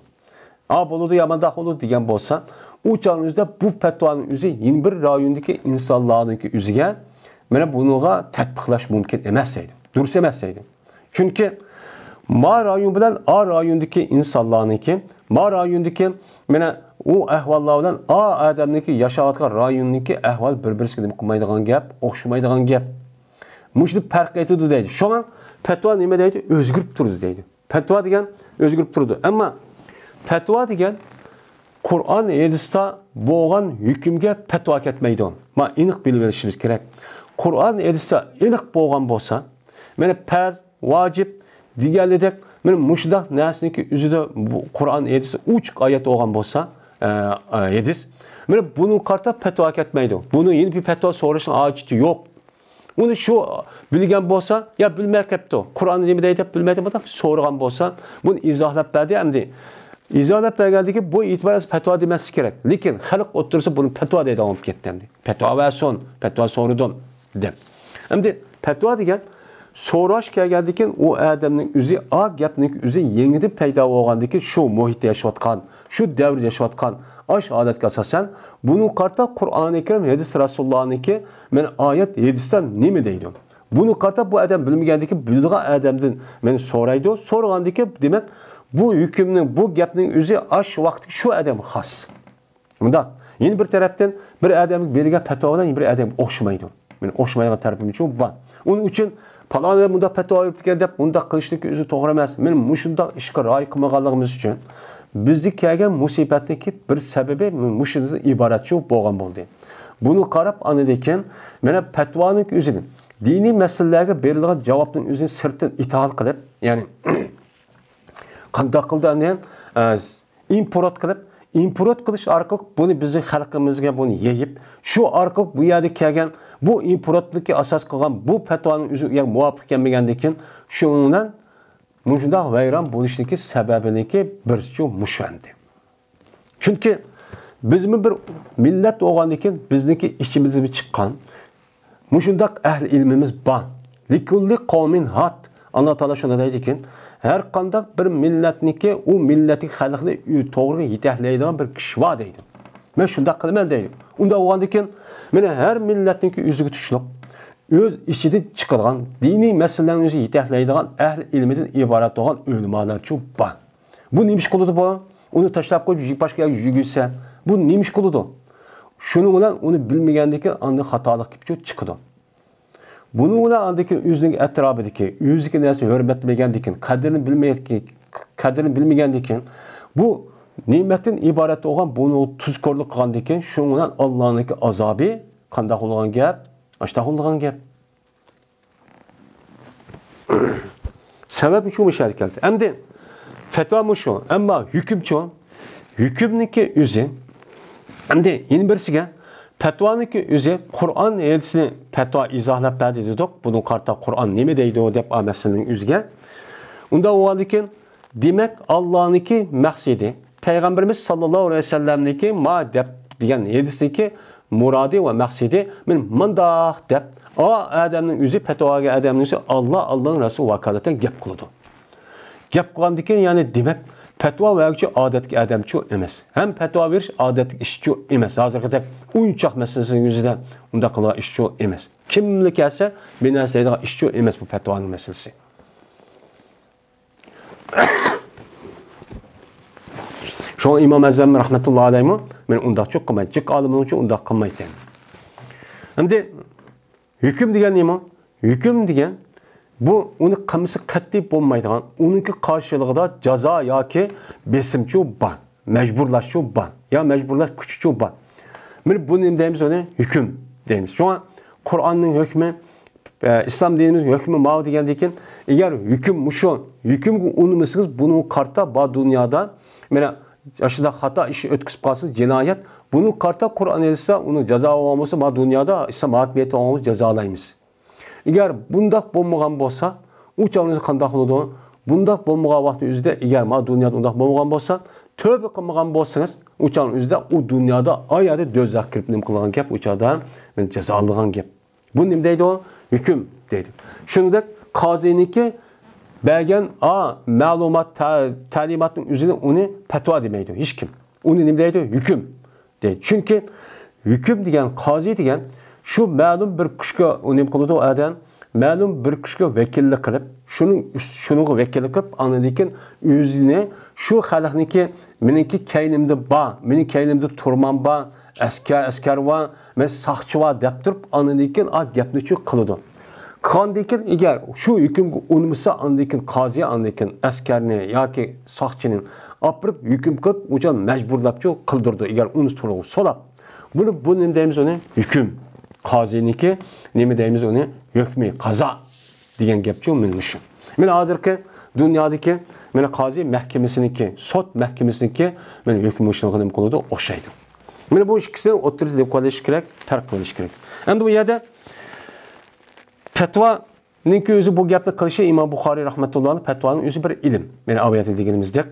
ئا بولىدۇ يا مانداق بولىدۇ دېگەن بولسا، ئۇ چاغنىڭ ئۆزىدە بۇ پەتىۋانىڭ ئۆزى يەنە بىر رايوندىكى ئىنسانلارنىڭكى ئۆزىگە، مانا بۇنىڭغا تەتبىقلاش مۇمكىن ئەمەس دەيدۇ. دۇرۇس ئەمەس دەيدۇ. چۈنكى ما رايون بىلەن ئا رايوندىكى ئىنسانلارنىڭكى، ما رايوندىكى، مانا ئۇ ئەھۋاللار بىلەن ئا ئادەمنىڭكى ياشاۋاتقان رايوننىڭكى ئەھۋالى بىر-بىرسىگە نېمە قىلمايدىغان گەپ، ئوخشىمايدىغان گەپ. مۇشۇنى پەرق ئېتىدۇ دەيدۇ. شۇڭا پەتىۋا نېمە دەيدۇ؟ ئۆزگىرىپ تۇرىدۇ دەيدۇ. پەتىۋا دېگەن ئۆزگىرىپ تۇرىدۇ. ئەمما پەتىۋا دېگەن قۇرئان، ھەدىستە بولغان ھۆكۈمگە پەتىۋا كەتمەيدۇ. ما ئېنىق بىلىۋېلىشىمىز كېرەك. قۇرئان، ھەدىستە ئېنىق بولغان بولسا، مانا پەرز، ۋاجىپ دېگەنلىدەك، مانا مۇشۇنداق نەرسىنىڭكى ئۆزىدە بۇ قۇرئان، ھەدىس ئوچۇق ئايەت بولغان بولسا، ئە، ئە، ھەدىس، مانا بۇنىڭغا قارىتا پەتىۋا كەتمەيدۇ. بۇنىڭ يەنە بىر پەتىۋا سوراشنىڭ ھاجىتى يوق. ئۇنى شۇ بىلگەن بولسا، يا بىلمەي قېپتۇ، قۇرئاندا نېمە دەيدۇ دەپ بىلمەيدۇ، بۇنداق سورىغان بولسا، بۇنى ئىزاھلاپ بەردى ئەمدى. ئىزاھلاپ بەرگەندىن كېيىن بۇ ئېتىبار پەتىۋا دېمەسلىك كېرەك. لېكىن خەلق ئوتتۇرىسىدا بۇنى پەتىۋا دەيدىغان بولۇپ كەتتى ئەمدى. پەتىۋا بەرسۇن، پەتىۋا سورىدىم دەپ. ئەمدى پەتىۋا دېگەن سوراش كەلگەندىن كېيىن ئۇ ئادەمنىڭ ئۆزى، ئا گەپنىڭ ئۆزى يېڭىدىن پەيدا بولغاندىن كېيىن شۇ مۇھىتتا ياشاۋاتقان، شۇ دەۋردە ياشاۋاتقان، ئاش ھالەتكە ئاساسەن، بۇنىڭغا قارىتا قۇرئانى كەرىم، ھەدىس رەسۇلۇللانىڭكى، مانا ئايەت، ھەدىستە نېمە دەيدۇ؟ بۇنىڭغا قارىتا بۇ ئادەم بىلمىگەندىن كېيىن بىلىدىغان ئادەمدىن مانا سورايدۇ. سورىغاندىن كېيىن، دېمەك، بۇ ھۆكۈمنىڭ، بۇ گەپنىڭ ئۆزى ئاشۇ ۋاقىتتىكى شۇ ئادەمگە خاس. مۇنداق، يەنە بىر تەرەپتىن بىر ئادەمگە بېرىلگەن پەتىۋا بىلەن يەنە بىر ئادەمگە ئوخشىمايدۇ. مانا ئوخشىمايدىغان تەرىپىمۇ بار. ئۇنىڭ ئۈچۈن پالان ئادەم مۇنداق پەتىۋا بېرىپتىكەن دەپ مۇنداق قىلىشنىڭكى ئۆزى توغرا ئەمەس. مانا مۇشۇنداق ئىشقا رىئايە قىلمىغانلىقىمىز ئۈچۈن بىزگە كەلگەن مۇسىبەتنىڭكى بىر سەۋەبى مۇشۇندىن ئىبارەتچۇ بولغان بولدى. بۇنى قاراپ ئاندىن كېيىن مانا پەتىۋانىڭ ئۆزىنى، دىنىي مەسىلىلەرگە بېرىلىدىغان جاۋابنىڭ ئۆزىنى سىرتتىن ئىتتىھال قىلىپ، يەنى قانداق قىلدى ئاندىن، ئە، ئىمپورت قىلىپ، ئىمپورت قىلىش ئارقىلىق بۇنى بىزنىڭ خەلقىمىزگە بۇنى يېيىپ، شۇ ئارقىلىق بۇ يەردە كەلگەن بۇ ئىمپورتنىڭكى ئاساس قىلغان بۇ پەتىۋانىڭ ئۆزى ئۇ يەرگە مۇۋاپىق كەلمىگەندىن كېيىن، شۇنىڭ بىلەن مۇشۇنداق ۋەيران بولۇشنىڭكى سەۋەبىنىڭكى بىرسىچۇ مۇشۇ ئەمدى. چۈنكى بىزمۇ بىر مىللەت بولغاندىن كېيىن بىزنىڭكى ئىچىمىزدىن چىققان مۇشۇنداق ئەھلى ئىلمىمىز بار. لىكۇللى قەۋمىن ھاد. ئاللا تائالا شۇنداق دەيدىكەن، ھەر قانداق بىر مىللەتنىڭكى، ئۇ مىللەتتىكى خەلقنى توغرىغا يېتەكلەيدىغان بىر كىشى بار دەيدۇ. مەن شۇنداق قىلىمەن دەيدۇ. ئۇنداق بولغاندىن كېيىن، مانا ھەر مىللەتنىڭكى ئۆزىگە تۇشلۇق، ئۆز ئىچىدىن چىقىدىغان، دىنىي مەسىلىلەرنى ئۆزى يېتەكلەيدىغان ئەھلى ئىلمىدىن ئىبارەت بولغان ئۆلىمالارچۇ بار. بۇ نېمە ئىش قىلىدۇ بۇ؟ ئۇنى تاشلاپ قويۇپ، باشقا يەرگە يۈگۈرسە، بۇ نېمە ئىش قىلىدۇ؟ شۇنىڭ بىلەن ئۇنى بىلمىگەندىن كېيىن ئاندىن خاتالىق كېلىپ چىقىدۇ. بۇنىڭ بىلەن ئاندىن كېيىن ئۆزىنىڭ ئەتراپىدىكى، ئۆزىدىكى نەرسىنى ھۆرمەتلىمىگەندىن كېيىن، قەدرىنى بىلمەيدىكەن، قەدرىنى بىلمىگەندىن كېيىن، بۇ نېمەتتىن ئىبارەت بولغان بۇنى تۇزكورلۇق قىلغاندىن كېيىن، شۇنىڭ بىلەن ئاللانىڭكى ئازابى قانداق بولىدىغان گەپ؟ ئاشۇنداق بولىدىغان گەپ. سەۋەب شۇ مۇشۇ يەرگە كەلدى. ئەمدى پەتىۋا مۇشۇ، ئەمما ھۆكۈمچۇ؟ ھۆكۈمنىڭكى ئۆزى. ئەمدى يەنە بىرسىگە، پەتىۋانىڭكى ئۆزى قۇرئان ھەدىسنى پەتىۋا ئىزاھلاپ بەردى دېدۇق. بۇنىڭغا قارىتا قۇرئان نېمە دەيدۇ دەپ ئا مەسىلىنىڭ ئۆزىگە. ئۇنداق بولغاندىكىن، دېمەك، ئاللانىڭكى مەقسىتى، پەيغەمبىرىمىز ساللاللاھۇ ئەلەيھى ۋەسەللەمنىڭكى ما دەپ دېگەن ھەدىستىكى مۇرادى ۋە مەقسىتى، مەن مۇنداق دەپ، ئا ئادەمنىڭ ئۆزى، پەتىۋا بەرگەن ئادەمنىڭ ئۆزى ئاللا، ئاللانىڭ رەسۇلى ۋاكالىتەن گەپ قىلىدۇ. گەپ قىلغاندىن كېيىن، يەنى دېمەك، پەتىۋا بەرگۈچى ئادەتتىكى ئادەمچۇ ئەمەس. ھەم پەتىۋا بېرىش ئادەتتىكى ئىشچۇ ئەمەس. ھازىرقىدەك ئويۇنچاق مەسىلىسىنىڭ يۈزىدە ئۇنداق قىلىدىغان ئىشچۇ ئەمەس. كىملا كەلسە، بىر نەرسە دەيدىغان ئىشچۇ ئەمەس بۇ پەتىۋانىڭ مەسىلىسى. شۇڭا ئىمام ئەزەم رەھمەتۇللا ئەلەيھىمۇ، مەن ئۇنداقچۇ قىلماي، جىق ئالىمنىڭچۇ ئۇنداق قىلمايتتى. ئەمدى ھۆكۈم دېگەن نېمە؟ ھۆكۈم دېگەن، بۇ ئۇنى قىلمىسا قەتئىي بولمايدىغان، ئۇنىڭكى قارشىلىقىدا جازا ياكى بېسىمچۇ بار، مەجبۇرلاشچۇ بار، يا مەجبۇرلاش كۈچىچۇ بار. مانا بۇنى نېمە دەيمىز؟ ئۇنى ھۆكۈم دەيمىز. شۇڭا قۇرئاننىڭ ھۆكمى، ئە، ئىسلام دىنىمىزنىڭ ھۆكمى ماۋۇ دېگەندىن كېيىن، ئەگەر ھۆكۈم مۇشۇ، ھۆكۈمگە ئۇنىمىسىڭىز، بۇنىڭغا قارىتا بار دۇنيادا، مانا، ئاشۇنداق خاتا ئىشنى ئۆتكۈزۈپ قالسىڭىز، جىنايەت، بۇنىڭغا قارىتا قۇرئان ھەدىستە ئۇنىڭ جازا بولغان بولسا، بار دۇنيادا ئىسلام ھاكىمىيىتى بولغان بولسا جازالايمىز. ئەگەر بۇنداق بولمىغان بولسا، ئۇ چاغنىڭ ئۆزىدە قانداق بولىدۇ؟ بۇنداق بولمىغان ۋاقىتنىڭ ئۆزىدە، ئەگەر مانا دۇنيادا ئۇنداق بولمىغان بولسا، تۆبە قىلمىغان بولسىڭىز، ئۇ چاغنىڭ ئۆزىدە ئۇ دۇنيادا ئا يەردە دوزاخقا كىرىپ نېمە قىلغان گەپ، ئۇ چاغدا مەن جازالىغان گەپ. بۇ نېمە دەيدۇ؟ ھۆكۈم دەيدۇ. شۇنىڭدەك قازىنىڭكى بەرگەن، ئا، مەلۇمات، تە-، تەلىماتنىڭ ئۆزىنى ئۇنى پەتىۋا دېمەيدۇ ھېچكىم. ئۇنى نېمە دەيدۇ؟ ھۆكۈم دەيدۇ. چۈنكى ھۆكۈم دېگەن، قازى دېگەن شۇ مەلۇم بىر كۈچكە ئۇ نېمە قىلىدۇ ئادەم؟ مەلۇم بىر كۈچكە ۋەكىللىك قىلىپ، شۇنىڭ ئۈست-، شۇنىڭغا ۋەكىللىك قىلىپ، ئاندىن كېيىن ئۆزىنى شۇ خەلقنىڭكى، مېنىڭكى كەينىمدە بار، مېنىڭ كەينىمدە تۇرمان بار، ئەسكەر، ئەسكەر بار، مەن ساقچى بار دەپ تۇرۇپ، ئاندىن كېيىن ئا گەپنى شۇ قىلىدۇ. قىلغاندىن كېيىن، ئەگەر شۇ ھۆكۈمگە ئۇنىمىسا، ئاندىن كېيىن قازى، ئاندىن كېيىن ئەسكەرنى ياكى ساقچىنى ئاپىرىپ، ھۆكۈم قىلىپ، ئۇچان مەجبۇرلاپچۇ قىلدۇرىدۇ، ئەگەر ئۇنىسا تۇرغۇ سولاپ. بۇنى، بۇ نېمە دەيمىز ئۇنى؟ ھۆكۈم. قازىنىڭكى نېمە دەيمىز ئۇنى؟ ھۆكمى، قازا دېگەن گەپچۇ مانا مۇشۇ. مانا ھازىرقى دۇنيادىكى مانا قازى مەھكىمىسىنىڭكى، سوت مەھكىمىسىنىڭكى مانا ھۆكمى مۇشۇنىڭغا نېمە قىلىدۇ؟ ئوخشايدۇ. مانا بۇ ئىككىسىنى ئوتتۇرىدا دەپ قويۇش كېرەك، پەرق قىلىش كېرەك. ئەمدى بۇ يەردە پەتۋانىڭكى ئۆزى، بۇ گەپنى قىلىشى ئىمام بۇخارىي رەھمەتۇللاھىنىڭ پەتۋانىڭ ئۆزى بىر ئىلىم. مانا ئاۋۇ يەردە دېگىنىمىزدەك،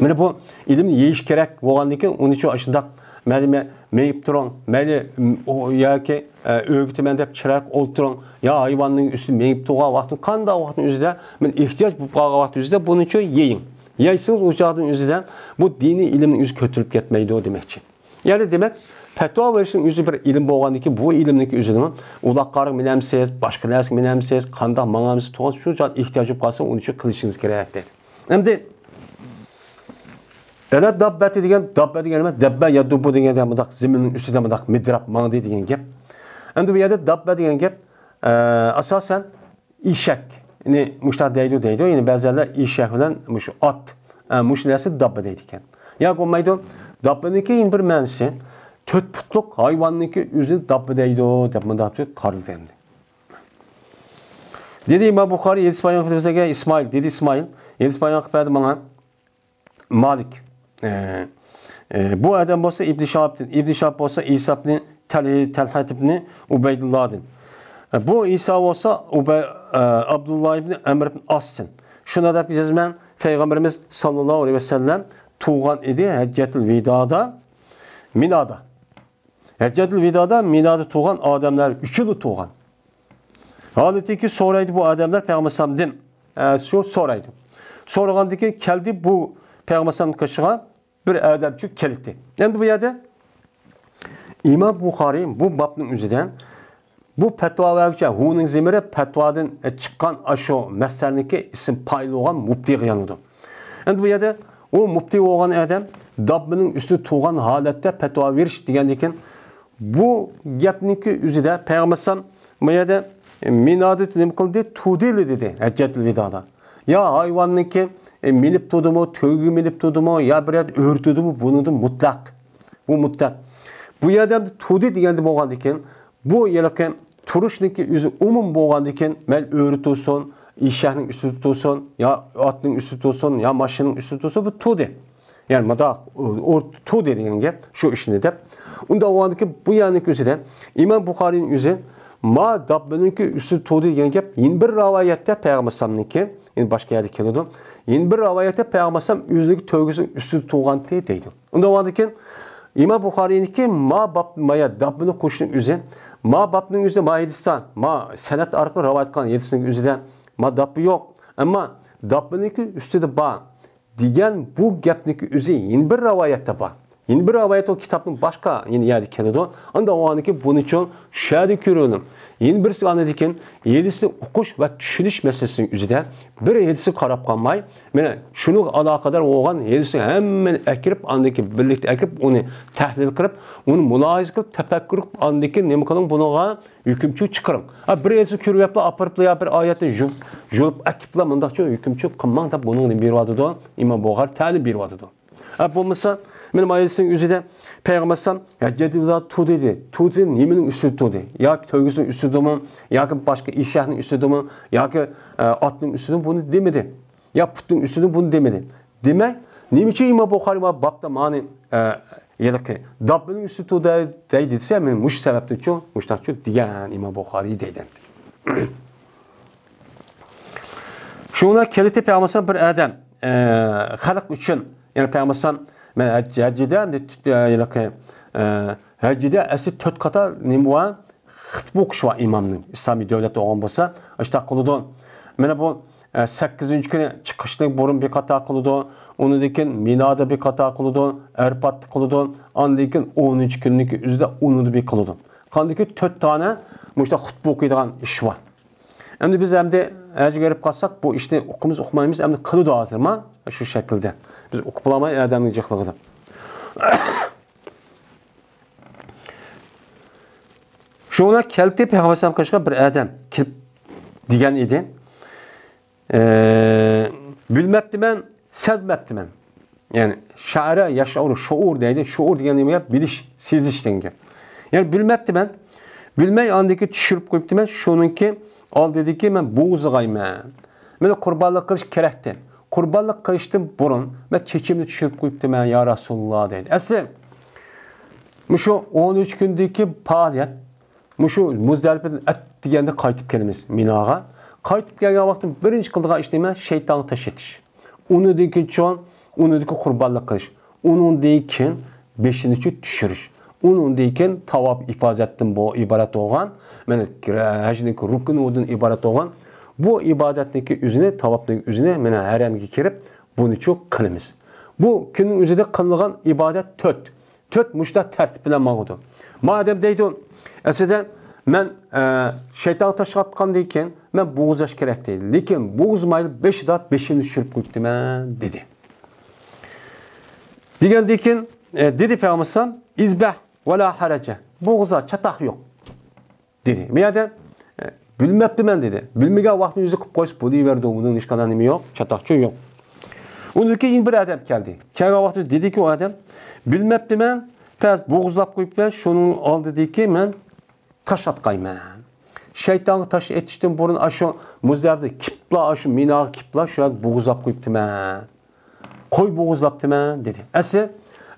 مانا بۇ ئىلىمنى يېيىش كېرەك بولغاندىن كېيىن، ئۇنى شۇ ئاشۇنداق، مەيلى مېڭىپ تۇرۇڭ، مەيلى، م، ئۇ ياكى، ئە، ئۆگىتىمەن دەپ چىرايلىق ئولتۇرۇڭ، يا ھايۋاننىڭ ئۈستىدە مېڭىپ تۇرغان ۋاقتىڭ، قانداق ۋاقىتنىڭ ئۆزىدە، مانا ئېھتىياج بولۇپ قالغان ۋاقىتنىڭ ئۆزىدە بۇنى شۇ يېيىڭ. يەيسىڭىز، ئۇ چاغدىن ئۆزىدە بۇ دىنىي ئىلىمنىڭ ئۆزى كۆتۈرۈلۈپ كەتمەيدۇ دېمەكچى. يەنى دېمەك، پەتىۋا بېرىشنىڭ ئۆزى بىر ئىلىم بولغاندىن كېيىن، بۇ ئىلىمنىڭكى ئۆزىنىمۇ ئۇلاققا مېنەمسىز، باشقا نەرسىگە مېنەمسىز، قانداق ماڭامسىز، توغرا شۇ چاغ ئېھتىياج بولۇپ قالسا، ئۇنى شۇ قىلىشىڭىز كېرەك دەيدۇ. ئەمدى ئەنە داببەتى دېگەن، داببە دېگەن نېمە؟ دەببە يەدۇببۇ دېگەندە مۇنداق زېمىننىڭ ئۈستىدە مۇنداق مىدىراپ ماڭدى دېگەن گەپ. ئەمدى بۇ يەردە داببە دېگەن گەپ، ئە، ئاساسەن ئېشەكنى مۇشۇنداق دەيدۇ، دەيدۇ. يەنى بەزىلەر ئېشەك بىلەن مۇشۇ ئات، ئە، مۇشۇ نەرسە داببە دەيدىكەن. ياكى بولمايدۇ، داببىنىڭكى يەنە بىر مەنىسى، تۆت پۇتلۇق ھايۋاننىڭكى ئۆزىنى داببە دەيدۇ دەپ مۇنداق قارىلىدۇ ئەمدى. دېدى ئىمام بۇخارىي، ھەدىس بايان قىلىپ بىزگە ئىسمائىل، دېدى ئىسمائىل، ھەدىس بايان قىلىپ بەردى ماڭا مالىك. ئە، ئە، بۇ ئادەم بولسا ئىبن شىھابتىن، ئىبن شىھاب بولسا ئىسا ئىبن تەل-، تەلھەت ئىبن ئۇبەيدۇللادىن. ئە، بۇ ئىسا بولسا ئۇبەي-، ئە، ئابدۇللا ئىبن ئەمر ئىبن ئاستىن. شۇنداق دەپ يازىمەن، پەيغەمبىرىمىز ساللاللاھۇ ئەلەيھى ۋەسەللەم تۇغان ئىدى ھەججەتۇل ۋىدادا مىنادا. ھەججەتۇل ۋىدادا مىنادا تۇغان ئادەملەر ئۈچۈنلا تۇغان. ھالىتىكى سورايدۇ بۇ ئادەملەر پەيغەمبەر ئەلەيھىسسالامدىن. ئە، شۇ سورايدۇ. سورىغاندىن كېيىن كەلدى بۇ پەيغەمبەر ئەلەيھىسسالام قېشىغا بىر ئادەمچۇ كەلدى. ئەمدى بۇ يەردە ئىمام بۇخارىي بۇ بابنىڭ ئۆزىدە بۇ پەتۋا بەرگۈچى ھۇنىڭ زېمىرى پەتۋادىن چىققان ئاشۇ مەسىلىنىڭكى ئىسىم پايىل بولغان مۇپتىغا يانىدۇ. ئەمدى بۇ يەردە ئۇ مۇپتى بولغان ئادەم داببىنىڭ ئۈستىدە تۇرغان ھالەتتە پەتۋا بېرىش دېگەندىن كېيىن، بۇ گەپنىڭكى ئۆزىدە پەيغەمبەر ئەلەيھىسسالام بۇ يەردە مىنادى نېمە قىلدى؟ تۇدى دېدى ھەججەتۇل ۋىدادا. يا ھايۋاننىڭكى، ئە، مىنىپ تۇردىمۇ، تۆگىگە مىنىپ تۇردىمۇ، يا بىر يەردە ئۆرە تۇردىمۇ، بۇنىڭدىن مۇتلەق. بۇ مۇتلەق. بۇ يەردە تۇدى دېگەندە بولغاندىكىن، بۇ ھېلىقى تۇرۇشنىڭكى ئۆزى ئومۇم بولغاندىكىن، مەيلى ئۆرە تۇرسۇن، ئېشەكنىڭ ئۈستىدە تۇرسۇن، يا ئاتنىڭ ئۈستىدە تۇرسۇن، يا ماشىنىنىڭ ئۈستىدە تۇرسۇن، بۇ تۇدى. يەنى مۇنداق، ئۇ، ئۇ تۇدى دېگەن گەپ شۇ ئىشنى دەپ. ئۇنداق بولغاندىكىن بۇ يەرنىڭكى ئۆزىدە ئىمام بۇخارىينىڭ ئۆزى ما داببىنىڭكى ئۈستىدە تۇدى دېگەن گەپ يەنە بىر رىۋايەتتە پەيغەمبەر ئەلەيھىسسالامنىڭكى، يەنى باشقا يەردە كېلىدۇ. يەنە بىر رىۋايەتتە پەيغەمبەر ئەلەيھىسسالام ئۆزىنىڭكى تۆگىسىنىڭ ئۈستىدە تۇرغانتى دەيدۇ. ئۇنداق بولغاندىكىن ئىمام بۇخارىينىڭكى ما باب، ما يا داببىنى قوشۇشنىڭ ئۆزى، ما بابنىڭ ئۆزى، ما ھەدىستە، ما سەنەد ئارقىلىق رىۋايەت قىلغان ھەدىسنىڭ ئۆزىدە ما داببا يوق. ئەمما داببىنىڭكى ئۈستىدە بار دېگەن بۇ گەپنىڭكى ئۆزى يەنە بىر رىۋايەتتە بار. يەنە بىر رىۋايەت ئۇ كىتابنىڭ باشقا يەنە يەردە كېلىدۇ. ئاندىن ئۇنىڭكى بۇنىڭ ئۈچۈن شۇ يەردە كۆرۈۋېلىڭ. يەنە بىرسى ئاندىن كېيىن ھەدىسنى ئوقۇش ۋە چۈشىنىش مەسىلىسىنىڭ ئۆزىدە بىر ھەدىسكە قاراپ قالماي، مانا شۇنىڭغا ئالاقىدار بولغان ھەدىسنى ھەممىنى ئەكىرىپ، ئاندىن كېيىن بىرلىكتە ئەكىرىپ، ئۇنى تەھلىل قىلىپ، ئۇنى مۇلاھىزە قىلىپ، تەپەككۇر قىلىپ، ئاندىن كېيىن نېمە قىلىڭ، بۇنىڭغا ھۆكۈم چىقىرىڭ. ھە، بىر ھەدىسنى كۆرۈۋېلىپلا ئاپىرىپلا يا بىر ئايەتنى يۇ-، يۇلۇپ ئەكىپلا مۇنداقچە ھۆكۈم چىقىرماڭ دەپ بۇنىڭغا نېمە بېرىۋاتىدۇ؟ ئىمام بۇخارى تەلىم بېرىۋاتىدۇ. ھە، بولمىسا، مانا ھەدىسنىڭ ئۆزىدە پەيغەمبەر ئەلەيھىسسالام ھەججەتۇل ۋىدا تۇدى دېدى. تۇدى نېمىنىڭ ئۈستىدە تۇدى؟ ياكى تۆگىسىنىڭ ئۈستىدىمۇ؟ ياكى باشقا ئېشەكنىڭ ئۈستىدىمۇ؟ ياكى، ئە، ئاتنىڭ ئۈستىدىمۇ؟ بۇنى دېمىدى. يا پۇتنىڭ ئۈستىدىمۇ؟ بۇنى دېمىدى. دېمەك، نېمە ئۈچۈن ئىمام بۇخارى ما بابتا مانى، ئە، ھېلىقى داببىنىڭ ئۈستىدە تۇدى دەي دېسە، مەن مۇشۇ سەۋەبتىنچۇ، مۇشۇنداقچۇ دېگەن ئىمام بۇخارى دەيدۇ. شۇڭا كەلدى پەيغەمبەر بىر ئادەم، ئە، خەلق ئۈچۈن، يەنى پەيغەمبەر مەن ھەج-، ھەججىدە، ئە، ھەججىدە ئەسلى تۆت قاتار نېمە بار؟ خۇتبە ئوقۇش بار ئىمامنىڭ. ئىسلامىي دۆلەت بولغان بولسا، ئاشۇنداق قىلىدۇ. مانا بۇ، ئە، سەككىزىنچى كۈنى چىقىشتىن بۇرۇن بىر قاتار قىلىدۇ. ئۇنىڭدىن كېيىن مىنادا بىر قاتار قىلىدۇ. ئەرپاتتا قىلىدۇ. ئاندىن كېيىن ئونىنچى كۈننىڭكى ئۆزىدە ئۇنىدا بىر قىلىدۇ. قاندىكى تۆت دانە مۇشۇنداق خۇتبە ئوقۇيدىغان ئىش بار. ئەمدى بىز ئەمدى ھەجگە بېرىپ قالساق، بۇ ئىشنى ئوقۇمىز ئوقۇمايمىز، ئەمدى قىلىدۇ ھازىرما شۇ شەكىلدە. بىز ئوقۇپ بولالماي ئادەمنىڭ جىقلىقىدا. شۇڭا كەلدى پەيغەمبەر ئەلەيھىسسالام قېشىغا بىر ئادەم كېلىپ دېگەن ئىدى. ئە، بىلمەپتىمەن، سەزمەپتىمەن. يەنى شەئەرە يەشئۇرۇ، شۇئۇر دەيدۇ. شۇئۇر دېگەن نېمە گەپ؟ بىلىش، سېزىش دېگەن گەپ. يەنى بىلمەپتىمەن. بىلمەي ئاندىن كېيىن چۈشۈرۈپ قويۇپتىمەن. شۇنىڭكى ئالدىدىكى مەن بوغۇزلىغايمەن. مانا قۇربانلىق قىلىش كېرەكتى. قۇربانلىق قىلىشتىن بۇرۇن مەن چېچىمنى چۈشۈرۈپ قويۇپتىمەن، يا رەسۇلۇللا دەيدۇ. ئەسلى، مۇشۇ ئون ئۈچ كۈندىكى پائالىيەت، مۇشۇ مۇزدەلىپىدىن ئەتىگەندە قايتىپ كېلىمىز مىناغا. قايتىپ كەلگەن ۋاقتىم بىرىنچى قىلىدىغان ئىش نېمە؟ شەيتانغا تاش ئېتىش. ئۇنىڭدىن كېيىن چوڭ، ئۇنىڭدىن كېيىن قۇربانلىق قىلىش. ئۇنىڭدىن كېيىن بېشىنى چۈ-، چۈشۈرۈش. ئۇنىڭدىن كېيىن تاۋاپ ئىپازەتتىن بۇ ئىبارەت بولغان، مانا، ھەجنىڭكى رۇكنىدىن ئىبارەت بولغان بۇ ئىبادەتنىڭكى ئۆزىنى، تاۋاپنىڭ ئۆزىنى، مانا، ھەرەمگە كىرىپ، بۇنى چۇ قىلىمىز. بۇ كۈننىڭ ئۆزىدە قىلىنغان ئىبادەت تۆت. تۆت مۇشۇنداق تەرتىپ بىلەن ماڭىدۇ. مادەم دەيدۇ، ئەسلىدە مەن، ئە، شەيتانغا تاش ئاتقاندىن كېيىن مەن بوغۇزلاش كېرەك دەيدۇ. لېكىن بوغۇزمايلا بېشىدا بېشىمنى چۈشۈرۈپ قويۇپتىمەن، دېدى. دېگەندىن كېيىن، ئە، دېدى پەيغەمبەر ئەلەيھىسسالام، «ئىزبەھ ۋە لا ھەرەجە.» بوغۇزلا، چاتاق يوق. دېدى. بۇ يەردە، ئە، بىلمەپتىمەن دېدى. بىلمىگەن ۋاقتىنى ئۆزى قىلىپ قويسا بولۇۋېرىدۇ، ئۇنىڭ ھېچقانداق نېمە يوق، چاتاقچۇ يوق. ئۇنىڭدىن كېيىن بىر ئادەم كەلدى. كەلگەن ۋاقتىدا دېدىكى ئۇ ئادەم، «بىلمەپتىمەن، پەس بوغۇزلاپ قويۇپتىمەن، شۇنىڭ ئالدىدىكى مەن تاش ئاتقايمەن. شەيتانغا تاش ئېتىشتىن بۇرۇن ئاشۇ مۇزدەلىپىدە كىپلا، ئاشۇ مىناغا كىپلا، شۇ يەردە بوغۇزلاپ قويۇپتىمەن.» قوي بوغۇزلاپتىمەن، دېدى. ئەسلى،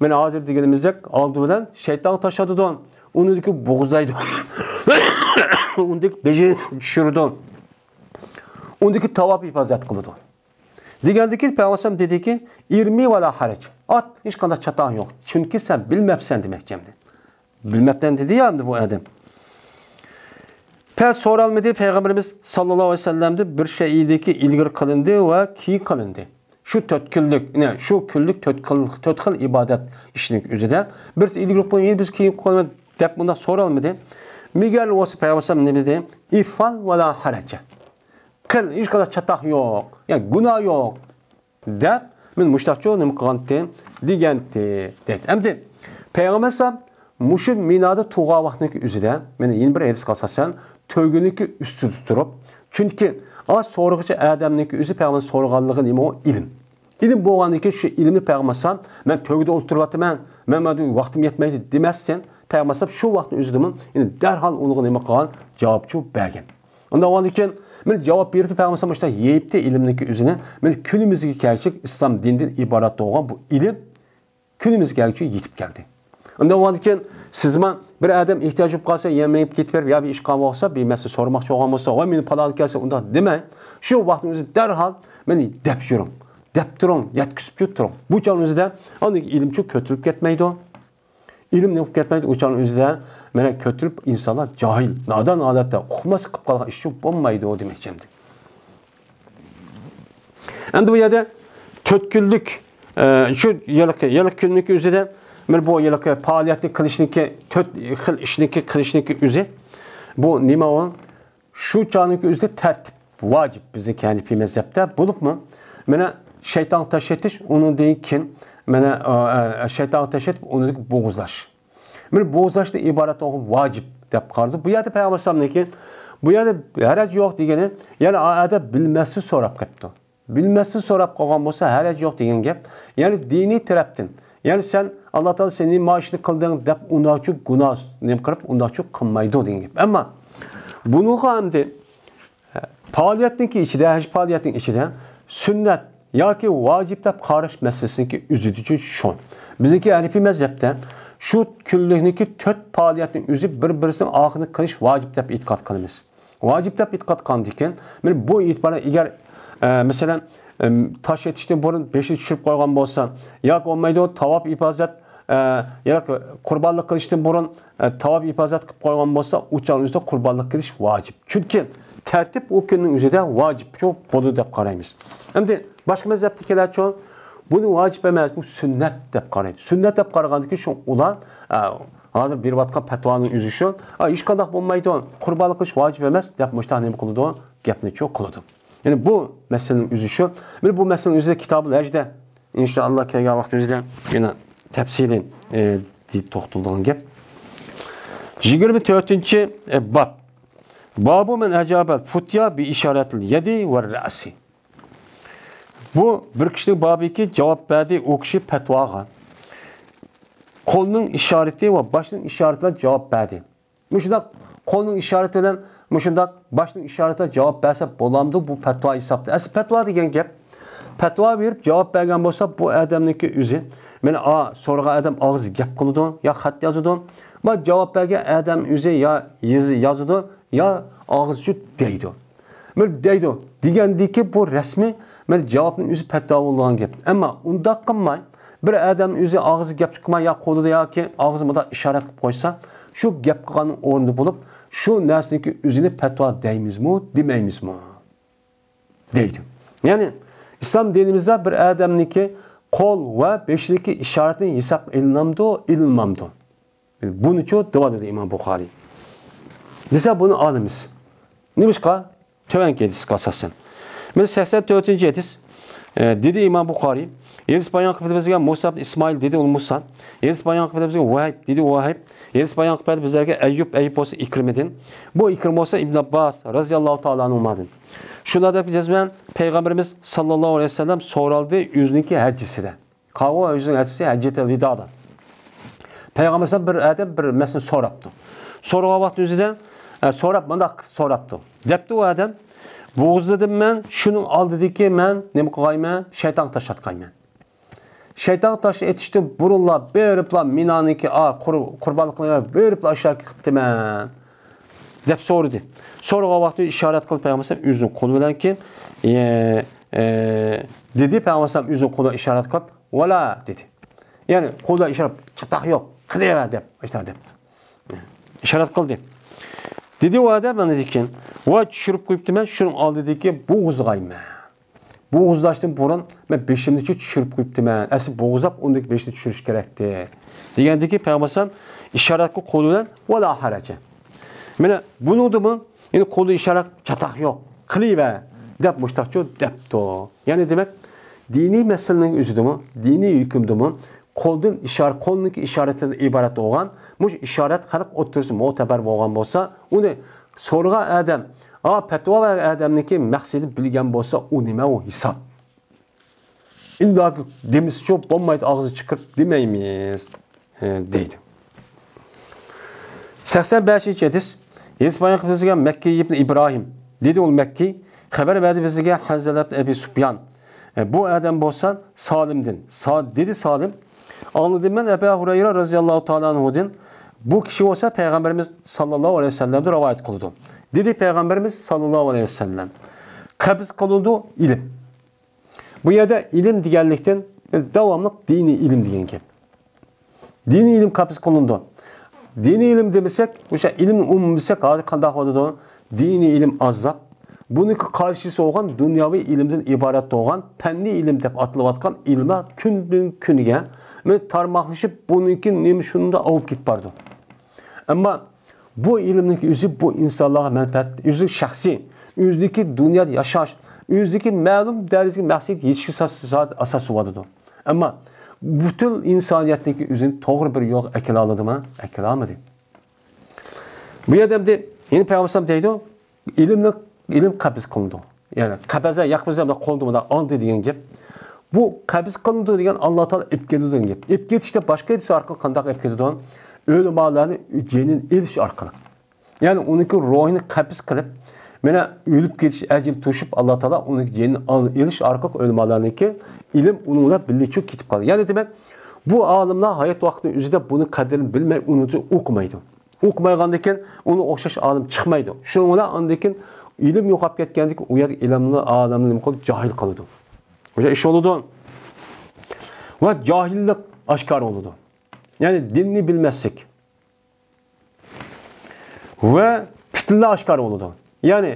مانا ھازىر دېگىنىمىزدەك، ئالدى بىلەن شەيتانغا تاش ئاتىدۇ، ئۇنىڭدىكى بوغۇزلايدۇ، ئۇنىڭدىكى بېشىنى چۈشۈرىدۇ، ئۇنىڭدىكى تاۋاپ ھېپازەت قىلىدۇ. دېگەندىكى پەيغەمبەر دېدىكى، «ئىرمى ۋە لا ھەرەج.» ئات، ھېچقانداق چاتاق يوق، چۈنكى سەن بىلمەپسەن دېمەكچى ئەمدى. بىلمەپتىمەن دېدى يا ئەمدى بۇ ئادەم. پەس سورالمىدى، پەيغەمبىرىمىز ساللاللاھۇ ئەلەيھى ۋەسەللەمدىن بىر شەيئىدىكى ئىلگىرى قىلىندى ۋە كېيىن قىلىندى. شۇ تۆت كۈنلۈك، يەنى شۇ كۈنلۈك تۆت خىل، تۆت خىل ئىبادەت ئىشنىڭ ئۆزىدە بىرسى ئىلگىرى قىلىنىدۇ، بىرسى كېيىن قىلىنىدۇ دەپ مۇنداق سورالمىدى. مېگەر بولسا پەيغەمبەر ئەلەيھىسسالام نېمە دېدى؟ «ئىفئال ۋە لا ھەرەجە.» قىل، ھېچقانداق چاتاق يوق، يەنى گۇناھ يوق، دەپ، مەن مۇشتاقچۇ نېمە قىلغانتىم دېگەنتى، دەيدۇ. ئەمدى پەيغەمبەر ئەلەيھىسسالام مۇشۇ مىنادا تۇرغان ۋاقتىنىڭكى ئۆزىدە، مانا يەنە بىر ھەدىسكە ئاساسەن، تۆگىنىڭكى ئۈستىدە تۇرۇپ، چۈنكى ئا سورىغۇچى ئادەمنىڭكى ئۆزى پەيغەمبەر سورىغانلىقى نېمە ئۇ؟ ئىلىم. ئىلىم بولغاندىن كېيىن شۇ ئىلىمنى پەيغەمبەر ئەلەيھىسسالام، مەن تۆگىدە ئولتۇرۇۋاتىمەن، مەن مانا ۋاقتىم يەتمەيدۇ دېمەستىن، پەيغەمبەر ئەلەيھىسسالام شۇ ۋاقىتنىڭ ئۆزىدىمۇ يەنە دەرھال ئۇنىڭغا نېمە قىلغان؟ جاۋابچۇ بەرگەن. ئۇنداق بولغاندىكىن، مانا جاۋاب بېرىپتۇ پەيغەمبەر مۇشۇنداق يېيىپتۇ ئىلىمنىڭكى ئۆزىنى. مانا كۈنىمىزگە كەلگۈچە ئىسلام دىنىدىن ئىبارەت بولغان بۇ ئىلىم كۈنىمىزگە كەلگۈچە يېتىپ كەلدى. ئۇنداق بولغاندىكىن، سىزمۇ بىر ئادەم ئېھتىياج بولۇپ قالسا، يەنە مېڭىپ كېتىپ بېرىپ، يا بىر ئىش قالغان بولسا، بىر مەسىلە سورىماقچى بولغان بولسا، ۋاي مېنى پالان كەلسە، ئۇنداق دېمەي، شۇ ۋاقىتنىڭ ئۆزىدە دەرھال مېنى دەپ يۈرۈڭ، دەپ تۇرۇڭ، يەتكۈزۈپ تۇرۇڭ. بۇ چاغنىڭ ئۆزىدە ئاندىن ئىلىمچۇ كۆتۈرۈلۈپ كەتمەيدۇ. ئىلىم نېمە بولۇپ كەتمەيدۇ، ئۇ چاغنىڭ ئۆزىدە مانا كۆتۈرۈپ ئىنسانلار جاھىل، نادان ھالەتتە ئۇقماسلىق قىلىپ قالغان ئىشچۇ بولمايدۇ دېمەكچى ئەمدى. ئەمدى بۇ يەردە تۆت كۈنلۈك، ئە، شۇ ھېلىقى، ھېلىقى كۈننىڭكى ئۆزىدە، مانا بۇ ھېلىقى پائالىيەتنى قىلىشنىڭكى، تۆت خىل ئىشنىڭكى، قىلىشنىڭكى ئۆزى، بۇ نېمە ئۇ؟ شۇ چاغنىڭكى ئۆزىدە تەرتىپ ۋاجىپ بىزنىڭ ھەنىپىي مەزھەپتە بولۇپمۇ، مانا شەيتانغا تاش ئېتىش، ئۇنىڭدىن كېيىن مانا، ئە، ئە، شەيتانغا تاش ئېتىپ، ئۇنىڭدىن كېيىن بوغۇزلاش. مانا بوغۇزلاشتىن ئىبارەت بولغان ۋاجىپ دەپ قارىدۇق. بۇ يەردە پەيغەمبەر ئەلەيھىسسالامنىڭكى، بۇ يەردە ھەرەج يوق دېگىنى، يەنى ئادەم بىلمەستىن سوراپ قېپتۇ. بىلمەستىن سوراپ قالغان بولسا، ھەرەج يوق دېگەن گەپ. يەنى دىنىي تەرەپتىن، يەنى سەن، ئاللا تائالا سېنى ما ئىشنى قىلدىڭ دەپ، ئۇنداقچۇ گۇناھ نېمە قىلىپ، ئۇنداقچۇ قىلمايدۇ دېگەن گەپ. ئەمما بۇنىڭغا ئەمدى پائالىيەتنىڭكى ئىچىدە، ھەج پائالىيەتنىڭ ئىچىدە سۈننەت ياكى ۋاجىپ دەپ قاراش مەسىلىسىنىڭكى ئۆزىدىچۇ شۇ. بىزنىڭكى ھەنىپىي مەزھەپتە شۇ كۈنلۈكنىڭكى تۆت پائالىيەتنىڭ ئۆزى بىر-بىرسىنىڭ ئاخىرىنى قىلىش ۋاجىپ دەپ ئېتىقاد قىلىمىز. ۋاجىپ دەپ ئېتىقاد قىلغاندىكىن، مانا بۇ ئېتىبارەن ئەگەر، ئە، مەسىلەن، ئە، تاش ئېتىشتىن بۇرۇن بېشىنى چۈشۈرۈپ قويغان بولسا، ياكى بولمايدۇ، تاۋاپ ئىپازەت، ئە، ياكى قۇربانلىق قىلىشتىن بۇرۇن، ئە، تاۋاپ ئىپازەت قىلىپ قويغان بولسا، ئۇ چاغنىڭ ئۆزىدە قۇربانلىق قىلىش ۋاجىپ. چۈنكى تەرتىپ ئۇ كۈننىڭ ئۆزىدە ۋاجىپ بولىدۇ دەپ قارايمىز. ئەمدى باشقا مەزھەپتە كېلەرچۇ، بۇنى ۋاجىپ ئەمەس، بۇ سۈننەت دەپ قارايدۇ. سۈننەت دەپ قارىغاندىكىن شۇ ئۇلار، ئە، ھازىر بېرىۋاتقان پەتىۋانىڭ ئۆزى شۇ، ئە، ھېچقانداق بولمايدۇ، قۇربانلىق قىلىش ۋاجىپ ئەمەس دەپ مۇشۇنداق نېمە قىلىدۇ؟ گەپنىچۇ قىلىدۇ. يەنى بۇ مەسىلىنىڭ ئۆزى شۇ. مانا بۇ مەسىلىنىڭ ئۆزىدە كىتابۇل ھەجدە، ئىنشائاللا، كەلگەن ۋاقتىمىزدا يەنە تەپسىلىي، ئە، توختىلىدىغان گەپ. يىگىرمە تۆتىنچى، ئە، باب. بابۇ مەن ئەجابەل فۇتيا بى ئىشارەتىل يەدى ۋە رەسى. بۇ بىر كىشىنىڭ بابىكى جاۋاب بەردى، ئۇ كىشى پەتىۋاغا قولنىڭ ئىشارىتى ۋە باشنىڭ ئىشارىتى بىلەن جاۋاب بەردى. مۇشۇنداق قولنىڭ ئىشارىتى بىلەن، مۇشۇنداق باشنىڭ ئىشارىتى بىلەن جاۋاب بەرسە بولامدۇ بۇ پەتىۋا ھېسابتا؟ ئەسلى پەتىۋا دېگەن گەپ، پەتىۋا بېرىپ جاۋاب بەرگەن بولسا، بۇ ئادەمنىڭكى ئۆزى، مانا، ئا، سورىغان ئادەم ئاغزى گەپ قىلىدۇ، يا خەت يازىدۇ، ما جاۋاب بەرگەن ئادەم ئۆزى يا يېزى-، يازىدۇ، يا ئاغزىچە دەيدۇ. بىر دەيدۇ، دېگەندىكى بۇ رەسمىي، مانا، جاۋابنىڭ ئۆزى پەتىۋا بولىدىغان گەپ. ئەمما ئۇنداق قىلماي، بىر ئادەم ئۆزى ئاغزى گەپ قىلماي، يا قولىدا ياكى ئاغزى مۇنداق ئىشارەت قىلىپ قويسا، شۇ گەپ قىلغاننىڭ ئورنىدا بولۇپ، شۇ نەرسىنىڭكى ئۆزىنى پەتىۋا دەيمىزمۇ، دېمەيمىزمۇ؟ دەيدۇ. يەنى، ئىسلام دىنىمىزدا بىر ئادەمنىڭكى قول ۋە بېشىدىكى ئىشارەتنى ھېساب ئېلىنامدۇ، ئېلىنمامدۇ؟ بۇنىچۇ دەۋاتىدۇ ئىمام بۇخارىي. دېسە، بۇنى ئالىمىز. نېمىشقا؟ تۆۋەنكى ھەدىسكە ئاساسەن. مانا سەكسەن تۆتىنچى ھەدىس. ئە، دېدى ئىمام بۇخارىي، ھەدىس بايان قىلىپ بىزگە مۇسا ئىبن ئىسمائىل دېدى، ئۇل مۇسا. ھەدىس بايان قىلىپ بىزگە ۋەھىب دېدى، ۋەھىب. ھەدىس بايان قىلىپ بىزلەرگە ئەييۇب، ئەييۇب بولسا ئىكرىمىدىن. بۇ ئىكرىم بولسا ئىبن ئابباس رەزىياللاھۇ تائالا ئەنھۇمادىن. شۇنداق دەپ جەزمەن پەيغەمبىرىمىز ساللاللاھۇ ئەلەيھى ۋەسەللەم سورالدى ئۆزىنىڭكى ھەججىسىدە. قاۋۇ ئۆزىنىڭ ھەججىسى ھەججەتىل ۋىدادا. پەيغەمبەر بىر ئادەم بىر مەسىلىنى سوراپتۇ. سورىغان ۋاقتى ئۆزىدە، ئە، سوراپ، مۇنداق سوراپتۇ. دەپتۇ ئۇ ئادەم، بوغۇزلىدىم مەن، شۇنىڭ ئالدىدىكى مەن نېمە قىلغايمەن؟ شەيتانغا تاش ئاتقايمەن. شەيتانغا تاش ئېتىشتىن بۇرۇنلا بېرىپلا مىنانىڭكى، ئا، قۇر-، قۇربانلىقىنى بېرىپلا ئاشۇ يەرگە قىپتىمەن، دەپ سورىدى. سورىغان ۋاقتى ئىشارەت قىلىپ پەيغەمبەر ئۆزىنىڭ قولى بىلەن كېيىن، ئە، ئە، دېدى پەيغەمبەر ئۆزىنىڭ قولىغا ئىشارەت قىلىپ، ۋالا دېدى. يەنى قولىدا ئىشارەت، چاتاق يوق، قىلىۋەر دەپ، ئاشۇنداق دەپتۇ. ئىشارەت قىلدى. دېدى ئۇ ئادەم ئاندىن كېيىن، ۋاي چۈشۈرۈپ قويۇپتىمەن، شۇنىڭ ئالدىدىكى بوغۇزلىغايمەن. بوغۇزلاشتىن بۇرۇن مەن بېشىمنىچۇ چۈشۈرۈپ قويۇپتىمەن. ئەسلى بوغۇزلاپ ئۇندىن بېشىنى چۈشۈرۈش كېرەكتى. دېگەندىكى پەيغەمبەر ئىشارەتكە قولى بىلەن ۋالا ھەرەجە. مانا بۇنىڭدىمۇ يەنى قولدا ئىشارەت چاتاق يوق، قىلىۋەر دەپ مۇشتاقچۇ دەپتۇ. يەنى دېمەك، دىنىي مەسىلىنىڭ ئۆزىدىمۇ، دىنىي ھۆكۈمدىمۇ قولدىن ئىشارە، قولنىڭكى ئىشارىتىدىن ئىبارەت بولغان، مۇشۇ ئىشارەت خەلق ئوتتۇرىسىدا مۆتىبەر بولغان بولسا، ئۇنى سورىغان ئادەم، ئا، پەتىۋا بەرگەن ئادەمنىڭكى مەقسىتىنى بىلگەن بولسا، ئۇ نېمە ئۇ ھېساب؟ ئىللاكى دېمىسىچۇ بولمايدۇ، ئاغزى چىقىرىپ دېمەيمىز، ئە، دەيدۇ. سەكسەن بەشىنچى ھەدىس. ھەدىس بايان قىلىپ بىزگە مەككى ئىبن ئىبراھىم. دېدى ئۇ مەككى، خەۋەر بەردى بىزگە ھەنزەلە ئىبن ئەبى سۇپيان. ئە، بۇ ئادەم بولسا سالىمدىن. سا-، دېدى سالىم، ئاڭلىدىم مەن ئەبا ھۇرەيرە رەزىياللاھۇ تائالا ئەنھۇدىن. بۇ كىشى بولسا پەيغەمبىرىمىز ساللاللاھۇ ئەلەيھى ۋەسەللەمدىن رىۋايەت قىلىدۇ. دېدى پەيغەمبىرىمىز ساللاللاھۇ ئەلەيھى ۋەسەللەم، قەبز قىلىنىدۇ ئىلىم. بۇ يەردە ئىلىم دېگەنلىكتىن داۋاملىق دىنىي ئىلىم دېگەن گەپ. دىنىي ئىلىم قەبز قىلىنىدۇ. دىنىي ئىلىم دېمىسەك، ئوشۇ ئىلىمنى ئومۇملىسەك، ھازىر قانداق بولىدۇ؟ دىنىي ئىلىم ئازلاپ، بۇنىڭكى قارشىسى بولغان دۇنياۋى ئىلىمدىن ئىبارەت بولغان پەننىي ئىلىم دەپ ئاتىلىۋاتقان ئىلىملەر كۈندىن كۈنگە مانا تارماقلىشىپ، بۇنىڭكى نېمە شۇنداق ئاۋۇپ كېتىپ بارىدۇ. ئەمما بۇ ئىلىمنىڭ ئۆزى بۇ ئىنسانلارغا مەنپەئەت، ئۆزىنىڭ شەخسىي، ئۆزىنىڭكى دۇنيادا ياشاش، ئۆزىنىڭكى مەلۇم دەرىجىدىكى مەقسەتكە يېتىشكە سا-، سا-، ئاساس بولىدۇ. ئەمما پۈتۈن ئىنسانىيەتنىڭكى ئۆزىنى توغرا بىر يولغا ئەكېلەلىدىمۇ؟ ئەكېلەلمىدى. بۇ يەردە ئەمدى يەنە پەيغەمبەر ئەلەيھىسسالام دەيدۇ، ئىلىمنى، ئىلىم قەبز قىلىنىدۇ. يەنى قەبەزە يەقبىزە بىلەن قولدا مۇنداق ئالدى دېگەن گەپ. بۇ قەبز قىلىنىدۇ دېگەن ئاللا تائالا ئېلىپ كېلىدۇ دېگەن گەپ. ئېلىپ كېتىشتە باشقا ھەدىس ئارقىلىق قانداق ئېلىپ كېلىدۇ؟ ئۆلىمالارنى جېنىنى ئېلىش ئارقىلىق. يەنى ئۇنىڭكى روھىنى قەبز قىلىپ، مانا ئۆلۈپ كېتىش ئەجىلى توشۇپ، ئاللا تائالا ئۇنىڭكى جېنىنى ئال-، ئېلىش ئارقىلىق ئۆلىمالارنىڭكى ئىلىم ئۇنىڭ بىلەن بىللە چۈشۈپ كېتىپ قالدى. يەنى دېمەك، بۇ ئالىملار ھايات ۋاقتىنىڭ ئۆزىدە بۇنىڭ قەدرىنى بىلمەي، ئۇنى ئوقۇمايدۇ. ئوقۇمايغاندىن كېيىن ئۇنىڭغا ئوخشاش ئالىم چىقمايدۇ. شۇنىڭ بىلەن ئاندىن كېيىن ئىلىم يوقاپ كەتكەندىن كېيىن ئۇ يەردىكى ئىلىمنى، ئالىمنى نېمە قىلىدۇ؟ جاھىل قىلىدۇ. ئوشۇ ئىش بولىدۇ. ۋە جاھىللىق ئاشكارا بولىدۇ. يەنى دىننى بىلمەسلىك. ۋە پىتنىلەر ئاشكارا بولىدۇ. يەنى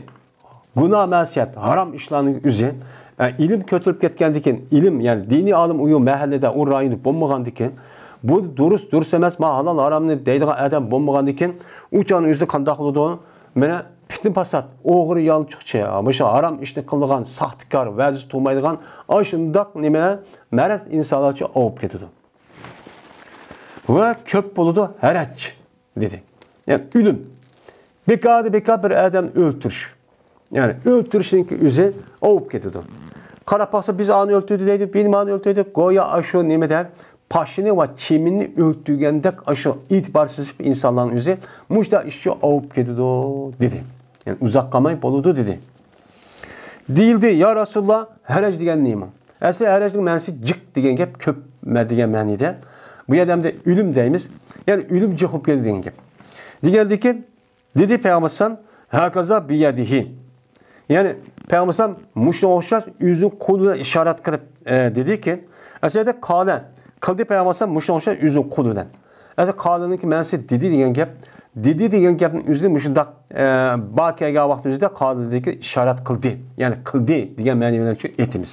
گۇناھ، مەسىيەت، ھارام ئىشلارنىڭ ئۆزى، ئە، ئىلىم كۆتۈرۈلۈپ كەتكەندىن كېيىن، ئىلىم، يەنى دىنىي ئالىم ئۇ مەھەللىدە، ئۇ رايوندا بولمىغاندىن كېيىن، بۇ دۇرۇس، دۇرۇس ئەمەس، ما ھالال، ھارامنى دەيدىغان ئادەم بولمىغاندىن كېيىن، ئۇ چاغنىڭ ئۆزىدە قانداق بولىدۇ؟ مانا پىتنە پاسات، ئوغرى، يالچۇقچى، مۇشۇ ھارام ئىشنى قىلىدىغان، ساختىكار، ۋەزىسى تۇغمايدىغان، ئاشۇنداق نېمە، مەرەز ئىنسانلارچە ئاۋۇپ كېتىدۇ. ۋە كۆپ بولىدۇ ھەرەج. دېدى. يەنى ئۆلۈم. بىكاردىن بىكار بىر ئادەمنى ئۆلتۈرۈش. يەنى ئۆلتۈرۈشنىڭكى ئۆزى ئاۋۇپ كېتىدۇ. قاراپ باقسا، بىز ئانى ئۆلتۈردى دەيدۇ، بىز مانى ئۆلتۈردى. گويا ئاشۇ نېمىدە پاشىنى ۋە چىمىننى ئۆلتۈرگەندەك ئاشۇ ئېتىبارسىز ئىنسانلارنىڭ ئۆزى مۇشۇنداق ئىشچۇ ئاۋۇپ كېتىدۇ، دېدى. يەنى ئۇزاق قالماي بولىدۇ، دېدى. دېيىلدى، يا رەسۇلاللا، ھەرەج دېگەن نېمە؟ ئەسلى ھەرەجنىڭ مەنىسى جىق دېگەن گەپ، كۆپمە دېگەن مەنىدە. بۇ يەردە ئەمدى ئۆلۈم دەيمىز. يەنى ئۆلۈم جىق بولۇپ كەلدى دېگەن گەپ. دېگەندىكىن، دېدى پەيغەمبەر ئەلەيھىسسالام، ھاكازا بىيەدىھى. يەنى پەيغەمبەر ئەلەيھىسسالام مۇشۇنىڭغا ئوخشاش ئۆزىنىڭ قولى بىلەن ئىشارەت قىلىپ، ئە، دېدىكى، ئەسلىدە قالە، قىلدى پەيغەمبەر ئەلەيھىسسالام مۇشۇنىڭغا ئوخشاش ئۆزىنىڭ قولى بىلەن. ئەسلى قالىنىڭكى مەنىسى دېدى دېگەن گەپ. دېدى دېگەن گەپنىڭ ئۆزىنى مۇشۇنداق، ئە، با كەلگەن ۋاقىتنىڭ ئۆزىدە قالىدىكى ئىشارەت قىلدى. يەنى قىلدى دېگەن مەنە بىلەن شۇ ئېيتىمىز.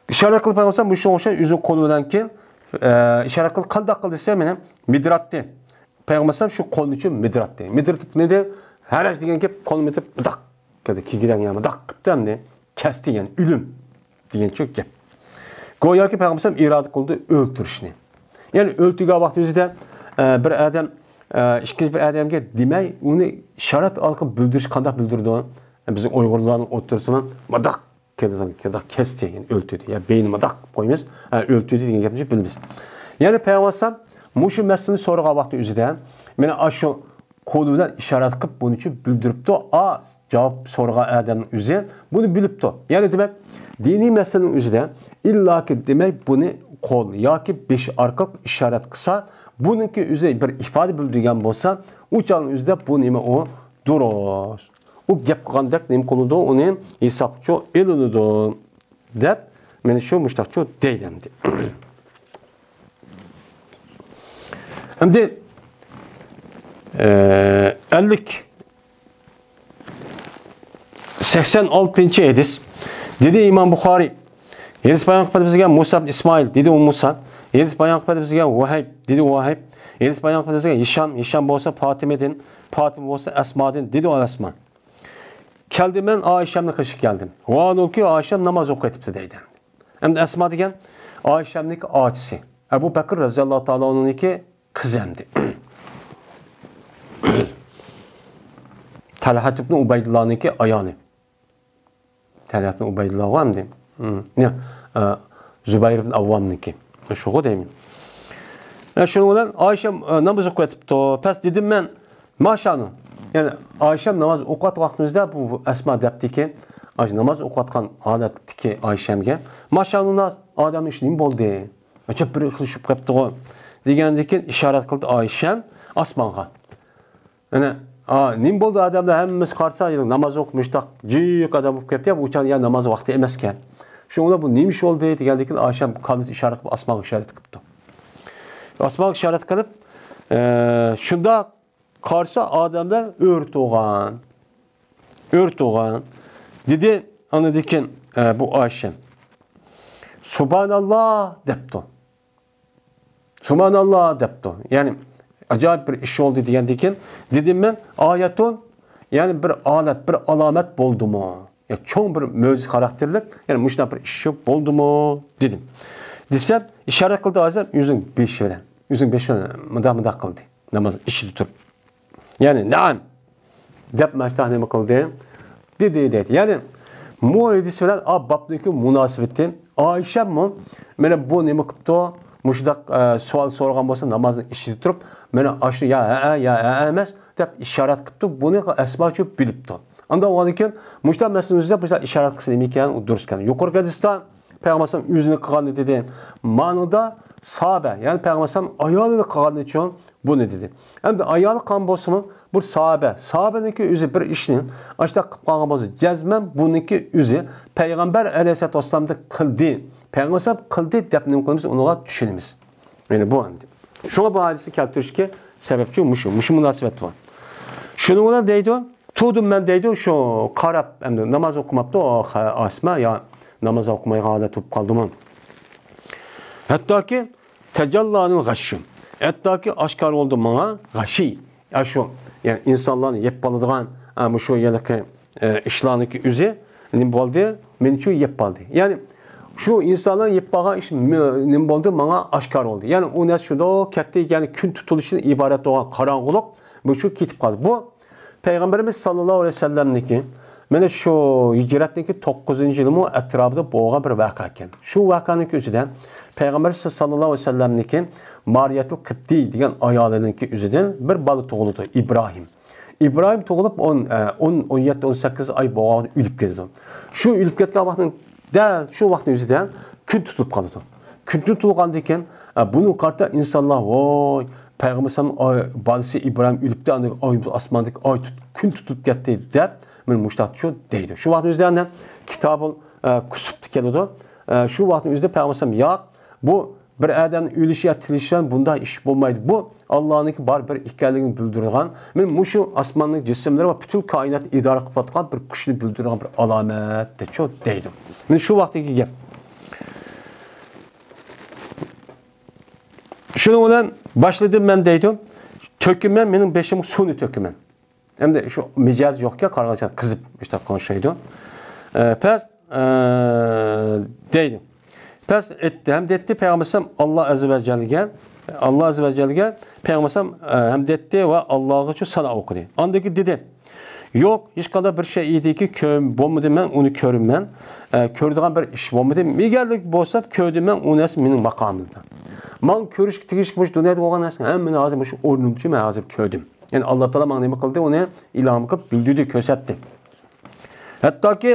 ئىشارەت قىلىپ پەيغەمبەر مۇشۇنىڭغا ئوخشاش ئۆزىنىڭ قولى بىلەن كېيىن، ئە، ئىشارەت قىلىپ قانداق قىلدى دېسە، مېنى مىدراتتى. پەيغەمبەر شۇ قولىنى شۇ مىدراتتى. مىدرىتىپ نېدى؟ ھەرەج دېگەن گەپ، قولىنى مىدرىتىپ، مىداق قىلدى. كېگىدەن يەنە مىداق قىپتۇ ئەمدى. كەستى يەنى، ئۆلۈم دېگەن شۇ گەپ. گوياكى پەيغەمبەر ئىرادە قىلدى ئۆلتۈرۈشنى. يەنى ئۆلتۈرگەن ۋاقتى ئۆزىدە، ئە، بىر ئادەم، ئە، ئىككىنچى بىر ئادەمگە دېمەي، ئۇنى ئىشارەت ئارقىلىق بىلدۈرۈش قانداق بىلدۈرىدۇ؟ بىزنىڭ ئۇيغۇرلارنىڭ ئوتتۇرىسىمۇ مىداق كېلىدىغان، كېلىدىغان كەستى، يەنى ئۆلتۈردى. يا بېيىنى مۇنداق قويىمىز، ھە، ئۆلتۈردى دېگەن گەپنى بىلىمىز. يەنى پەيغەمبەر ئەلەيھىسسالام مۇشۇ مەسىلىنى سورىغان ۋاقتى ئۆزىدە، مانا ئاشۇ قولى بىلەن ئىشارەت قىلىپ بۇنى شۇ بىلدۈرۈپتۇ. ئا، جاۋاب سورىغان ئادەمنىڭ ئۆزى بۇنى بىلىپتۇ. يەنى دېمەك، دىنىي مەسىلىنىڭ ئۆزىدە ئىللاكى دېمەي بۇنى قول ياكى بېشى ئارقىلىق ئىشارەت قىلسا، بۇنىڭكى ئۆزى بىر ئىپادە بىلدۈرگەن بولسا، ئۇ چاغنىڭ ئۆزىدە بۇ نېمە ئۇ؟ دۇرۇس. ئۇ گەپ قىلغاندەك نېمە قىلىدۇ، ئۇنى ھېسابقا ئېلىنىدۇ، دەپ، مانا شۇ مۇشتاقچۇ دەيدۇ ئەمدى. ئەمدى، ئە، ئەللىك، سەكسەن ئالتىنچى ھەدىس. دېدى ئىمام بۇخارىي، ھەدىس بايان قىلىپ بىزگە مۇسا ئىبن ئىسمائىل، دېدى ئۇ مۇسا، ھەدىس بايان قىلىپ بىزگە ۋەھىب، دېدى ۋەھىب، ھەدىس بايان قىلىپ بىزگە ھىشام، ھىشام بولسا پاتىمىدىن، پاتىمە بولسا ئەسمادىن، دېدى ئەسما. كەلدىم مەن ئائىشەمنىڭ قېشىغا كەلدىم. ۋاھالۇكى ئائىشەم ناماز ئوقۇۋېتىپتۇ دەيدۇ. ئەمدى ئەسما دېگەن ئائىشەمنىڭكى ئاچىسى. ئەبۇ بەكىر رەزىياللاھۇ تائالا ئانھۇنىڭكى قىزى ئەمدى. تەلھەت ئىبن ئۇبەيدۇللانىڭكى ئايالى. تەلھەت ئىبن ئۇبەيدۇللاغۇ ئەمدى. ھىم. يا، ئە، زۇبەير ئىبن ئەۋۋامنىڭكى. شۇغۇ دەيمەن. ئە، شۇنىڭ بىلەن ئائىشەم، ئە، ناماز ئوقۇۋېتىپتۇ. پەس دېدىم مەن، ماشانۇ. يەنى ئائىشەم ناماز ئوقۇۋاتقان ۋاقتىمىزدا بۇ، بۇ ئەسما دەپتىكى، ئاشۇ ناماز ئوقۇۋاتقان ھالەتتىكى ئائىشەمگە، ماشانۇ ناس، ئادەمنىڭ ئىشى نېمە بولدى؟ ئەجەب بىر خىل شۈبھە قىپتىغۇ، دېگەندىكىن ئىشارەت قىلدى ئائىشەم ئاسمانغا. ئەنە، ئا، نېمە بولدى ئادەملەر ھەممىسى قارىسا، ناماز ئوقۇپ مۇشتاق جىق ئادەم بولۇپ كەتتى، يا بۇ چاغ يا ناماز ۋاقتى ئەمەسكەن. شۇڭا بۇ نېمە ئىش بولدى دېگەندىكىن ئائىشەم كاللىسى ئىشارەت قىلىپ ئاسمانغا ئىشارەت قىپتۇ. ئاسمانغا ئىشارەت قىلىپ، ئە، شۇنداق قارىسا ئادەملەر ئۆرە تۇرغان. ئۆرە تۇرغان. دېدى، ئاندىن كېيىن، ئە، بۇ ئائىشەم، سۇبھاناللا دەپتۇ. سۇبھاناللا دەپتۇ. يەنى، ئاجايىپ بىر ئىش بولدى دېگەندىن كېيىن، دېدىم مەن، ئايەتۇن، يەنى بىر ئالەت، بىر ئالامەت بولدىمۇ؟ يا چوڭ بىر مۆجىزە خاراكتېرلىك، يەنى مۇشۇنداق بىر ئىش بولدىمۇ؟ دېدىم. دېسەم، ئىشارەت قىلدى ھازىر ئۆزىنىڭ بېشى بىلەن. ئۆزىنىڭ بېشى بىلەن مۇنداق، مۇنداق قىلدى. ناماز ئىچىدە تۇرۇپ. يەنى، نەئەم. دەپ ماشتاق نېمە قىلدى؟ دېدى، دەيدۇ. يەنى، مۇ ھەدىس بىلەن ئا بابنىڭكى مۇناسىۋىتى. ئائىشەممۇ، مانا بۇ نېمە قىپتۇ؟ مۇشۇنداق، ئە، سوئال سورىغان بولسا، نامازنىڭ ئىچىدە تۇرۇپ، مانا ئاشۇ يا ھەئە، يا ھەئە ئەمەس، دەپ ئىشارەت قىپتۇ. بۇنى ئەسما شۇ بىلىپتۇ. ئاندىن ئۇنىڭدىن كېيىن، مۇشۇنداق مەسىلىنى ئۆزىدە بۇ ئىشارەت قىلسا نېمە ئىكەن، ئۇ دۇرۇس ئىكەن. يۇقىرىقى ھەدىستە پەيغەمبەر ئۆزىنى قىلغاننى دېدى. مانىدا ساھابە، يەنى پەيغەمبەر ئايالى قىلغاننى ئۈچۈن بۇنى دېدى. ئەمدى ئايالى قىلغان بولسىمۇ، بۇ ساھابە، ساھابىنىڭكى ئۆزى بىر ئىشنى ئاشۇنداق قىلىپ قالغان بولسا، جەزمەن بۇنىڭكى ئۆزى پەيغەمبەر ئەلەيھىسسالاتۇ ۋەسسالامدەك قىلدى، پەيغەمبەر قىلدى دەپ نېمە قىلىمىز، ئۇنىڭغا چۈشىنىمىز. يەنى بۇ ئەمدى. شۇڭا بۇ ھەدىسنى كەلتۈرۈشكە سەۋەبچى مۇشۇ، مۇشۇ مۇناسىۋەت بار. شۇنىڭ بىلەن دەيدۇ، تۇردۇم مەن دەيدۇ، شۇ قاراپ، ئەمدى ناماز ئوقۇماپتۇ، ئاسما يا ناماز ئوقۇمايدىغان ھالەت بولۇپ قالدىمۇ؟ ھەتتاكى تەجەللانىل غەششۇ. ھەتتاكى ئاشكارا بولدى ماڭا غەشىي. يا شۇ، يەنى ئىنسانلارنى يەپ بولىدىغان، ئە، مۇشۇ ھېلىقى، ئە، ئىشلارنىڭكى ئۆزى نېمە بولدى؟ مېنىچۇ يەپ بولدى. يەنى شۇ ئىنسانلار يەپ بولغان ئىش مە-، نېمە بولدى؟ ماڭا ئاشكارا بولدى. يەنى ئۇ نەرسە شۇنداق كەتتى، يەنى كۈن تۇتۇلۇشتىن ئىبارەت بولغان قاراڭغۇلۇق مۇشۇ كېتىپ قالدى. بۇ پەيغەمبىرىمىز ساللاللاھۇ ئەلەيھى ۋەسەللەمنىڭكى مانا شۇ ھىجرەتنىڭكى توققۇزىنچى يىلىمۇ ئەتراپىدا بولغان بىر ۋەقە ئىكەن. شۇ ۋەقەنىڭكى ئۆزىدە پەيغەمبىرىمىز ساللاللاھۇ ئەلەيھى ۋەسەللەمنىڭكى مارىيەتۇل قىبتى دېگەن ئايالىنىڭكى ئۆزىدىن بىر بالا تۇغۇلىدۇ، ئىبراھىم. ئىبراھىم تۇغۇلۇپ ئون، ئە، ئون، ئون يەتتە، ئون سەككىز ئاي بولغان ئۆلۈپ كېتىدۇ. شۇ ئۆلۈپ كەتكەن ۋاقتىنىڭ دەل شۇ ۋاقىتنىڭ ئۆزىدە كۈن تۇتۇلۇپ قالىدۇ. كۈن تۇتۇلغاندىن كېيىن، ئە، بۇنىڭغا قارىتا ئىنسانلار، ۋوي، پەيغەمبەر ئالەيھىسسالام ئاي، بالىسى ئىبراھىم ئۆلۈپتۇ، ئاندىن ئاي، ئاسماندىكى ئاي تۇت-، كۈن تۇتۇلۇپ كەتتى دەپ، مانا مۇشۇنداق شۇ دەيدۇ. شۇ ۋاقىتنىڭ ئۆزىدە ئەنە كىتابۇل، ئە، كۇسۇفتا كېلىدۇ. ئە، شۇ ۋاقىتنىڭ ئۆزىدە پەيغەمبەر ئالەيھىسسالام، ياق، بۇ بىر ئادەمنىڭ ئۆلۈشى يا تىرىلىشى بىلەن بۇنداق ئىش بولمايدۇ. بۇ ئاللانىڭكى بار بىر ئىكەنلىكىنى بىلدۈرىدىغان، مانا مۇشۇ ئاسماننىڭ جىسىملىرى ۋە پۈتۈن كائىناتنى ئىدارە قىلىپ ئاتقان بىر كۈچنى بىلدۈرىدىغان بىر ئالامەت دەپ شۇ دەيدۇ. مانا شۇ ۋاقىتتىكى گەپ. شۇنىڭ بىلەن باشلىدىم مەن دەيدۇ. تۆكىمەن، مېنىڭ بېشىمغا سۇنى تۆكىمەن. ئەمدى شۇ مىجەز يوقكەن، قارىغانچە قىزىپ، ئىشتە قوڭشايدۇ. ئە، پەس، ئە، دەيدۇ. پەس ئېيتتى، ھەم دەيتتى پەيغەمبەر ئەلەيھىسسالام ئاللا ئەززە ۋە جەللىگە، ئاللا ئەززە ۋە جەللىگە پەيغەمبەر ئەلەيھىسسالام، ئە، ھەم دەيتتى ۋە ئاللاغا شۇ سانا ئوقۇدى. ئاندىن كېيىن دېدى، يوق، ھېچقانداق بىر شەيئىدىكى كۆ-، بولمىدى، مەن ئۇنى كۆرىمەن. ئە، كۆرىدىغان بىر ئىش بولمىدى. ئەگەرلىك بولسا كۆردۈم مەن ئۇ نەرسە مېنىڭ ماقامىمدا. ماڭا كۆرۈشكە تېگىشلىك مۇشۇ دۇنيادا بولغان نەرسىنى ھەممىنى ھازىر مۇشۇ ئورنۇمچە مەن ھازىر كۆردۈم. يەنى ئاللا تائالا ماڭا نېمە قىلدى؟ ئۇنى ئىلھام قىلىپ بىلدۈردى، كۆرسەتتى. ھەتتاكى،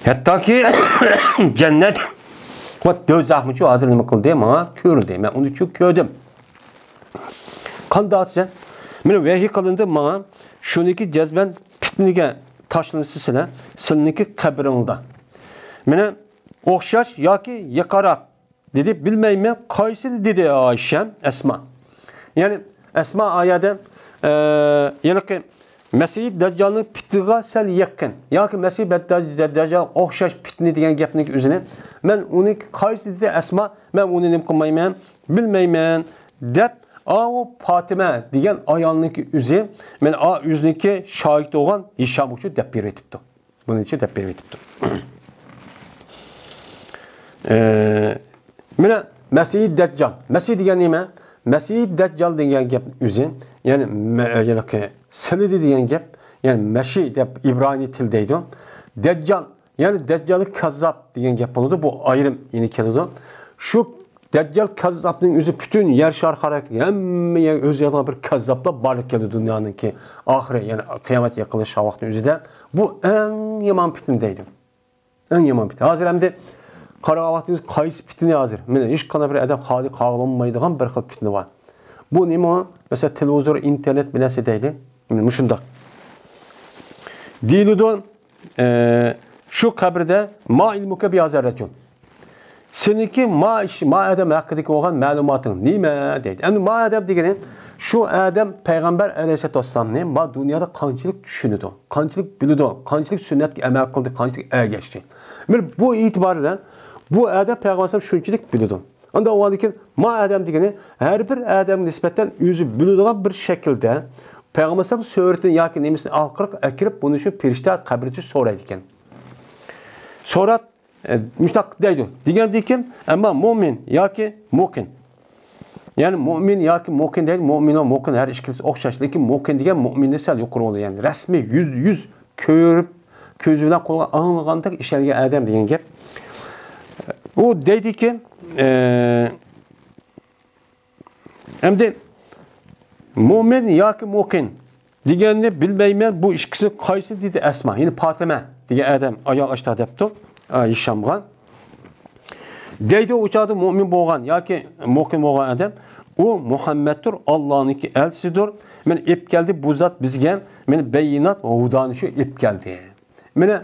ھەتتاكى جەننەت ۋە دوزاخمۇچۇ ھازىر نېمە قىلدى؟ ماڭا كۆرۈندى. مەن ئۇنى چۈ كۆردۈم. قانداق دېسە، مانا ۋەھىي قىلىندى ماڭا، شۇنىڭكى جەزمەن پىتنىگە تاشلىنىسىز سىلەر، سىلىنىڭكى قەبرىڭدا. مانا ئوخشاش ياكى يېقىنراق دېدى، بىلمەيمەن، قايسىنى دېدى ئايشەم، ئەسما. يەنى ئەسما ئايەدە، ئە، يەنى مەسىھى دەججالنىڭ پىتىگە سەل يېقىن ياكى مەسىھى دەججال ئوخشاش پىتنە دېگەن گەپنىڭ ئۆزىنى، مەن ئۇنى قايسى دېسە ئەسما، مەن ئۇنى نېمە قىلمايمەن، بىلمەيمەن دەپ، ئاۋۇ پاتىمە دېگەن ئايالنىڭكى ئۆزى، مەن ئا ئۆزىنىڭكى شاھىت بولغان ھىشامغىچۇ دەپ بېرىۋېتىپتۇ. بۇنىڭچە دەپ بېرىۋېتىپتۇ. ئە، مانا مەسىھى دەججال. مەسىھ دېگەن نېمە؟ مەسىھى دەججال دېگەن گەپ ئۆزى، يەنى مە-، يەنى سىلىدى دېگەن گەپ، يەنى مەشى دەپ ئىبرانىي تىل دەيدۇ. دەججال، يەنى دەججال كاززاب دېگەن گەپ بولىدۇ. بۇ ئايرىم يەنە كېلىدۇ. شۇ دەججال كاززابنىڭ ئۆزى پۈتۈن يەر شارى قارا ھەممە يەر ئۆزى يازغان بىر كاززابلار بارلىققا كېلىدۇ دۇنيانىڭكى ئاخىرى، يەنى قىيامەت يېقىنلىشىدىغان ۋاقىتنىڭ ئۆزىدە. بۇ ئەڭ يامان پىتنە دەيدۇ. ئەڭ يامان پىتنە. ھازىر ئەمدى قارىغان ۋاقتىمىز قايسى پىتنە ھازىر؟ مانا ھېچقانداق بىر ئادەم خالىي قاغلانمايدىغان بىر خىل پىتنە بار. بۇ نېمە؟ مەسىلەن، تېلېۋىزور، ئىنتېرنېت بىلەن دەيدۇ. مانا مۇشۇنداق. دېيىلىدۇ، ئە، شۇ قەبرىدە، ما ئىلمۇكە بىھازا رەجۇل. سېنىڭكى ما ئىش، ما ئادەم ھەققىدىكى بولغان مەلۇماتىڭ نېمە؟ دەيدۇ. ئەمدى ما ئادەم دېگىنى شۇ ئادەم پەيغەمبەر ئەلەيھىسسالاتۇ ۋەسسالامنى ما دۇنيادا قانچىلىك چۈشىنىدۇ، قانچىلىك بىلىدۇ، قانچىلىك سۈننەتكە ئەمەل قىلدى، قانچىلىك ئەگەشتى. مانا بۇ ئېتىبار بىلەن بۇ ئادەم پەيغەمبەر ئەلەيھىسسالام شۇنچىلىك بىلىدۇ. ئاندىن ئۇنىڭدىن كېيىن ما ئادەم دېگىنى ھەر بىر ئادەمگە نىسبەتەن ئۆزى بىلىدىغان بىر شەكىلدە پەيغەمبەر ئەلەيھىسسالام سۈرىتىنى ياكى نېمىسىنى ئارقىلىق ئەكىرىپ، بۇنى شۇ پەرىشتە قەبرىدە سورايدىكەن. سوراپ، ئە، مۇشۇنداق دەيدۇ. دېگەندىن كېيىن، ئەمما مۇئمىن ياكى مۇقىن. يەنى مۇئمىن ياكى مۇقىن دەيدۇ. مۇئمىن ۋە مۇقىن ھەر ئىككىلىسى ئوخشاش. لېكىن مۇقىن دېگەن مۇئمىندىن سەل يۇقىرى بولىدۇ. يەنى رەسمىي يۈز، يۈز كۆرۈپ، كۆزى بىلەن قولغا ئاڭلىغاندەك ئىشەنگەن ئادەم دېگەن گەپ. ئۇ دەيدىكى، ئە، ئەمدى مۇئمىن ياكى مۇقىن دېگەننى بىلمەيمەن، بۇ ئىككىسى قايسى؟ دېدى ئەسما، يەنى پاتىمە دېگەن ئادەم ئايال ئاشتا دەپتۇ، ئا، ھىشامغا. دەيدۇ، ئۇ چاغدا مۇئمىن بولغان ياكى مۇقىن بولغان ئادەم، ئۇ مۇھەممەدتۇر، ئاللانىڭكى ئەلچىسىدۇر. مانا ئېلىپ كەلدى بۇ زات بىزگە، مانا بەييىنات ۋە ھۇدانى شۇ ئېلىپ كەلدى. مانا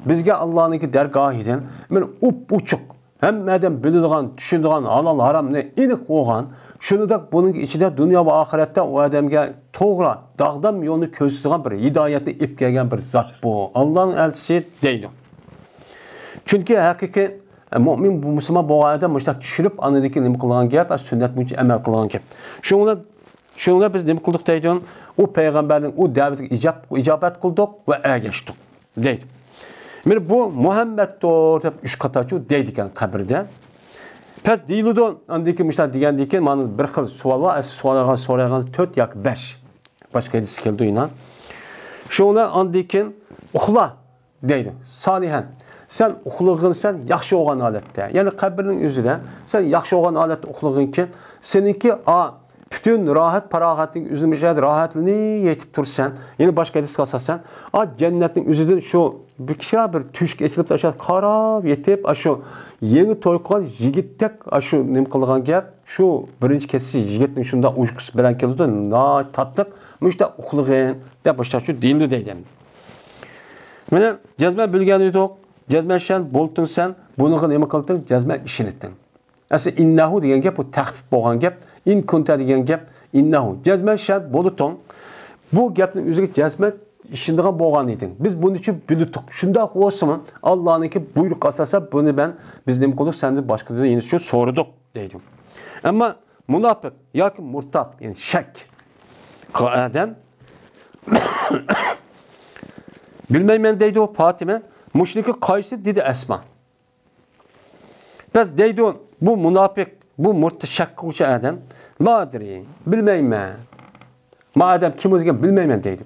بىزگە ئاللانىڭكى دەرگاھىدىن، مانا ئوپئوچۇق، ھەممە ئادەم بىلىدىغان، چۈشىنىدىغان، ھالال ھارامنى ئېنىق بولغان، شۇنىڭدەك بۇنىڭ ئىچىدە دۇنيا ۋە ئاخىرەتتە ئۇ ئادەمگە توغرا، داغدام يولنى كۆرسىتىدىغان بىر ھىدايەتنى ئېلىپ كەلگەن بىر زات بۇ. ئاللانىڭ ئەلچىسى دەيدۇ. چۈنكى ھەقىقىي مۇئمىن، بۇ مۇسۇلمان بولغان ئادەم مۇشۇنداق چۈشىنىپ، ئاندىن كېيىن نېمە قىلغان گەپ؟ سۈننەت بويىچە ئەمەل قىلغان گەپ. شۇنىڭ بىلەن، شۇنىڭ بىلەن بىز نېمە قىلدۇق دەيدۇ؟ ئۇ پەيغەمبەرنىڭ ئۇ دەۋىتىگە ئىجاب-، ئىجابەت قىلدۇق ۋە ئەگەشتۇق دەيدۇ. مانا بۇ مۇھەممەدتۇر دەپ ئۈچ قاتا شۇ دەيدىكەن قەبرىدە. پەس دېيىلىدۇ، ئاندىن كېيىن مۇشۇنداق دېگەندىن كېيىن مانا بىر خىل سوئال بار، ئەسلى سورايدىغان، سورايدىغان تۆت ياكى بەش. باشقا ھەدىس كەلدى يەنە. شۇڭا ئاندىن كېيىن ئۇخلا دەيدۇ. سالىھەن. سەن ئۇخلىغىنسەن ياخشى بولغان ھالەتتە. يەنى قەبرىنىڭ ئۆزىدە سەن ياخشى بولغان ھالەتتە ئۇخلىغىنكى، سېنىڭكى ئا پۈتۈن راھەت پاراغەتنىڭ ئۆزىنى مۇشۇ يەردە راھەتلىنىپ يېتىپ تۇرىسەن. يەنە باشقا ھەدىسكە ئاساسەن، ئا جەننەتنىڭ ئۆزىدىن شۇ بىر كىچىكرەك بىر تۆشۈك ئېچىلىپ، ئاشۇ قاراپ يېتىپ، ئاشۇ يېڭى توي قىلغان يىگىتتەك ئاشۇ نېمە قىلغان گەپ، شۇ بىرىنچى كېچىسى يىگىتنىڭ شۇنداق ئۇيقۇسى بىلەن كېلىدۇ، ناھايىتى تاتلىق، مۇشۇنداق ئۇخلىغىن دەپ مۇشۇنداق شۇ دېيىلىدۇ دەيدۇ. مانا جەزمەن بىلگەن ئىدۇق، جەزمەن شەن بولتۇڭ سەن، بۇنىڭغا نېمە قىلدىڭ؟ جەزمەن ئىشىنىتتىڭ. ئەسلى ئىننەھۇ دېگەن گەپ، بۇ تەخپىپ بولغان گەپ. ئىن كۇنتە دېگەن گەپ، ئىننەھۇ. جەزمەن شەرت بولۇتۇڭ. بۇ گەپنىڭ ئۆزىگە جەزمەن ئىشىنىدىغان بولغان ئىدىڭ. بىز بۇنى چۈ بىلىتۇق. شۇنداق بولسىمۇ، ئاللانىڭكى بۇيرۇقى ئاساسەن بۇنى مەن، بىز نېمە قىلدۇق؟ سەندىن باشقىدىن يەنە شۇ سورىدۇق دەيدۇ. ئەمما مۇناپىق ياكى مۇرتاب، يەنى شەك قىلغان ئادەم، بىلمەيمەن دەيدۇ پاتىمە. مۇشۇنىڭكى قايسى؟ دېدى ئەسما. بەس دەيدۇ، بۇ مۇناپىق، بۇ مۇرتەد شەك قىلغۇچى ئادەم. لا ئەدرى، بىلمەيمەن. ما ئادەم كىم ئۇ دېگەن، بىلمەيمەن دەيدۇ.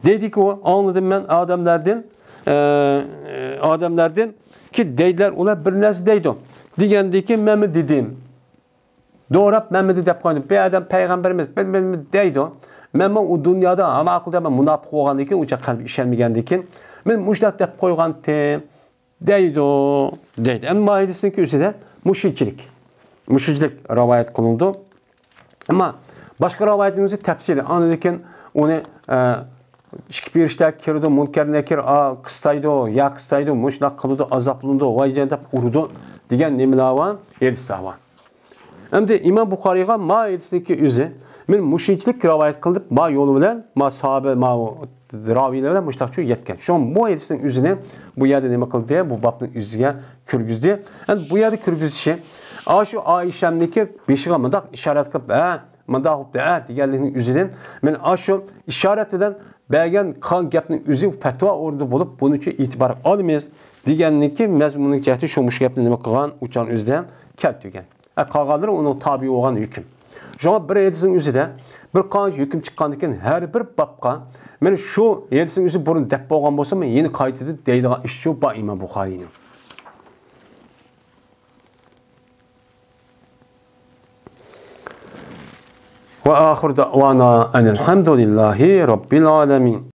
دەيدىكى ئۇ، ئاڭلىدىم مەن ئادەملەردىن، ئە، ئادەملەردىن كى دەيدىلەر ئۇلار بىر نەرسە دەيدۇ. دېگەندىكى مەنمۇ دېدىم. دوراپ مەنمۇ دەپ قويدۇم. بىر ئادەم پەيغەمبىرىمىز بىر، بىر، بىر دەيدۇ. مەنمۇ ئۇ دۇنيادا ھاما ئەقىلدە مەن مۇناپىق بولغاندىن كېيىن ئۇنچە قەلبى ئىشەنمىگەندىن كېيىن مەن مۇشۇنداق دەپ قويغانتىم. دەيدۇ، دەيدۇ. ئەمما ما ھەدىسنىڭكى ئۆزىدە مۇشۇنچىلىك، مۇشۇنچىلىك رىۋايەت قىلىنىدۇ. ئەمما باشقا رىۋايەتنىڭ ئۆزى تەپسىلىي. ئاندىن كېيىن ئۇنى، ئە، ئىككى پېرىشتە كىرىدۇ، مۇنكەر نەكىر، ئا، قىستايدۇ، يا قىستايدۇ، مۇشۇنداق قىلىدۇ، ئازابلىنىدۇ، ۋايجان دەپ ئۇرىدۇ دېگەن نېمىلەر بار؟ ھەدىسلەر بار. ئەمدى ئىمام بۇخارىيغا ما ھەدىسنىڭكى ئۆزى، مەن مۇشۇنچىلىك رىۋايەت قىلىپ، ما يولى بىلەن، ما ساھابە، ما راۋىيلار بىلەن مۇشۇنداقچە يەتكەن. شۇڭا بۇ ھەدىسنىڭ ئۆزىنى بۇ يەردە نېمە قىلدى؟ بۇ بابنىڭ ئۆزىگە كىرگۈزدى. ئەمدى بۇ يەردە كىرگۈزۈشى، ئاشۇ ئائىشەمنىڭكى بېشىغا مۇنداق ئىشارەت قىلىپ، ھە، مۇنداق بوپتۇ، ھە، دېگەنلىكنىڭ ئۆزىدىن، مەن ئاشۇ ئىشارەت بىلەن بەرگەن قىلغان گەپنىڭ ئۆزى پەتىۋا ئورنىدا بولۇپ، بۇنىڭ ئۈچۈن ئېتىبار ئالىمىز دېگەنلىكى مەزمۇننىڭ جەھەتتىن شۇ مۇشۇ گەپنى نېمە قىلغان ئۇچان ئۆزىدە كەلتۈرگەن. ئە، قالغانلىرى ئۇنىڭ تابىئى بولغان ھۆكۈم. شۇڭا بىر ھەدىسنىڭ ئۆزىدە بىر قانچە ھۆكۈم چىققاندىن كېيىن ھەر بىر بابقا، مەن شۇ ھەدىسنىڭ ئۆزى بۇرۇن دەپ بولغان بولسىمۇ، يەنە قايتىدىن دەيدىغان ئىش شۇ بار ئىمام بۇخارىينىڭ. وآخر دعوانا أن الحمد لله رب العالمين.